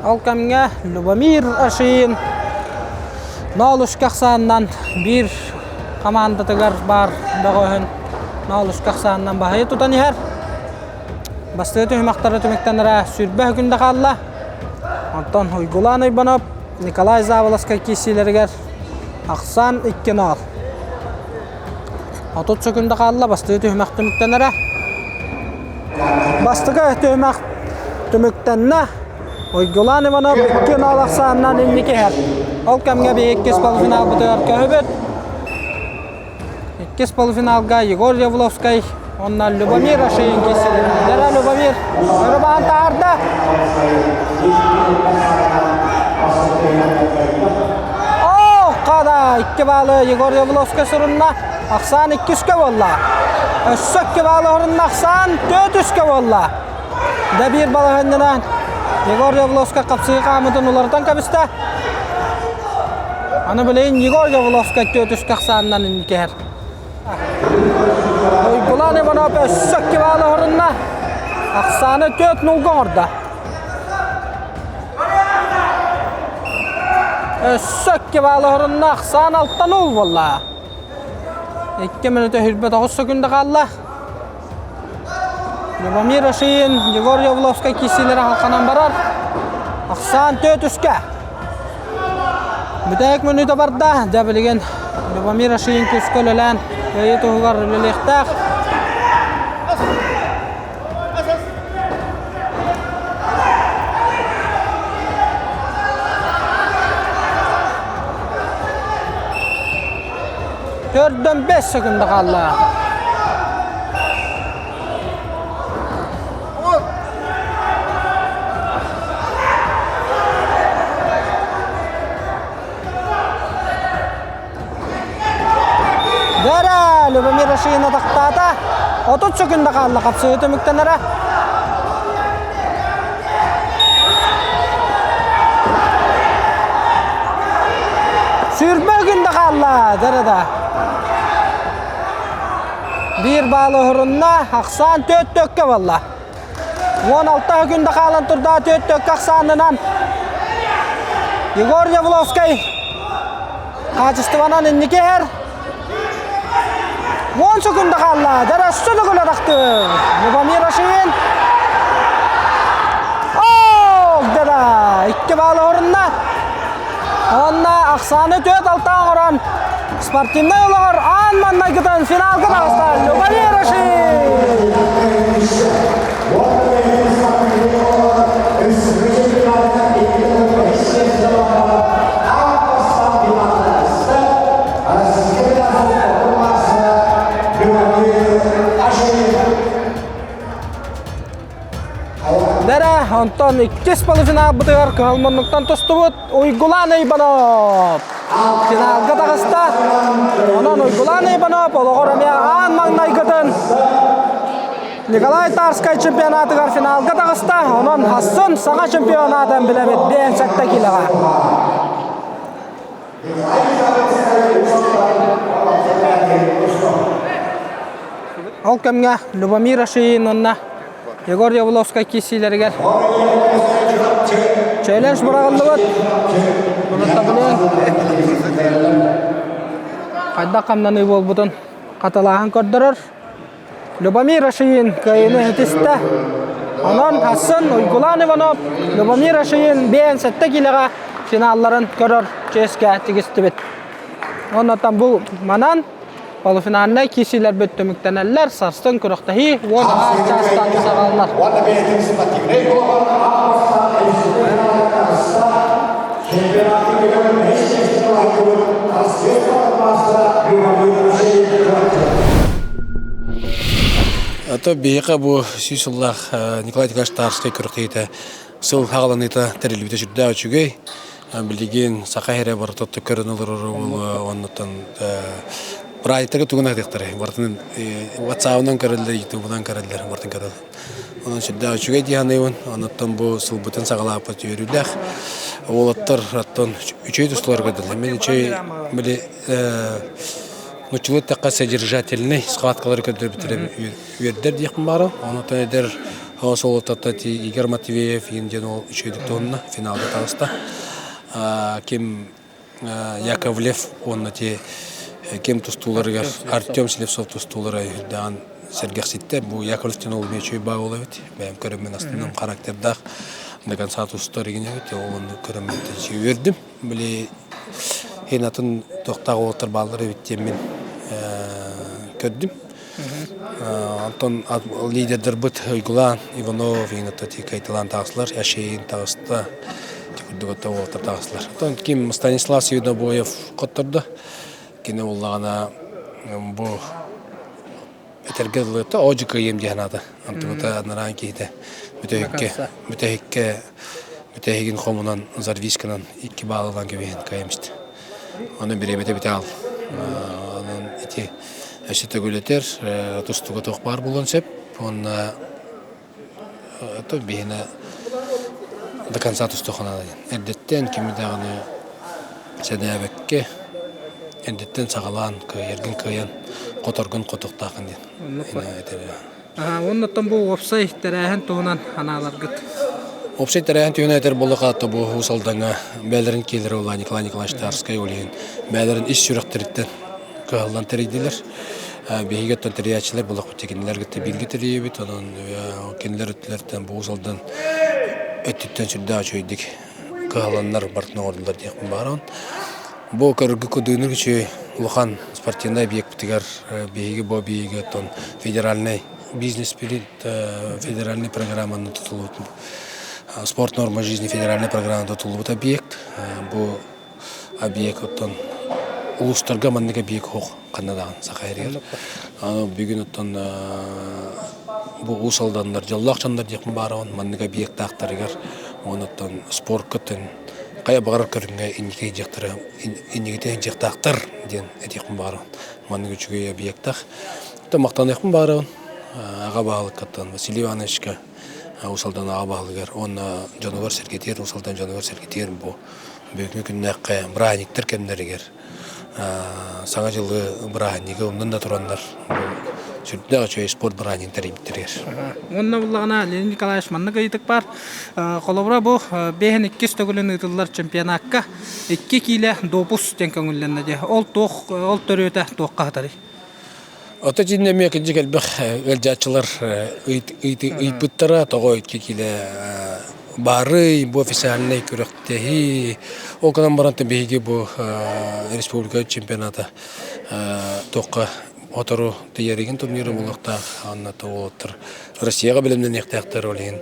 Ол кэмҥэ Любомир Ашиин Ноолушка ахсаанынан биир хамаандатыгар баар бөҕөһүн Ноолушка ахсаанынан баһыйа тутан иһэр. Бастакы түһүмэхтэрэ түмүктэнэрэ сүүрбэ күндэ хаалла. Онтон Уйгулаан Уйбанов, Николай Заболоцкай киирсиилэригэр ахсаан 2-0. 30 секунда хаалла, бастакы түһүмэх түмүктэнэрэ. Бастакы түһүмэх түмүктэннэ. Уйгулаан Иванов 2-0 ахсаанынан инники иһэр. Ол кэмҥэ биһиги иккис полуфиналбытыгар көһөбүт. Иккис полуфиналга Егор Явловскай уонна Любомир Ашеин киирсилэр. Любомир өрө таһаарда. Оо, хада икки баалы Егор Явловскай сурунна. Ахсаан иккискэ буолла. Өссө икки баалы орунна Ахсаан төрт үскэ буолла. Да биир балаһынньынан Егор Явловскай хапсыы хаамытын уларытан кэбистэ. Аны билигин Егор Явловскай төрт үскэ ахсаанынан инникиһэр. Уйгулаан Иванов өссө икки баалы орунна. Ахсааны төрт нулга оҥордо. Өссө икки баалы орунна ахсаан алтан ул буолла. 2 минута 29 секунда хаалла. Любомир Ашиин, Егор Явловскай киирсиилэрэ халханан барар. Ахсаан төрт үскэ. Бүтэһик мүнүүтэ барда. Дьэ билигин Любомир Ашиин күүскэ үлэлээн кыайыы туһугар үлэлиэхтээх. Төрдөн 5 секунда хаалла. Дара Любомир Рашина тахтаата. 30 секунда хаалла хапсыы түмүктэнэрэ. Сүүрбэ күндэ хаалла, дара Биир баалы уһурунна, ахсаан төрт төккө буолла. 16 күндэ хаалан турда түөрт төккө ахсаанынан Егор Явловскай хаачыстыбанан инники иһэр. 10 секунда хаалла. Дара өссө да тахты. Любомир Ашин. О, дара! Икки баалы орунна. Онна ахсааны төт алта оҥорон спортивнай олоҕор аан маннайгытын финалга таҕыста Любомир Ашин. Дэрэ, онтон иккис полуфиналбытыгар кыһыл муннуктан тустубут Уйгулаан Иванов финалга таҕыста. Онон Уйгулаан Иванов олоҕор эмиэ аан маҥнайгытын Николай Тарскай чемпионатыгар финалга таҕыста. Онон Хассын саҥа чемпионатын билэбит диэн сэттэ киилэҕэ. Ол кэмҥэ Любомир Ашиин уонна Егор Явловскай киирсиилэригэр челлендж быраҕыллыбыт. Хайдах хамнаныы буолбутун хатылааһын көрдөрөр. Любомир Ашиин кыайыыны ситистэ. Онон Хассын Уйгулаан Иванов Любомир Ашиин биэн сэттэ киилэҕэ финалларын көрөр чиэскэ тигистибит. Оннотон бу манан полуфинальнай киирсиилэрбит түмүктэнэллэр. Сарсын күрэхтэһии 10 чаастан саҕаланар. Ото биһиэхэ бу сүүс сыллаах Николай Николаевич Тарскай күрэхтэһиитэ сыл хаҕаланыыта тэриллибитэ сүрдээх үчүгэй. Билигин саха эрэ барыта көрөн олорор оннуттан праздниктарга тугун атыахтарай барытын WhatsApp-ынан көрөллөр, YouTube-унан көрөллөр, барытын көрөллөр. Онон сүрдээх үчүгэй дии саныыбын. Онуттан бу сылбытын саҕалаабыт үөрүүлээх. Уолаттар оттон үчүгэй тустууларга дылы. Мин үчүгэй били нуччалыы эттэххэ содержательный схваткалары көрдөрбүттэрэ үөрдэр диэхпин баара. Онуттан эдэр уолаттартан Игорь Матвеев диэн уол үчүгэйдик туһунна, финалга таҕыста. Ким Яковлев уонна ти ким тустууларыгар Артем Слепцов тустуулара үрдээн сэргэхситтэ. Бу Яковлев диэн ол үчүгэй баа уол эбит. Бэйэм көрөммүн астынным характердаах до конца тустар игин эбит. Ол онну көрөммүн үөрдүм. Били эн атын туохтаах уолаттар бааллар эбит диэммин көрдүм. Онтон лидердэрбит Уйгулаан Иванов иҥэтэ кайталаан таҕыстылар, Яшейн таҕыста, курдук уолаттар таҕыстылар. Оттон ким Станислав Свинобоев хоттордо. Кини буоллаҕына бу этэргэ дылы оодьу кыайыам диэн аата. Антыбыта нараан киһитэ бүтэһиккэ бүтэһиккэ бүтэһигин хомунан зарвисканан икки баалынан кэбиһэн кыайамсыт. Аны бириэмэтэ бүтэ аал. Онон ити өссө төгүлүтэр тустууга туох баар буолуон сөп. Уонна то биһиэнэ до конца тустуоххуна диэн. Эрдэттэн кими даҕаны сэнээбэккэ, эрдэттэн саҕалаан кыайаргын кыайан, хоторгун хотуохтааххын диэн. Оннуттан бу уопсай тэрээһин туһунан анааларгыт. Уопсай тэрээһин туһунан этэр буоллахха бу Уус Алдаҥҥа бэйэлэрин киэлэрэ буолла Николай Николаевич Тарскай ол иһин бэйэлэрин ис сүрэхтэриттэн кыһаллан тэрийдилэр. Биһиги оттон тэрийээччилэр буоллахпыт кинилэр кытта бииргэ тэрийэбит. Онон кинилэр өттүлэриттэн бу Уус Алдан өттүттэн сүрдээх үчүгэйдик кыһалланнар барытын оҥордулар диэхпин баҕарабын. Бу көрөргө кудуунук үчүгэй улахан спортивнай объекпытыгар биһиги бу объегы оттон федеральный бизнес федеральный программаны тутуллубут спорт норма жизни федеральный программа тутуллубут объект. Бу объект оттон улуустарга маннык объект суох ханна даҕаны Саха сиригэр. Бүгүн оттон бу Уус Алданнар дьоллоох дьоннор диэхпин баарабын маннык объектаахтарыгар уонна оттон спортка хайа баҕарар көрүҥҥэ инники дьахтары инникитэ дьахтаахтар диэн этиэхпин баҕарабын. Маннык үчүгэй объектах. Махтаныахпын баҕарабын аҕа баһылыккаттан Василий Ивановичка Уус Алдан аҕа баһылыгар уонна дьонугар сэргэтиэр Уус Алдан дьонугар сэргэтиэр бу бүгүҥҥү күннээххэ бырааһынньыктар кэмнэригэр Саҥа дьылы бырааһынньыгы умнан да тураннар бу Сүрдээх үчүгэй спорт бырааһынньыгын тэрийбиттэригэр. Уонна буллаҕына Леонид Николаевич маннык ыйытык баар. Холобура бу бэһин иккис төгүлүн ыытыллар чемпионакка 2 киилэ допус диэн көҥүллэннэ дии. Ол туох ол төрүөтэ туохха сытарый? Ото дьиннэ эмиэ кырдьык элбэх ыалдьааччылар ыйпыттара тоҕо 2 киилэ баарый бу официальнай күрэхтэһии ол гынан баран биһиги бу республика чемпионата туохха Сотору Тиэригин турнира буолуохтаах, уонна уолаттар Россияҕа бэлэмнэниэхтээхтэр, ол иһин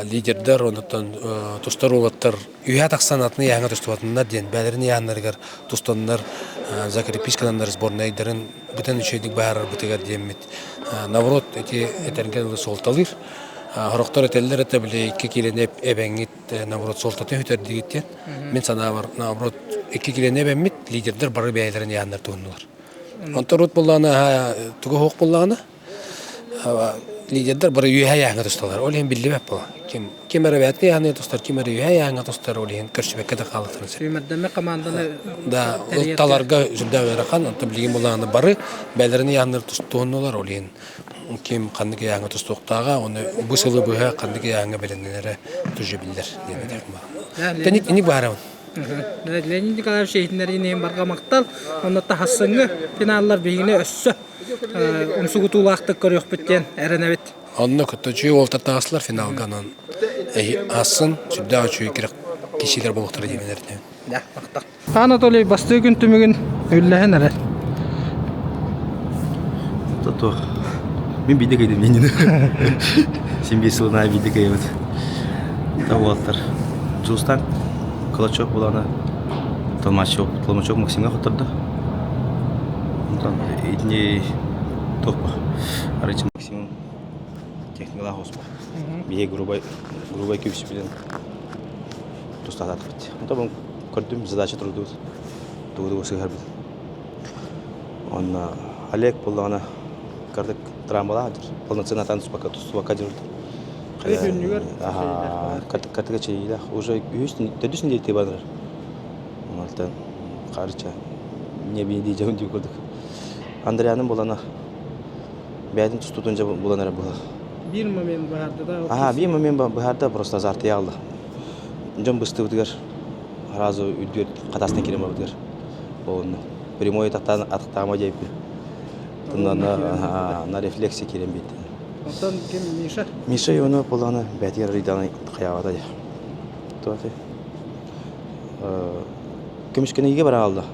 лидердэр, онтон тустар уолаттар үөһэ тахсан атын ыйааһыҥҥа тустубатыннар диэн бэйэлэрин ыйааһыннарыгар тустаннар закрепискананнар сборнайдарын бытан үчүгэйдик быһаарарбытыгар диэммит наоборот ити этэргэ дылы суолталыыр. Сорохтор этэллэр этэ били 2 киилэни эбэҥҥит наоборот суолтатын сүтэрдигит диэн. Мин санаабар наоборот 2 киилэни эбэммит лидердэр бары бэйэлэрин ыйааһыннар туһуннулар. Онтон урут буоллаҕына туга суох буоллаҕына лидердэр бары үөһэ айааҥҥа тусталлар. Ол иһин биллибэт буолла. Ким ким эрэ бэйэтин айааҥҥа тустар, ким эрэ үөһэ айааҥҥа тустар, ол иһин көрсүбэккэ да хаалыахтарын сөп. Сүүмэрдэммит команданы Да, таларга сүрдээх ыарахан. Онтон билигин буоллаҕына бары бэйэлэрин ыйааннар тустуоннулар. Ол иһин ким ханнык ыйааҥҥа тустуохтааҕа, оны бу сылы быһа ханнык ыйааҥҥа бэлэмнэнэрэ тоже биллэр диэн этэр. Тэник иник баарабын. Леонид Николаевич иһитиннэриини иһин барҕа махтал. Онно таһассыҥҥы финаллар биһигини өссө умсугутуулаахтык көрүөхпүт диэн эрэнэбит. Онно кытта үчүгэй уолаттар таҕыстылар финалга онон аассын сүрдээх үчүгэй кирэх киһилэр буолуохтара диэн эрэнэбин. Да, махтал. Анатолий бастыы күн түмүгүн үллэһэн эрэр. Туох. Мин биирдэ кыйдым иннин. Син биир сылын аайы биирдэ кыйабыт. Та уолаттар. Дьулустан Калачев булана Толмачев, Толмачев Максимҥа хоттордо. Онтон итини туох арычы Максим техникалаах оспа. Биһи грубай грубай күүспүтүн тустаататыбыт. Онтон көрдүм задача турдубут. Тугу-тугу сыһарбыт. Онно Олег буоллаҕына кырдык травмалаах дьэр. Полноценно атан туспакка тустубакка дьылды. Картыга чэйиилээх. Уже үһүс төрдүс нэдиэлэ барар. Онтон харча не бии дьон дии курдук. Андрианым булана бэйэтин тустуутун дьэ булан эрэ быһа. Биир момент быһаарда да. Аха, биир момент быһаарда просто азартыйа алла. Дьон быстыбытыгар сразу үрдүөр хатастан киирэн барбытыгар. Онно прямой атахтаама диэппин. На рефлексе киирэн биэрдэ. Онтон ким Миша? Миша Иванов буоллаҕына бэйэтигэр арыйдаҕына хайаабата дии. Туох Көмүскэниигэ бара хаалла.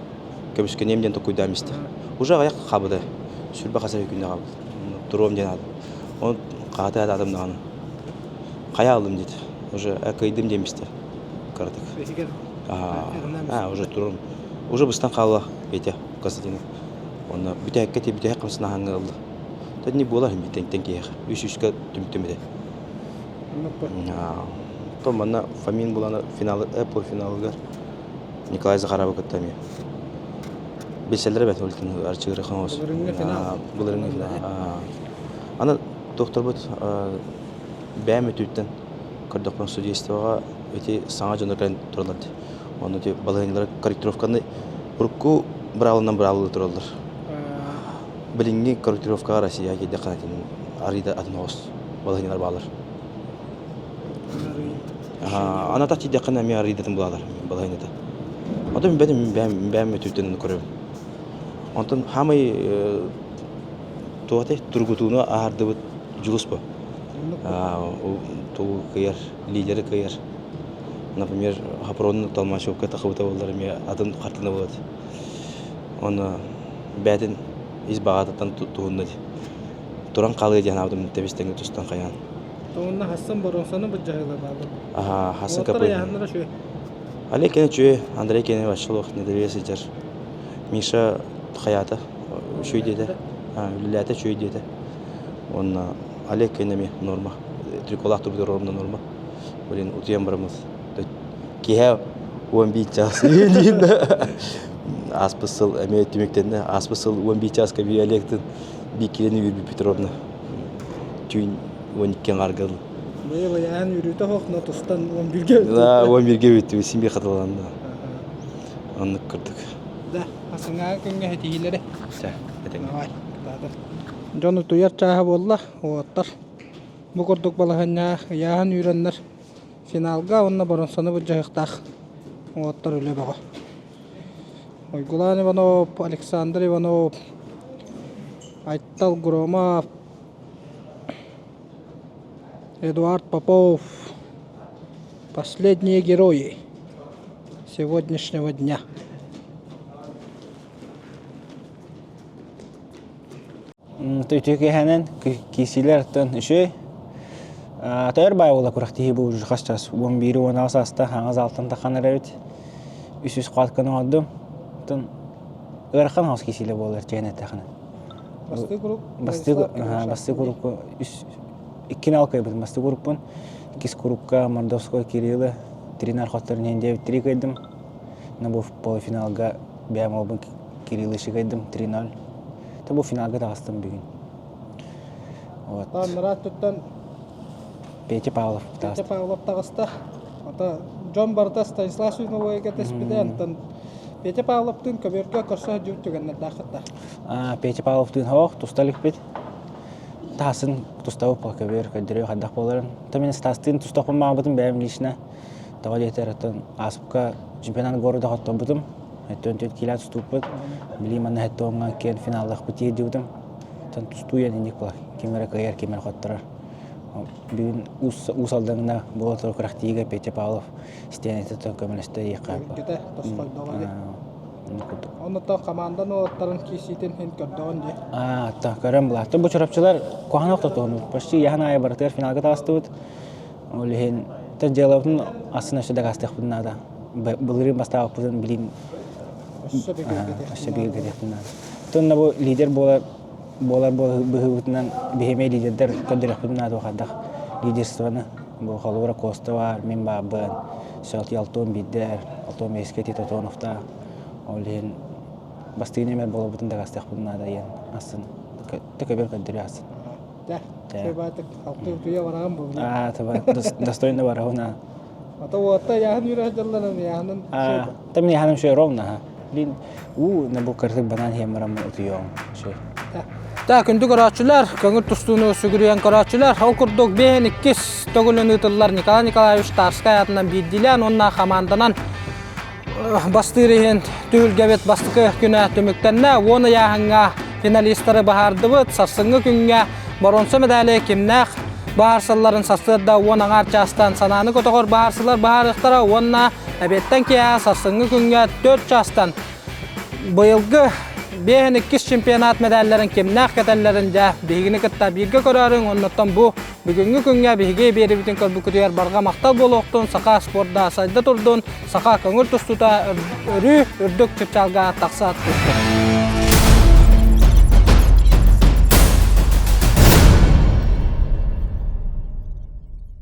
Көмүскэниэм диэн толкуйдаан истэ. Уже аҕыйах хаабыта. Сүрбэ хас эрэ күннэ хаалбыт. Туруом диэн аата. Оны хаата атым даҕаны. Хайа аллым диэт. Уже кыйдым диэн истэ. Кыратык. Аа, уже турум. Уже быстан хаалла Петя Константинов. Онно бүтэһиккэ ти бүтэһик хамсанаһаҥҥа ылла. Тэнни буолар бүтэҥтэн киһиэхэ. Үс үскэ түмүктэммитэ. То манна Фомин булана финал полуфиналыгар Николай Захаровы кытта эмиэ. Билсэллэр эбээт ол Арчыгыры хаҥас. Былырыҥҥы финал. Былырыҥҥы финал. Аны докторбут бэйэм өтүүттэн көрдөхпүнэ судействоҕа ити саҥа дьоннор кэлэн тураллар дии. Онно ити балаһыанньалары корректировканы урукку быраабыланан быраабылыы тураллар. Билиҥҥи корректировкаҕа Россия киирдэххэ арыый да атын оҕус балаһыанньалар бааллар. Аны атах тиийдэххинэ эмиэ арыый да атын булалар балаһыанньата. Онтон бэйэм бэйэм бэйэм өтүүттэн көрөбүн. Онтон хаамай туох этэй тургутууну аһардыбыт Дьулус бу. Тугу кыайар, лидеры кыайар. Например, Хопрону Толмачевка тахыбыта буоллар эмиэ атын хартыына буолуо этэ. Оны бэйэтин ис баҕатыттан туһунна дии. Туран хаалыа диэн аабытым тэбис-тэҥҥэ тустан хайаан. Онно Хассан боруонсаны былдьаһыыла бааллар. Аха, Хассан Уолаттар Капы. ыйааһыннара үчүгэй. Олег кene үчүгэй, Андрей кene вообще олох недоверие сылдьар. Миша хайаата үчүгэй диэтэ. Үлэлээтэ үчүгэй диэтэ. Уонна Олег кэннэ эмиэ норма. Триколаах турбут ровно норма. Блин, утуйан бараммыт. Киэһэ 11 чаас Ааспыт сыл эмиэ түмүктэннэ. Ааспыт сыл 11 чааска би Олегтын би киилэни үүрбүт Петровна. Түүн 12 аҥаарга Быйыл ыйаан үрүүтэ хоһно тустан 11-ге Да, 11-ге бүттүбүт, син биир хатыланна. Оннук курдук. Да, асыңаа күҥҥэ хэтиһиилэри. Чэ, этэҥҥэ. Давай, кытаатар. Дьон утуйар чааһа буолла, уолаттар бу курдук балаһыанньаҕа ыйааһын үүрэннэр финалга уонна боруонсаны былдьаһыахтаах уолаттар үлэ бөҕө. Уйгулаан Иванов, Александр Иванов, Айтал Громов, Эдуард Попов последние герои сегодняшнего дня. Үтүө киэһэнэн киирсиилэр оттон үчүгэй. Тойор баай буола күрэхтэһии бу уже хас час 11-18 ааста хаҥас алтан таххан эрэбит. Үс-үс хатканы оҥордум. Оттон ыарахан хаос киирсиилэр буолар чээн эттэхинэ. Бастыы курук Бастыы бастыы курукку үс иккини алкайбытым бастыы курукпун. Иккис курукка Мордовской Кириллы тренер хотторун иһин диэбит три кыайдым. Но бу полуфиналга бэйэм уолбун Кириллы кыайдым 3-0. Та бу финалга таҕыстым бүгүн. Вот. Тааннара өттүттэн Петя Павлов Петя Павлов таҕыста. Ата дьон барыта Станислав Свиновойга теспитэ онтон Петя Павловтыын көбүөргэ көрсө сылдьыбыт түгэннэрдээх А Петя Павловтыын хоох туста иликпит. Таһасын тустабыт көбүөр көрдөрүө хайдах буоларын. Та мин Стастыын тустахпын маабытым бэйэм лично. Тоҕо диэтэр оттон ааспыкка чемпионат города хотторбутум. 44 киилэ тустууппут. Билии манна хэттуоҥҥа киэн финаллахпыт тиэрдибитим. Оттон тустуу диэн инник буолар. Ким эрэ кыайар, ким эрэ хотторор. Бүгүн Уус Алдаҥҥа буола турар күрэхтэһиигэ Петя Павлов стенэтэ көмөлөстө диэххэ. Кэтэ тосхойдоҕо дии. Оннуттан хамаанда уолаттарын киирсиитин иһин көрдөҕүн дии. Аа, та көрөн булаатты. Бу чурапчылар куһаҕан охтотуһун. Почти яһан аайы барытыгар финалга таҕыстыбыт. Ол иһин дьыалабытын астына өссө дакаастыахпытын наада. Былырыын бастаабыппытын билин өссө бигэргэтиэхпин наада. Тонна бу лидер буолар буолар быһыыбытынан биһиэмэ лидердэр көрдөрүөхпүтүн наада хайдах лидерствоны бу холобура Коста баар, мин баарбын, Селти Алтон биирдэр, Алтон Мейскэ Титотоновтаах. Ол иһин бастыын эмэр буоларбытын дакаастыахпытын наада диэн астын төкөбөр көрдөрүө астын. Да, Сөбаатык алты утуйа бараҕын бу. Аа, таба достойно бараҕын аа. Ата уотта яһын үрэ дьалланан яһынын. Аа, там яһыным шөй ровно ха. Блин, уу на бу кыртык банан хем барам утуйоң шөй. Та күндү көрөөччүлэр, көҥүл тустууну сүгүрүйэн көрөөччүлэр, ол курдук биэһин иккис төгүлүн ыытыллар Николай Николаевич Тарскай аатынан биирдиилээн уонна хамаанданан бастыыр иһин түһүлгэбит бастакы күнэ түмүктэннэ. Уон ыйааһыҥҥа финалистары баһаардыбыт. Сарсыҥҥы күҥҥэ боруонса медали кимнээх баһаарсалларын сарсыарда уон аҥаар чаастан санааны көтөҕөр баһаарсылар баһаарыахтара уонна эбиэттэн киэһэ сарсыҥҥы күҥҥэ 4 чаастан Быйылгы биэһин иккис чемпионат медалларын кимнээх кэтэллэрин дьэ биһигини кытта бииргэ көрөөрүҥ оннуттан бу бүгүҥҥү күҥҥэ биһиги биэрибитин көрбүккүтүгэр барҕа махтал буолуохтун саха спорда сайда турдун саха көҥүл тустуута өрүү үрдүк чыпчаалга тахса турдун.